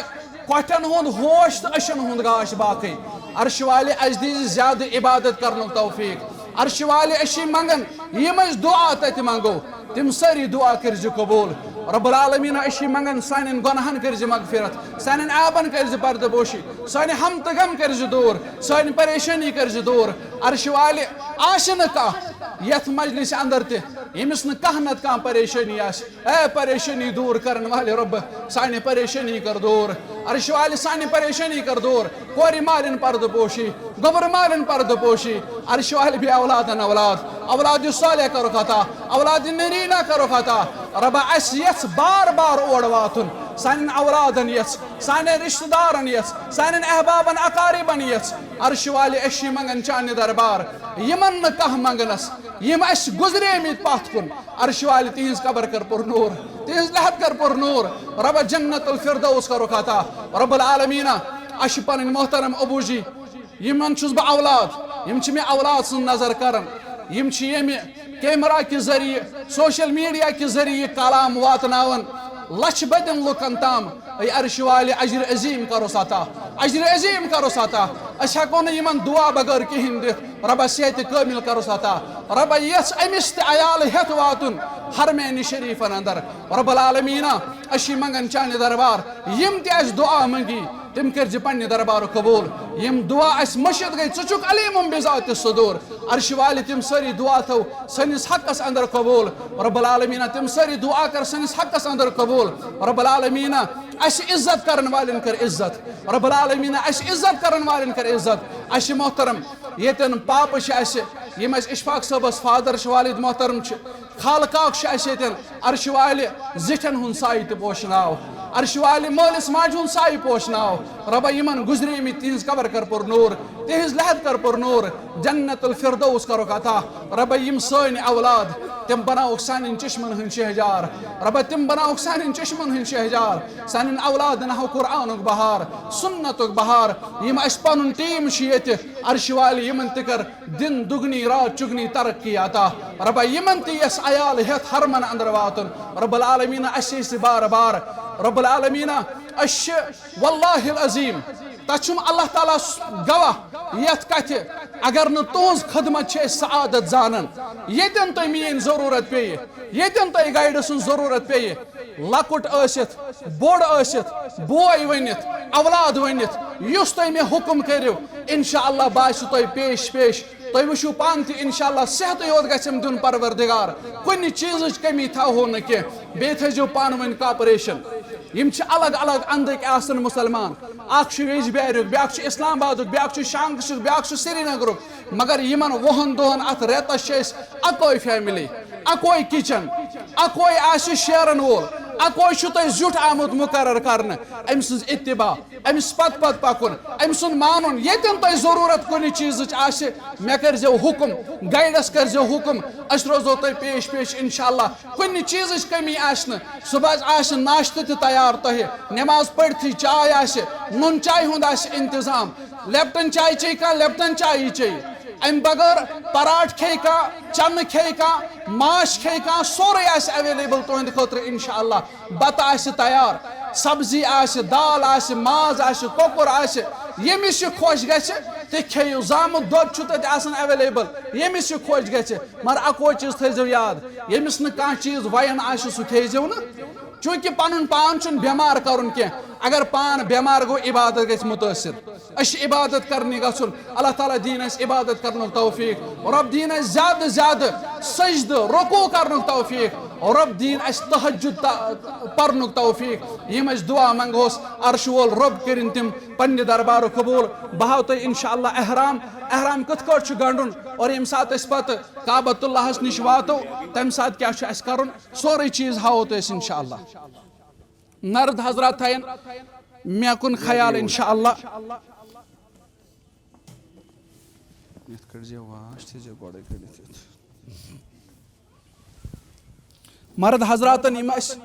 کۄٹھٮ۪ن ہُنٛد ہوش تہٕ أچھن ہُنٛد گاش باقٕے۔ عرشہِ والہِ اسہِ دیٖزِ زیادٕ عبادت کرنُک توفیق۔ عرشہِ والہِ أسۍ چھِ منگان، یِم أسۍ دعا تتہِ منگو، تِم سٲری دعا کٔرزِ قبول۔ رب العالمین، أسۍ چھِ منگان، سانٮ۪ن گۄناہن کٔرزِ مغفرت، سانٮ۪ن عیبن کٔرزِ پردٕ پوشی، سانہِ ہم تہٕ غم کٔرزِ دوٗر، سانہِ پریشٲنی کٔرزِ دوٗر۔ عرشہِ والہِ آسہِ نہٕ کانٛہہ یتھ مجلسہِ اندر تہِ، ییٚمِس نہٕ کانٛہہ نتہٕ کانٛہہ پریشٲنی آسہِ۔ اے پریشٲنی دوٗر کرن والہِ رۄب، سانہِ پریشٲنی کر دوٗر۔ عرشہِ والہِ، سانہِ پریشٲنی کر دوٗر۔ کورِ مالٮ۪ن پردٕ پوشی، گوٚبُر مالٮ۪ن پردٕ پوشی۔ عرشہِ والہِ، بے اولادن اولاد، اولادِ صالح کرُکھ عطا، اولادِ نرینا کرُکھ عطا۔ رۄبا، اسہِ یژھ بار بار اور واتُن، سانٮ۪ن اولادن یژھ، سانٮ۪ن رشتہٕ دارن یژھ، سانٮ۪ن احبابن اقاربن یژھ۔ عرشہِ والہِ، أسۍ چھِ منگان چانہِ دربار، یِمن نہٕ کانٛہہ منگنس، یِم اسہِ گُزریمٕتۍ پتھ کُن۔ عرشہِ والہِ، تِہنٛز قبر کر پر نور، تِہنٛز لحد کر پر نور۔ رۄبا، جنت الفردوس کرُکھ عطا۔ رب العالمین، اسہِ چھِ پنٕنۍ محترم ابوٗ جی، یِمن چھُس بہٕ اولاد، یِم چھِ مےٚ اولاد سٕنٛز نظر کران، یِم چھِ ییٚمہِ کیمرا کہِ ذٔریعہٕ، سوشل میڈیا کہِ ذٔریعہٕ یہِ کلام واتناوان لچھ بٔدٮ۪ن لُکن تام۔ اے عرشہِ والہِ، اجرِ عظیٖم کرُس عطا، اجرِ عظیٖم کرُس عطا۔ أسۍ ہٮ۪کو نہٕ یِمن دُعا بغٲر کِہیٖنۍ دِتھ۔ رۄبا، صحتِ کٲمِل کرُس عطا۔ رۄبا، یژھ أمِس تہِ عیال ہٮ۪تھ واتُن حرمینِ شریٖفن اندر۔ رب العالمیٖنہ، أسۍ چھِ منگان چانہِ دربار، یِم تہِ اَسہِ دُعا منگی، تِم کٔرۍ زِ پننہِ دربارُک قبوٗل۔ یِم دُعا اَسہِ مٔشِتھ گٔے، ژٕ چھُکھ علیٖمُم بِذاتِ صدوٗر۔ عرشہِ والہِ، تِم سٲری دُعا تھٲو سٲنِس حقس اندر قبوٗل۔ رب العالمیٖنہ، تِم سٲری دُعا کر سٲنِس حقس اندر قبوٗل۔ رب العالمیٖنہ، اَسہِ عزت کرن والٮ۪ن کر عزت۔ رب العالمیٖنہ، اَسہِ عزت کرن والٮ۪ن کر عزت۔ اَسہِ چھِ محترم ییٚتٮ۪ن پاپہٕ چھِ اَسہِ، یِم اَسہِ اشفاق صٲبس فادر چھِ، والد محترم چھِ، خالہٕ کاک چھُ اَسہِ ییٚتٮ۪ن۔ عرشہِ والہِ، زِٹھٮ۪ن ہُنٛد سایہِ تہِ پوشناو، عرشہِ والہِ، مٲلِس ماجہِ ہُنٛد سایہِ پوشناو۔ رۄبا، یِمن گُزریمٕتۍ، تِہنٛز قبر کر پر نوٗر، تِہنٛز لحد کر پر نوٗر، جنت الفردوس کرُکھ عطا۔ رۄبا، یِم سٲنۍ اولاد، تِم بناوُکھ سانٮ۪ن چشمن ہٕنٛدۍ شہجار۔ رۄبا، تِم بناوُکھ سانٮ۪ن چشمن ہٕنٛدۍ شہجار، سانٮ۪ن اولادن ہاو قرآنُک بہار، سنتُک بہار۔ یِم اَسہِ پنُن ٹیٖم چھُ ییٚتہِ، عرشہِ والہِ، یِمن تہِ کر دِن دُگنی رات چُگنی ترقی عطا۔ رۄبا، یِمن تہِ یَس عیال ہٮ۪تھ حرمن اندر واتُن۔ رب العالمیٖنہ، اَسہِ ٲسۍ بار بار، رب العالمیٖنہ، أسۍ چھِ واللہ العظیم، تَتھ چھُم اللہ تعالیٰ س-، گواہ یَتھ کَتھِ، اگر نہٕ تُہٕنٛز خدمت چھِ أسۍ سعادت زانان۔ ییٚتٮ۪ن تۄہہِ میٛٲنۍ ضروٗرت پیٚیہِ، ییٚتٮ۪ن تۄہہِ گایڈٕ سٕنٛز ضروٗرت پیٚیہِ، لۄکُٹ ٲسِتھ، بوٚڑ ٲسِتھ، بوے ؤنِتھ، اولاد ؤنِتھ، یُس تُہۍ مےٚ حُکُم کٔرِو، انشاءاللہ بہٕ آسہِ تۄہہِ پیش پیش۔ تُہۍ وٕچھِو پانہٕ تہِ، انشاءاللہ صحتٕے یوت گژھٮ۪م دیُن پروردگار، کُنہِ چیٖزٕچ کمی تھاوہو نہٕ کینٛہہ۔ بیٚیہِ تھٲیزیو پانہٕ ؤنۍ کاپریشن۔ یِم چھِ الگ الگ اندٕکۍ آسان مُسلمان، اکھ چھُ ویٚجبیاریُک، بیٛاکھ چھُ اسلام آبادُک، بیٛاکھ چھُ شانٛگسُک، بیٛاکھ چھُ سرینگرُک، مگر یِمن وُہن دۄہن، اتھ رٮ۪تس چھِ أسۍ اکوے فیملی، اکوے کچن، اکوے آسہِ شیرن وول۔ اکوے چھُ تۄہہِ زیُٹھ آمُت مُقرر کرنہٕ، أمۍ سٕنٛز اتباع، أمِس پتہٕ پتہٕ پکُن، أمۍ سُنٛد مانُن۔ ییٚتٮ۪ن تۄہہِ ضروٗرت کُنہِ چیٖزٕچ آسہِ، مےٚ کٔرۍزیو حُکُم، گایڈس کٔرۍزیو حُکُم، أسۍ روزو تۄہہِ پیش پیش انشاءاللہ۔ کُنہِ چیٖزٕچ کٔمی آسہِ نہٕ، صُبحس آسہِ ناشتہٕ تہِ تیار تۄہہِ، نٮ۪ماز پٔرتھٕے چاے آسہِ، نُن چاے ہُنٛد آسہِ انتظام، لیپٹن چاے چیٚیہِ کانٛہہ، لیپٹن چایی چیٚیہِ۔ امہِ بغٲر پراٹھ کھیٚیہِ کانٛہہ، چنہٕ کھیٚیہِ کانٛہہ، ماچھ کھیٚیہِ کانٛہہ، سورُے آسہِ اویلیبل تُہنٛدِ خٲطرٕ انشاءاللہ۔ بتہٕ آسہِ تیار، سبزی آسہِ، دال آسہِ، ماز آسہِ، کۄکُر آسہِ، ییٚمِس یہِ خۄش گژھِ تہِ کھیٚیِو۔ زامُت دۄد چھُ تتہِ آسان اویلیبل، ییٚمِس یہِ خۄش گژھِ۔ مگر اکوے چیٖز تھٲیزیو یاد، ییٚمِس نہٕ کانٛہہ چیٖز وَیان آسہِ، سُہ کھیٚیزیو نہٕ، چوٗنٛکہِ پنُن پان چھُنہٕ بٮ۪مار کرُن کینٛہہ۔ اگر پان بٮ۪مار گوٚو، عبادت گژھِ مُتٲثر۔ أسۍ چھِ عبادت کرنہِ گژھُن۔ اللہ تعالیٰ دِیِن اَسہِ عبادت کرنُک توفیق۔ رۄب دِیِن اَسہِ زیادٕ زیادٕ سجدٕ، رکوع کرنُک توفیق۔ رۄب دِیِن اَسہِ تہجد تہ-، پرنُک توفیق۔ یِم أسۍ دعا منٛگہوس، عرشہٕ وول رۄب کٔرِن تِم پننہِ دربارُک قبوٗل۔ بہٕ ہاوٕ تۄہہِ انشاءاللہ احرام، احرام کِتھ کٲٹھۍ چھُ گنٛڈُن، اور ییٚمہِ ساتہٕ أسۍ پتہٕ کعبۃ اللہس نِش واتو، تمہِ ساتہٕ کیٛاہ چھُ اَسہِ کرُن، سورُے چیٖز ہاوو تۄہہِ أسۍ انشاءاللہ۔ نرد حضرات تھاین مےٚ کُن خیال انشاءاللہ۔ یتھ کٔڑۍ زِ واش تھٲے زِ گۄڈے کٔڑِتھ یتھ۔ مرد حضراتن یِم اسہِ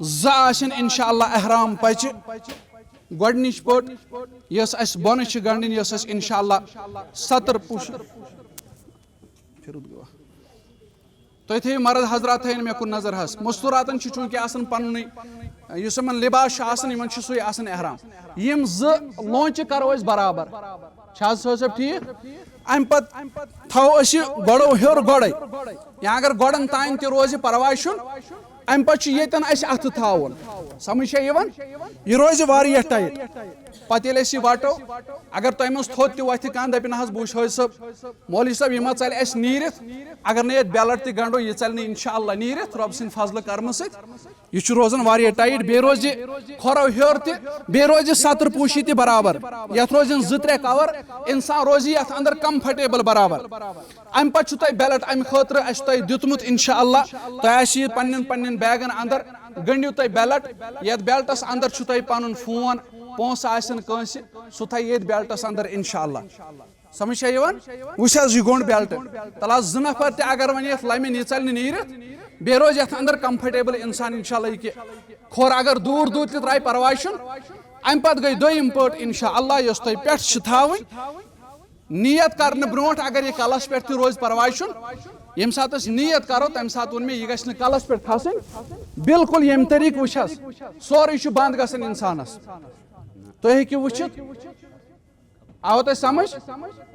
زٕ آسن انشاءاللہ احرام پچہِ، گۄڈنِچ پٔٹ یۄس اسہِ بۄنہٕ چھِ گنڈٕنۍ، یۄس اسہِ انشاءاللہ ستر پُش پھِرُت گوٚو۔ تُہۍ تھٲیِو مرد حضرات تھٲیِن مےٚ کُن نظر حظ۔ مستوراتن چھُ چوٗنٛکہِ آسان پنُنُے، یُس یِمن لباس چھُ آسان، یِمن چھُ سُے آسان احرام۔ یِم زٕ لونچہِ کرو أسۍ برابر۔ چھا حظ صٲب ٹھیٖک؟ امہِ پتہٕ تھاوو أسۍ یہِ گۄڈو ہیوٚر گۄڈے، یا اگر گۄڈن تام تہِ روزِ پرواے چھُنہٕ، امہِ پتہٕ چھُ ییٚتٮ۪ن اسہِ اتھٕ تھاوُن۔ سمجھ چھا یِوان؟ یہِ روزِ واریاہ ٹایٹ۔ پتہٕ ییٚلہِ أسۍ یہِ وٹو، اگر تۄہہِ منٛز تھوٚد تہِ وۄتھِ کانٛہہ، دپہِ نہ حظ بہٕ وٕچھ حٲج صٲب، مولوی صٲب، یہِ ما ژلہِ اَسہِ نیٖرِتھ؟ اگر نہٕ یَتھ بیلٹ تہِ گنٛڈو، یہِ ژلہِ نہٕ انشاءاللہ نیٖرِتھ رۄب سٕنٛدِ فضلہٕ کرمہٕ سۭتۍ۔ یہِ چھُ روزان واریاہ ٹایٹ، بیٚیہِ روزِ کھۄرو ہیوٚر تہِ، بیٚیہِ روزِ ستر پوٗشی تہِ برابر۔ یَتھ روزن زٕ ترٛےٚ کور، انسان روزِ یَتھ اندر کمفرٹیبل برابر۔ امہِ پتہٕ چھُ تۄہہِ بیلٹ امہِ خٲطرٕ اَسہِ تۄہہِ دیُتمُت انشاءاللہ۔ تۄہہِ آسہِ یہِ پننٮ۪ن پننٮ۪ن بیگن اندر، گنٛڈِو تُہۍ بیلٹ۔ یَتھ بیلٹس اندر چھُ تۄہہِ پنُن فون، پونٛسہٕ آسن کٲنٛسہِ، سُہ تھایہِ ییٚتھۍ بیلٹس اندر انشاءاللہ۔ سمجھ چھا یِوان؟ وٕچھ حظ، یہِ گوٚنٛڈ بیلٹ۔ تَلہٕ حظ زٕ نفر تہِ اگر وۄنۍ یَتھ لَمن، یہِ ژَلہِ نہٕ نیٖرِتھ، بیٚیہِ روزِ یَتھ اَندر کمفٲٹیبٕل اِنسان اِنشاءاللہ۔ یہِ کہِ کھۄر اگر دوٗر دوٗر تہِ ترٛایہِ، پرواے چھُنہٕ۔ اَمہِ پَتہٕ گٔے دوٚیِم پٔٹ اِنشاءاللہ، یۄس تۄہہِ پٮ۪ٹھ چھِ تھاوٕنۍ۔ نیت کرنہٕ برونٛٹھ اگر یہِ کَلَس پٮ۪ٹھ تہِ روزِ، پرواے چھُنہٕ۔ ییٚمہِ ساتہٕ أسۍ نیت کَرو، تَمہِ ساتہٕ ووٚن مےٚ، یہِ گژھِ نہٕ کَلَس پٮ۪ٹھ کھَسٕنۍ۔ بالکل ییٚمہِ طریٖقہٕ وٕچھ حظ، سورُے چھُ بنٛد گژھان اِنسانَس۔ تُہۍ ہیٚکِو وٕچھِتھ۔ آو تۄہہِ سمجھ؟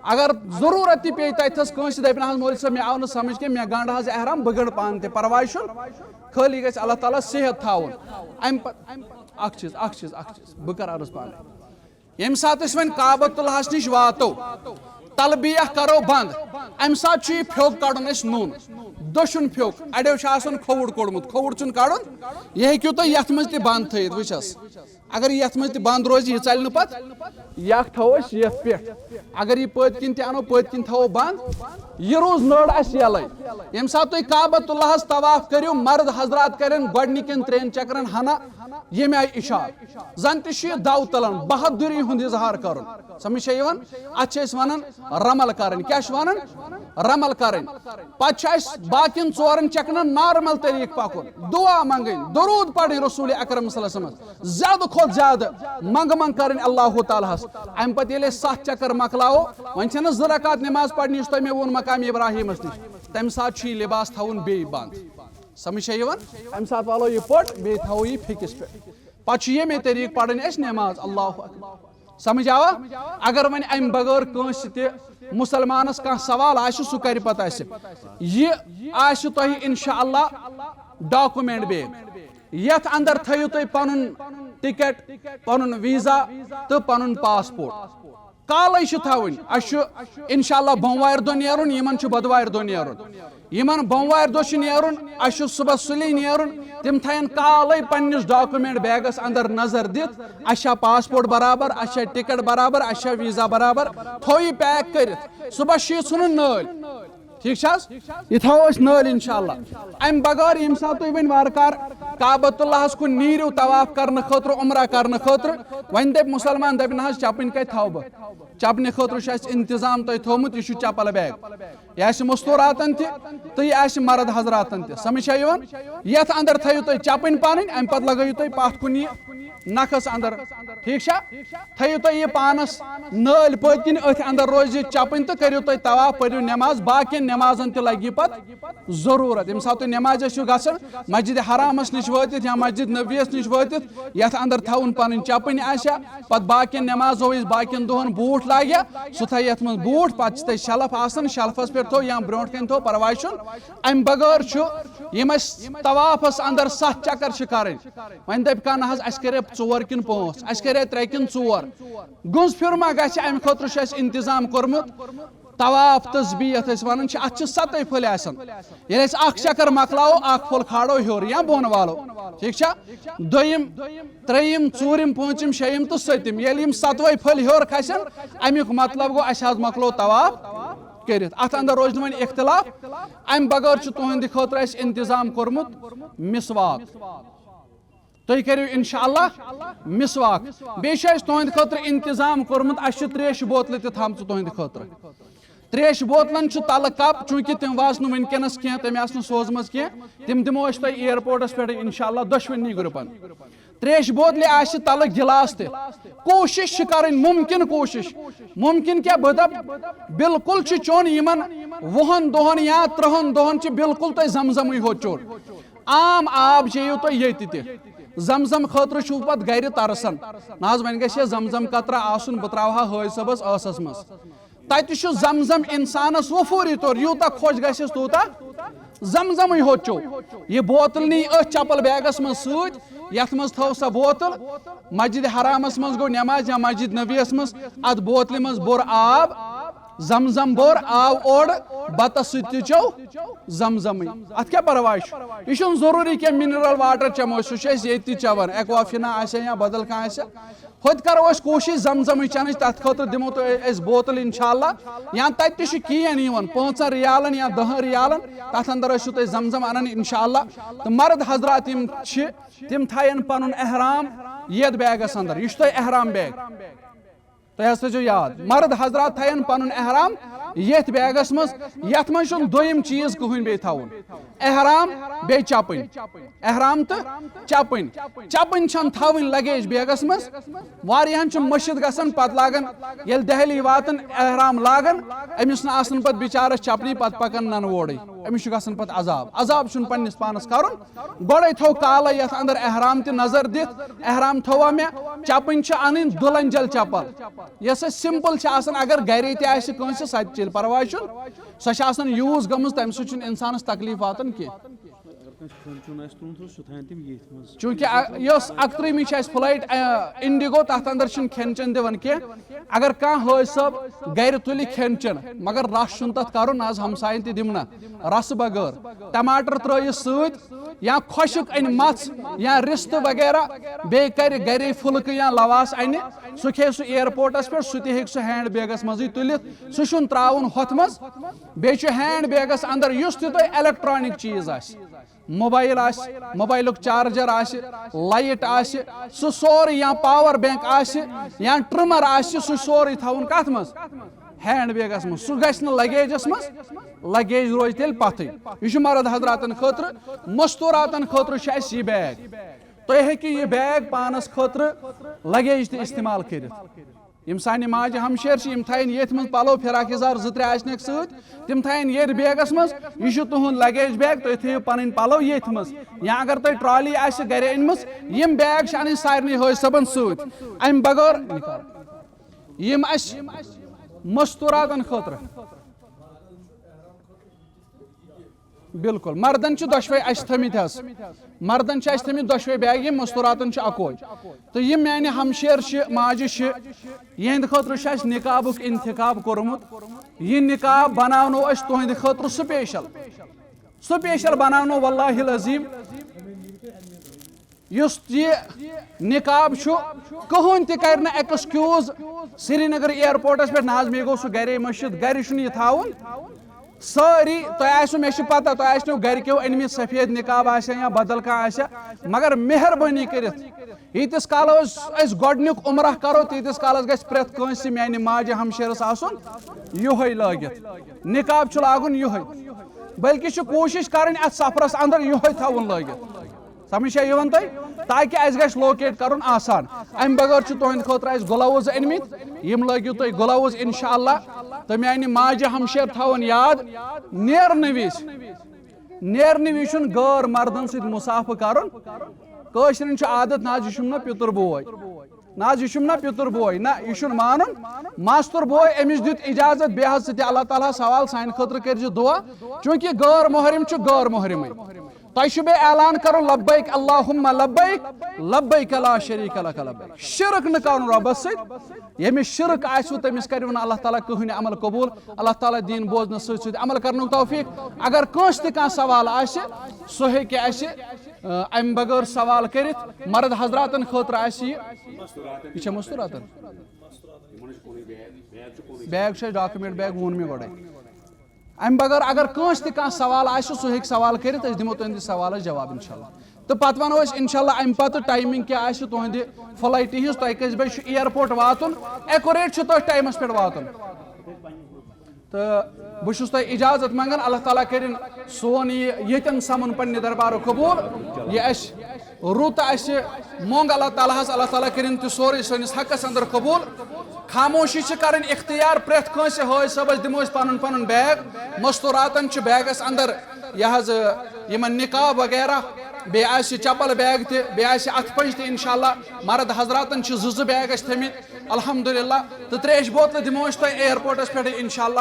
اگر ضروٗرت تہِ پیٚیہِ تَتہِ تھَس کٲنٛسہِ، دَپہِ نہ حظ مولوی صٲب، مےٚ آو نہٕ سمجھ کینٛہہ، مےٚ گنٛڈ حظ احرام، بہٕ گنٛڈٕ پانہٕ تہِ، پرواے چھُنہٕ۔ خٲلی گژھِ اللہ تعالیٰ صحت تھاوُن۔ اَمہِ پتہٕ اکھ چیٖز، اکھ چیٖز، اکھ چیٖز، بہٕ کرٕ عرض پانے۔ ییٚمہِ ساتہٕ أسۍ وۄنۍ کعبۃ اللہس نِش واتو، تلبیہ کرو بنٛد، اَمہِ ساتہٕ چھُ یہِ پھیوٚک کڑُن اَسہِ نوٚن، دٔچھُن پھیوٚک۔ اَڑیو چھُ آسان کھووُر کوٚڑمُت، کھووُر چھُنہٕ کڑُن، یہِ ہیٚکِو تُہۍ یتھ منٛز تہِ بنٛد تھٲیِتھ۔ وٕچھ حظ، اگر یہِ یتھ منٛز تہِ بنٛد روزِ، یہِ ژلہِ نہٕ پتہٕ، یہِ اکھ تھاوو أسۍ یتھ پٮ۪ٹھ۔ اگر یہِ پٔتۍ کِنۍ تہِ انو، پٔتۍ کِنۍ تھاوو بنٛد، یہِ روٗز نٔر اسہِ یلے۔ ییٚمہِ ساتہٕ تُہۍ کعبۃ اللہس طواف کٔرِو، مرد حضرات کرن گۄڈنِکٮ۪ن ترٛٮ۪ن چکرن ہنا ییٚمہِ آیہِ اشارٕ۔ زن تہِ چھُ یہِ دو تُلان، بہادری ہُنٛد اظہار کرُن۔ سمجھ چھا یِوان؟ اتھ چھِ أسۍ ونان رمل کرٕنۍ۔ کیٛاہ چھِ ونان؟ رمل کرٕنۍ۔ پتہٕ چھُ اسہِ باقین ژورن چکرن نارمل طریقہٕ پکُن، دعا منگٕنۍ، درود پرٕنۍ رسول اکرم صلی اللہ علیہ وسلمس، زیادٕ کھۄتہٕ زیادٕ منگہٕ منگ کرٕنۍ اللہ تعالیٰ ہس۔ امہِ پتہٕ ییٚلہِ أسۍ ستھ چکر مۄکلاوو، وۄنۍ چھنہٕ زٕ رکعت نماز پرنہِ یُس تۄہہِ مےٚ ووٚن مقام ابراہیمس نِش، تمہِ ساتہٕ چھُ یہِ لباس تھاوُن بیٚیہِ بنٛد۔ سمجھ چھا یِوان؟ امہِ ساتہٕ والو یہِ پٔٹ، بیٚیہِ تھاوو یہِ پھیٚکِس پٮ۪ٹھ۔ پتہٕ چھُ ییٚمے طریقہٕ پرٕنۍ اسہِ نماز۔ اللہ اکبر۔ سمجھ آوا؟ اگر وۄنۍ امہِ بغٲر کٲنٛسہِ تہِ مسلمانس کانٛہہ سوال آسہِ، سُہ کرِ پتہٕ اسہِ۔ یہِ آسہِ تۄہہِ انشاءاللہ ڈاکومنٹ بیگ۔ یتھ اندر تھٲیِو تُہۍ پنُن ٹکٹ، پنُن ویزا تہٕ پنُن پاسپورٹ۔ کالے چھِ تھاوٕنۍ۔ اسہِ چھُ انشاءاللہ بوموارِ دۄہ نیرُن، یِمن چھُ بدوارِ دۄہ نیرُن۔ یِمن بوموارِ دۄہ چھُ نیرُن، اسہِ چھُ صبحس سُلے نیرُن۔ تِم تھاین کالے پننِس ڈاکومنٹ بیگس اندر نظر دِتھ، اسہِ چھا پاسپورٹ برابر، اسہِ چھا ٹکٹ برابر، اسہِ چھا ویزا برابر، تھٲوِو پیک کٔرِتھ۔ صبحس چھُ یہِ ژھُنُن نٲلۍ۔ ٹھیٖک چھا حظ؟ یہِ تھاوو أسۍ نٲلۍ انشاءاللہ۔ امہِ بغٲر ییٚمہِ ساتہٕ تُہۍ وۄنۍ وارٕ کار کعبۃ اللہس کُن نیٖرِو طواف کرنہٕ خٲطرٕ، عمرہ کرنہٕ خٲطرٕ، وۄنۍ دپہِ مُسلمان، دپہِ، نہ حظ، چپٕنۍ کتہِ تھاوٕ بہٕ؟ چپنہِ خٲطرٕ چھُ اسہِ انتظام تۄہہِ تھوٚومُت، یہِ چھُ چپل بیگ۔ یہِ آسہِ مستوراتن تہِ تہٕ یہِ آسہِ مرد حضراتن تہِ۔ سمجھ چھا یِوان؟ یتھ اندر تھٲیِو تُہۍ چپٕنۍ پنٕنۍ، امہِ پتہٕ لگٲیِو تُہۍ پتھ کُن یہِ نکھس اندر۔ ٹھیٖک چھا؟ تھٲیِو تُہۍ یہِ پانس نٲلۍ پٔتۍ کِنۍ، أتھۍ اندر روزِ یہِ چپٕنۍ تہٕ کٔرِو تُہۍ طواف، پٔرِو نٮ۪ماز۔ باقین نٮ۪مازن تہِ لگہِ یہِ پتہٕ ضروٗرت۔ ییٚمہِ ساتہٕ تُہۍ نٮ۪مازِ ٲسِو گژھان، مسجد حرامس نِش وٲتِتھ یا مسجد نبویس نِش وٲتِتھ، یتھ اندر تھاوُن پنٕنۍ چپٕنۍ آسیا، پتہٕ باقین نٮ۪مازو وِزِ باقین دۄہن بوٗٹھ لاگیا، سُہ تھایہِ یتھ منٛز بوٗٹھ، پتہٕ چھِ تۄہہِ شلف آسان، شلفس پٮ۪ٹھ تھٲو یا برونٛٹھ کنہِ تھٲو، پرواے چھُنہٕ۔ امہِ بغٲر چھُ، یِم اسہِ طوافس اندر ستھ چکر چھِ کرٕنۍ، وۄنۍ دپہِ کانٛہہ، نہ حظ، اسہِ کرے ژور کِنہٕ پانٛژھ، اسہِ کرے ترٛےٚ کِنہٕ ژور، گُنٛز پھِر ما گژھِ؟ امہِ خٲطرٕ چھُ اسہِ انتظام کوٚرمُت۔ طواف تسبیح یتھ أسۍ ونان چھِ، اتھ چھِ ستَے پھٔلۍ آسان۔ ییٚلہِ أسۍ اکھ چکر مۄکلاوو، اکھ پھوٚل کھالو ہیوٚر یا بۄن والو، ٹھیٖک چھا؟ دوٚیِم، ترٛیٚیِم، ژوٗرِم، پوٗنٛژِم، شیٚیِم تہٕ سٔتِم، ییٚلہِ یِم ستوَے پھٔلۍ ہیوٚر کھسن، امیُک مطلب گوٚو، اسہِ حظ مۄکلوو طواف کٔرِتھ۔ اتھ اندر روزِ نہٕ وۄنۍ اختلاف۔ امہِ بغٲر چھُ تُہنٛدِ خٲطرٕ اسہِ انتظام کوٚرمُت مسواک۔ تُہۍ کٔرِو انشاءاللہ مسواک۔ بیٚیہِ چھُ اَسہِ تُہنٛدِ خٲطرٕ انتظام کوٚرمُت، اَسہِ چھِ ترٛیشہِ بوتلہٕ تہِ تھامژٕ تُہنٛدِ خٲطرٕ۔ ترٛیشہِ بوتلن چھُ تَلہٕ کپ، چوٗنٛکہِ تِم واتنہٕ وٕنکیٚنَس کینٛہہ، تِم آسنہٕ سوزمٕژ کینٛہہ، تِم دِمو أسۍ تۄہہِ ایئرپورٹس پٮ۪ٹھ انشاءاللہ دۄشوٕنی گروپن۔ ترٛیشہِ بوتلہِ آسہِ تَلہٕ گِلاس تہِ۔ کوٗشِش چھِ کَرٕنۍ، مُمکِن کوٗشِش، مُمکِن کیٛاہ، بہٕ دَپہٕ، بالکل چھُ چیوٚن یِمن وُہن دۄہن یا ترٛہن دۄہن چھُ بالکل تۄہہِ زمزمٕے ہوت چیوٚن۔ عام آب چیٚیِو تُہۍ ییٚتہِ تہِ۔ زمزم خٲطرٕ چھُو پتہٕ گرِ ترسان، نہ حظ، وۄنۍ گژھِ ہے زمزم قطرہ آسُن، بہٕ تراوہا حٲج صٲبس ٲسس منٛز۔ تتہِ چھُ زمزم انسانس وفوری طور، یوٗتاہ خۄش گژھٮ۪س تیوٗتاہ زمزمٕے ہوت چیوٚو۔ یہِ بوتل نی أتھۍ چپل بیگس منٛز سۭتۍ، یتھ منٛز تھٲو سۄ بوتل۔ مسجد حرامس منٛز گوٚو نماز یا مسجد نبویس منٛز، اتھ بوتلہِ منٛز بوٚر آب، زمزم بوٚر، آو اورٕ، بتس سۭتۍ تہِ چیوٚو زمزمٕے۔ اتھ کیٛاہ پرواے چھُ؟ یہِ چھُنہٕ ضروٗری کینٛہہ منرل واٹر چٮ۪مو أسۍ، سُہ چھُ أسۍ ییٚتہِ تہِ چٮ۪وان، ایکوافینا آسہِ یا بدل کانٛہہ آسہِ۔ ہوٚتہِ کرو أسۍ کوٗشِش زمزمٕچ چٮ۪نٕچ، تتھ خٲطرٕ دِمو تۄہہِ أسۍ بوتل انشاءاللہ۔ یا تتہِ تہِ چھُ کین یِوان، پانٛژن ریالن یا دہن ریالن، تتھ اندر ٲسِو تُہۍ زمزم انان انشاءاللہ۔ تہٕ مرد حضرات یِم چھِ، تِم تھاین پنُن احرام یتھ بیگس اندر۔ یہِ چھُ تۄہہِ احرام بیگ۔ تۄہہِ حظ تھٲیزیو یاد، مرد حضرات تھاین پنُن احرام یتھ بیگس منٛز، یتھ منٛز چھُنہٕ دوٚیِم چیٖز کٕہٕنۍ بیٚیہِ تھاوُن۔ احرام بیٚیہِ چپٕنۍ، احرام تہٕ چپٕنۍ۔ چپٕنۍ چھنہٕ تھاوٕنۍ لگیج بیگس منٛز۔ واریاہن چھُ مٔشِتھ گژھان، پتہٕ لاگان ییٚلہِ دہلی واتان احرام لاگان، أمِس نہٕ آسان پتہٕ بِچارس چپنی، پتہٕ پکان ننہٕ وورٕے، أمِس چھُ گژھان پتہٕ عذاب۔ عذاب چھُنہٕ پننِس پانس کرُن۔ گۄڈے تھوٚو کالے یتھ اندر احرام تہِ نظر دِتھ، احرام تھوٚوا مےٚ، چپٕنۍ چھِ انٕنۍ دُلنجل چپل، یۄس اسہِ simple چھِ آسان، اگر گرے تہِ آسہِ کٲنٛسہِ، سۄ تہِ چلہِ، پرواے چھُنہٕ۔ سۄ چھِ آسان use گٔمٕژ، تمہِ سۭتۍ چھُنہٕ انسانس تکلیف واتان کینٛہہ۔ اگر کٲنٛسہِ کھیوٚن چیوٚن آسہِ تُلُن، سُہ، سُہ تھاوَن تِم ییٚتھۍ منٛز۔ چوٗنٛکہِ، آ، یۄس اکترٛہمہِ چھِ اَسہِ flight، آ، Indigo، تَتھ اندر چھِنہٕ کھٮ۪ن چٮ۪ن دِوان کینٛہہ۔ اگر کانٛہہ حٲج صٲب گرِ تُلہِ کھٮ۪ن چٮ۪ن، مگر rush چھُنہٕ تَتھ کَرُن، نہ حظ ہمساین تہِ دِمہٕ نہ رسہٕ بغٲر۔ ٹماٹر ترٲیِس سۭتۍ، یا خۄشٕک اَنہِ مَژھ یا رِستہٕ وغیرہ، بیٚیہِ کَرِ گرے پھُلکہٕ یا لواس اَنہِ، سُہ کھیٚیہِ سُہ airportس پٮ۪ٹھ، سُہ تہِ ہیٚکہِ سُہ hand bagس منٛزٕے تُلِتھ۔ سُہ چھُنہٕ ترٛاوُن ہۄتھ منٛز۔ بیٚیہِ چھُ hand bagس اندر یُس تہِ تۄہہِ electronic چیٖز آسہِ، موبایل آسہِ، موبایلُک charger آسہِ، light آسہِ، سُہ سورُے، یا power bank آسہِ، یا trimmer آسہِ، سُہ سورُے تھاوُن کتھ منٛز؟ Hand bagس منٛز۔ سُہ گژھِ نہٕ لگیجس منٛز، لگیج روزِ تیٚلہِ پتھٕے۔ یہِ چھُ مرد حضراتن خٲطرٕ، مستوراتن خٲطرٕ چھُ اسہِ یہِ bag۔ تُہۍ ہیٚکِو یہِ bag پانس خٲطرٕ لگیج تہِ استعمال کٔرِتھ۔ یِم سانہِ ماجہِ ہمشیر چھِ، یِم تھاین ییٚتھۍ منٛز پلو، فراک یزار زٕ ترٛےٚ آسنکھ سۭتۍ، تِم تھاین ییٚتھۍ bagس منٛز۔ یہِ چھُ تُہُنٛد لگیج bag، تُہۍ تھٲیِو پنٕنۍ پلو ییٚتھۍ منٛز۔ یا اگر تۄہہِ trolley آسہِ گرِ أنمٕژ، یِم bag چھِ انٕنۍ سارنٕے حٲج صٲبن سۭتۍ۔ امہِ بغٲر یِم اسہِ مستوراتن خٲطرٕ، بالکل، مردن چھِ دۄشوے اسہِ تھٲمٕتۍ حظ۔ مردن چھِ اسہِ تھٲمٕتۍ دۄشوے bag، یِم مستوراتن چھِ اکوے۔ تہٕ یِم میانہِ ہمشیر چھِ، ماجہِ چھِ، یِہنٛدِ خٲطرٕ چھُ اسہِ نقابُک انتخاب کوٚرمُت۔ یہِ نقاب بناونو أسۍ تُہنٛدِ خٲطرٕ special۔ Special بناونو واللہ العظیم۔ یُس یہِ نقاب چھُ، کٕہٕنۍ تہِ کرِ نہٕ excuse سرینگر airportس پٮ۪ٹھ، نہ حظ، مےٚ گوٚو سُہ گرے مٔشِتھ، گرِ چھُنہٕ یہِ تھاوُن۔ سٲری، تۄہہِ آسِوٕ، مےٚ چھِ پتہ، تۄہہِ آسِنو گرِکیو أنمٕتۍ سفید نقاب آسہِ یا بدل کانٛہہ آسہِ، مگر مہربٲنی کٔرِتھ، ییٖتِس کالس أسۍ گۄڈٕنیُک عمرہ کرو، تیٖتِس کالس گژھِ پرٛٮ۪تھ کٲنٛسہِ میانہِ ماجہِ ہمشیرس آسُن یِہوٚے لٲگِتھ۔ نقاب چھُ لاگُن یِہوٚے، بلکہِ چھِ کوٗشِش کرٕنۍ اتھ سفرس اندر یِہوٚے تھاوُن لٲگِتھ۔ سمجھ چھا یِوان تۄہہِ؟ تاکہِ اَسہِ گژھِ locate کرُن آسان۔ اَمہِ بغٲر چھُ تُہنٛدِ خٲطرٕ اَسہِ gloves أنمٕتۍ، یِم لٲگِو تُہۍ gloves انشاءاللہ۔ تہٕ میانہِ ماجہِ ہمشیر تھاوُن یاد، نیرنہٕ وِزِ، نیرنہٕ وِزِ چھُنہٕ غٲر مردن سۭتۍ مُصافہٕ کرُن۔ کٲشرٮ۪ن چھُ عادت، نہ حظ، یہِ چھُم نہ پِتُر بوے، نہ حظ، یہِ چھُم نہ پِتُر بوے، نہ، یہِ چھُنہٕ مانُن۔ ماستُر بوے، أمِس دیُت اجازت، بیٚیہِ حظ ژٕ تہِ اللہ تعالیٰ ہس حوالہٕ، سانہِ خٲطرٕ کٔرۍ زِ دُعا، چوٗنٛکہِ غٲر محرم چھُ غٲر محرمٕے۔ تۄہہِ چھُ بیٚیہِ اعلان کرُن، لبیک اللہم لبیک، لبیک لا شریک لک لبیک۔ شرک نہٕ کرُن رۄبس سۭتۍ۔ ییٚمِس شرک آسِوٕ، تٔمِس کرِو نہٕ اللہ تعالیٰ کٕہٕنۍ عمل قبوٗل۔ اللہ تعالیٰ دِیِن بوزنہٕ سۭتۍ سۭتۍ عمل کرنُک توفیق۔ اگر کٲنٛسہِ تہِ کانٛہہ سوال آسہِ، سُہ ہیٚکہِ اَسہِ، آ، اَمہِ بغٲر سوال کٔرِتھ۔ مرد حضراتن خٲطرٕ آسہِ یہِ، یہِ چھےٚ مستوراتن؟ بیگ چھُ اَسہِ document bag، ووٚن مےٚ گۄڈَے۔ اَمہِ بغٲر اگر کٲنٛسہِ تہِ کانٛہہ سوال آسہِ، سُہ ہیٚکہِ سوال کٔرِتھ، أسۍ دِمو تُہٕنٛدِس سوالَس جواب انشاءاللہ۔ تہٕ پَتہٕ وَنو أسۍ انشاءاللہ اَمہِ پَتہٕ timing کیٛاہ آسہِ تُہٕنٛدِ flightہِ ہِنٛز، تۄہہِ کٔژِ بجہِ چھُ airport واتُن، accurate چھُ تٔتھۍ timeس پٮ۪ٹھ واتُن۔ تہٕ بہٕ چھُس تۄہہِ اجازت منٛگان، اللہ تعالیٰ کٔرِن سون یہِ ییٚتٮ۪ن سَمُن پنٛنہِ دربارُک قبوٗل، یہِ اَسہِ رُت آسہِ مۄنگ اللہ تعالیٰ ہس، اللہ تعالیٰ کٔرِن تہِ سورُے سٲنِس حقس اندر قبوٗل۔ خاموشی چھِ کرٕنۍ اختیار، پرٛٮ۪تھ کٲنٛسہِ حٲج صٲبس دِمو أسۍ پنُن پنُن bag۔ مستوراتن چھُ bagس اندر یہِ حظ، یِمن نقاب وغیرہ، بیٚیہِ آسہِ چپل bag تہِ، بیٚیہِ آسہِ اتھٕ پنٛج تہِ انشاءاللہ۔ مرد حضراتن چھِ زٕ زٕ bag اَسہِ تھٲمٕتۍ الحمدللہ، تہٕ ترٛیش بوتلہٕ دِمو أسۍ تۄہہِ airportس پٮ۪ٹھٕے انشاءاللہ۔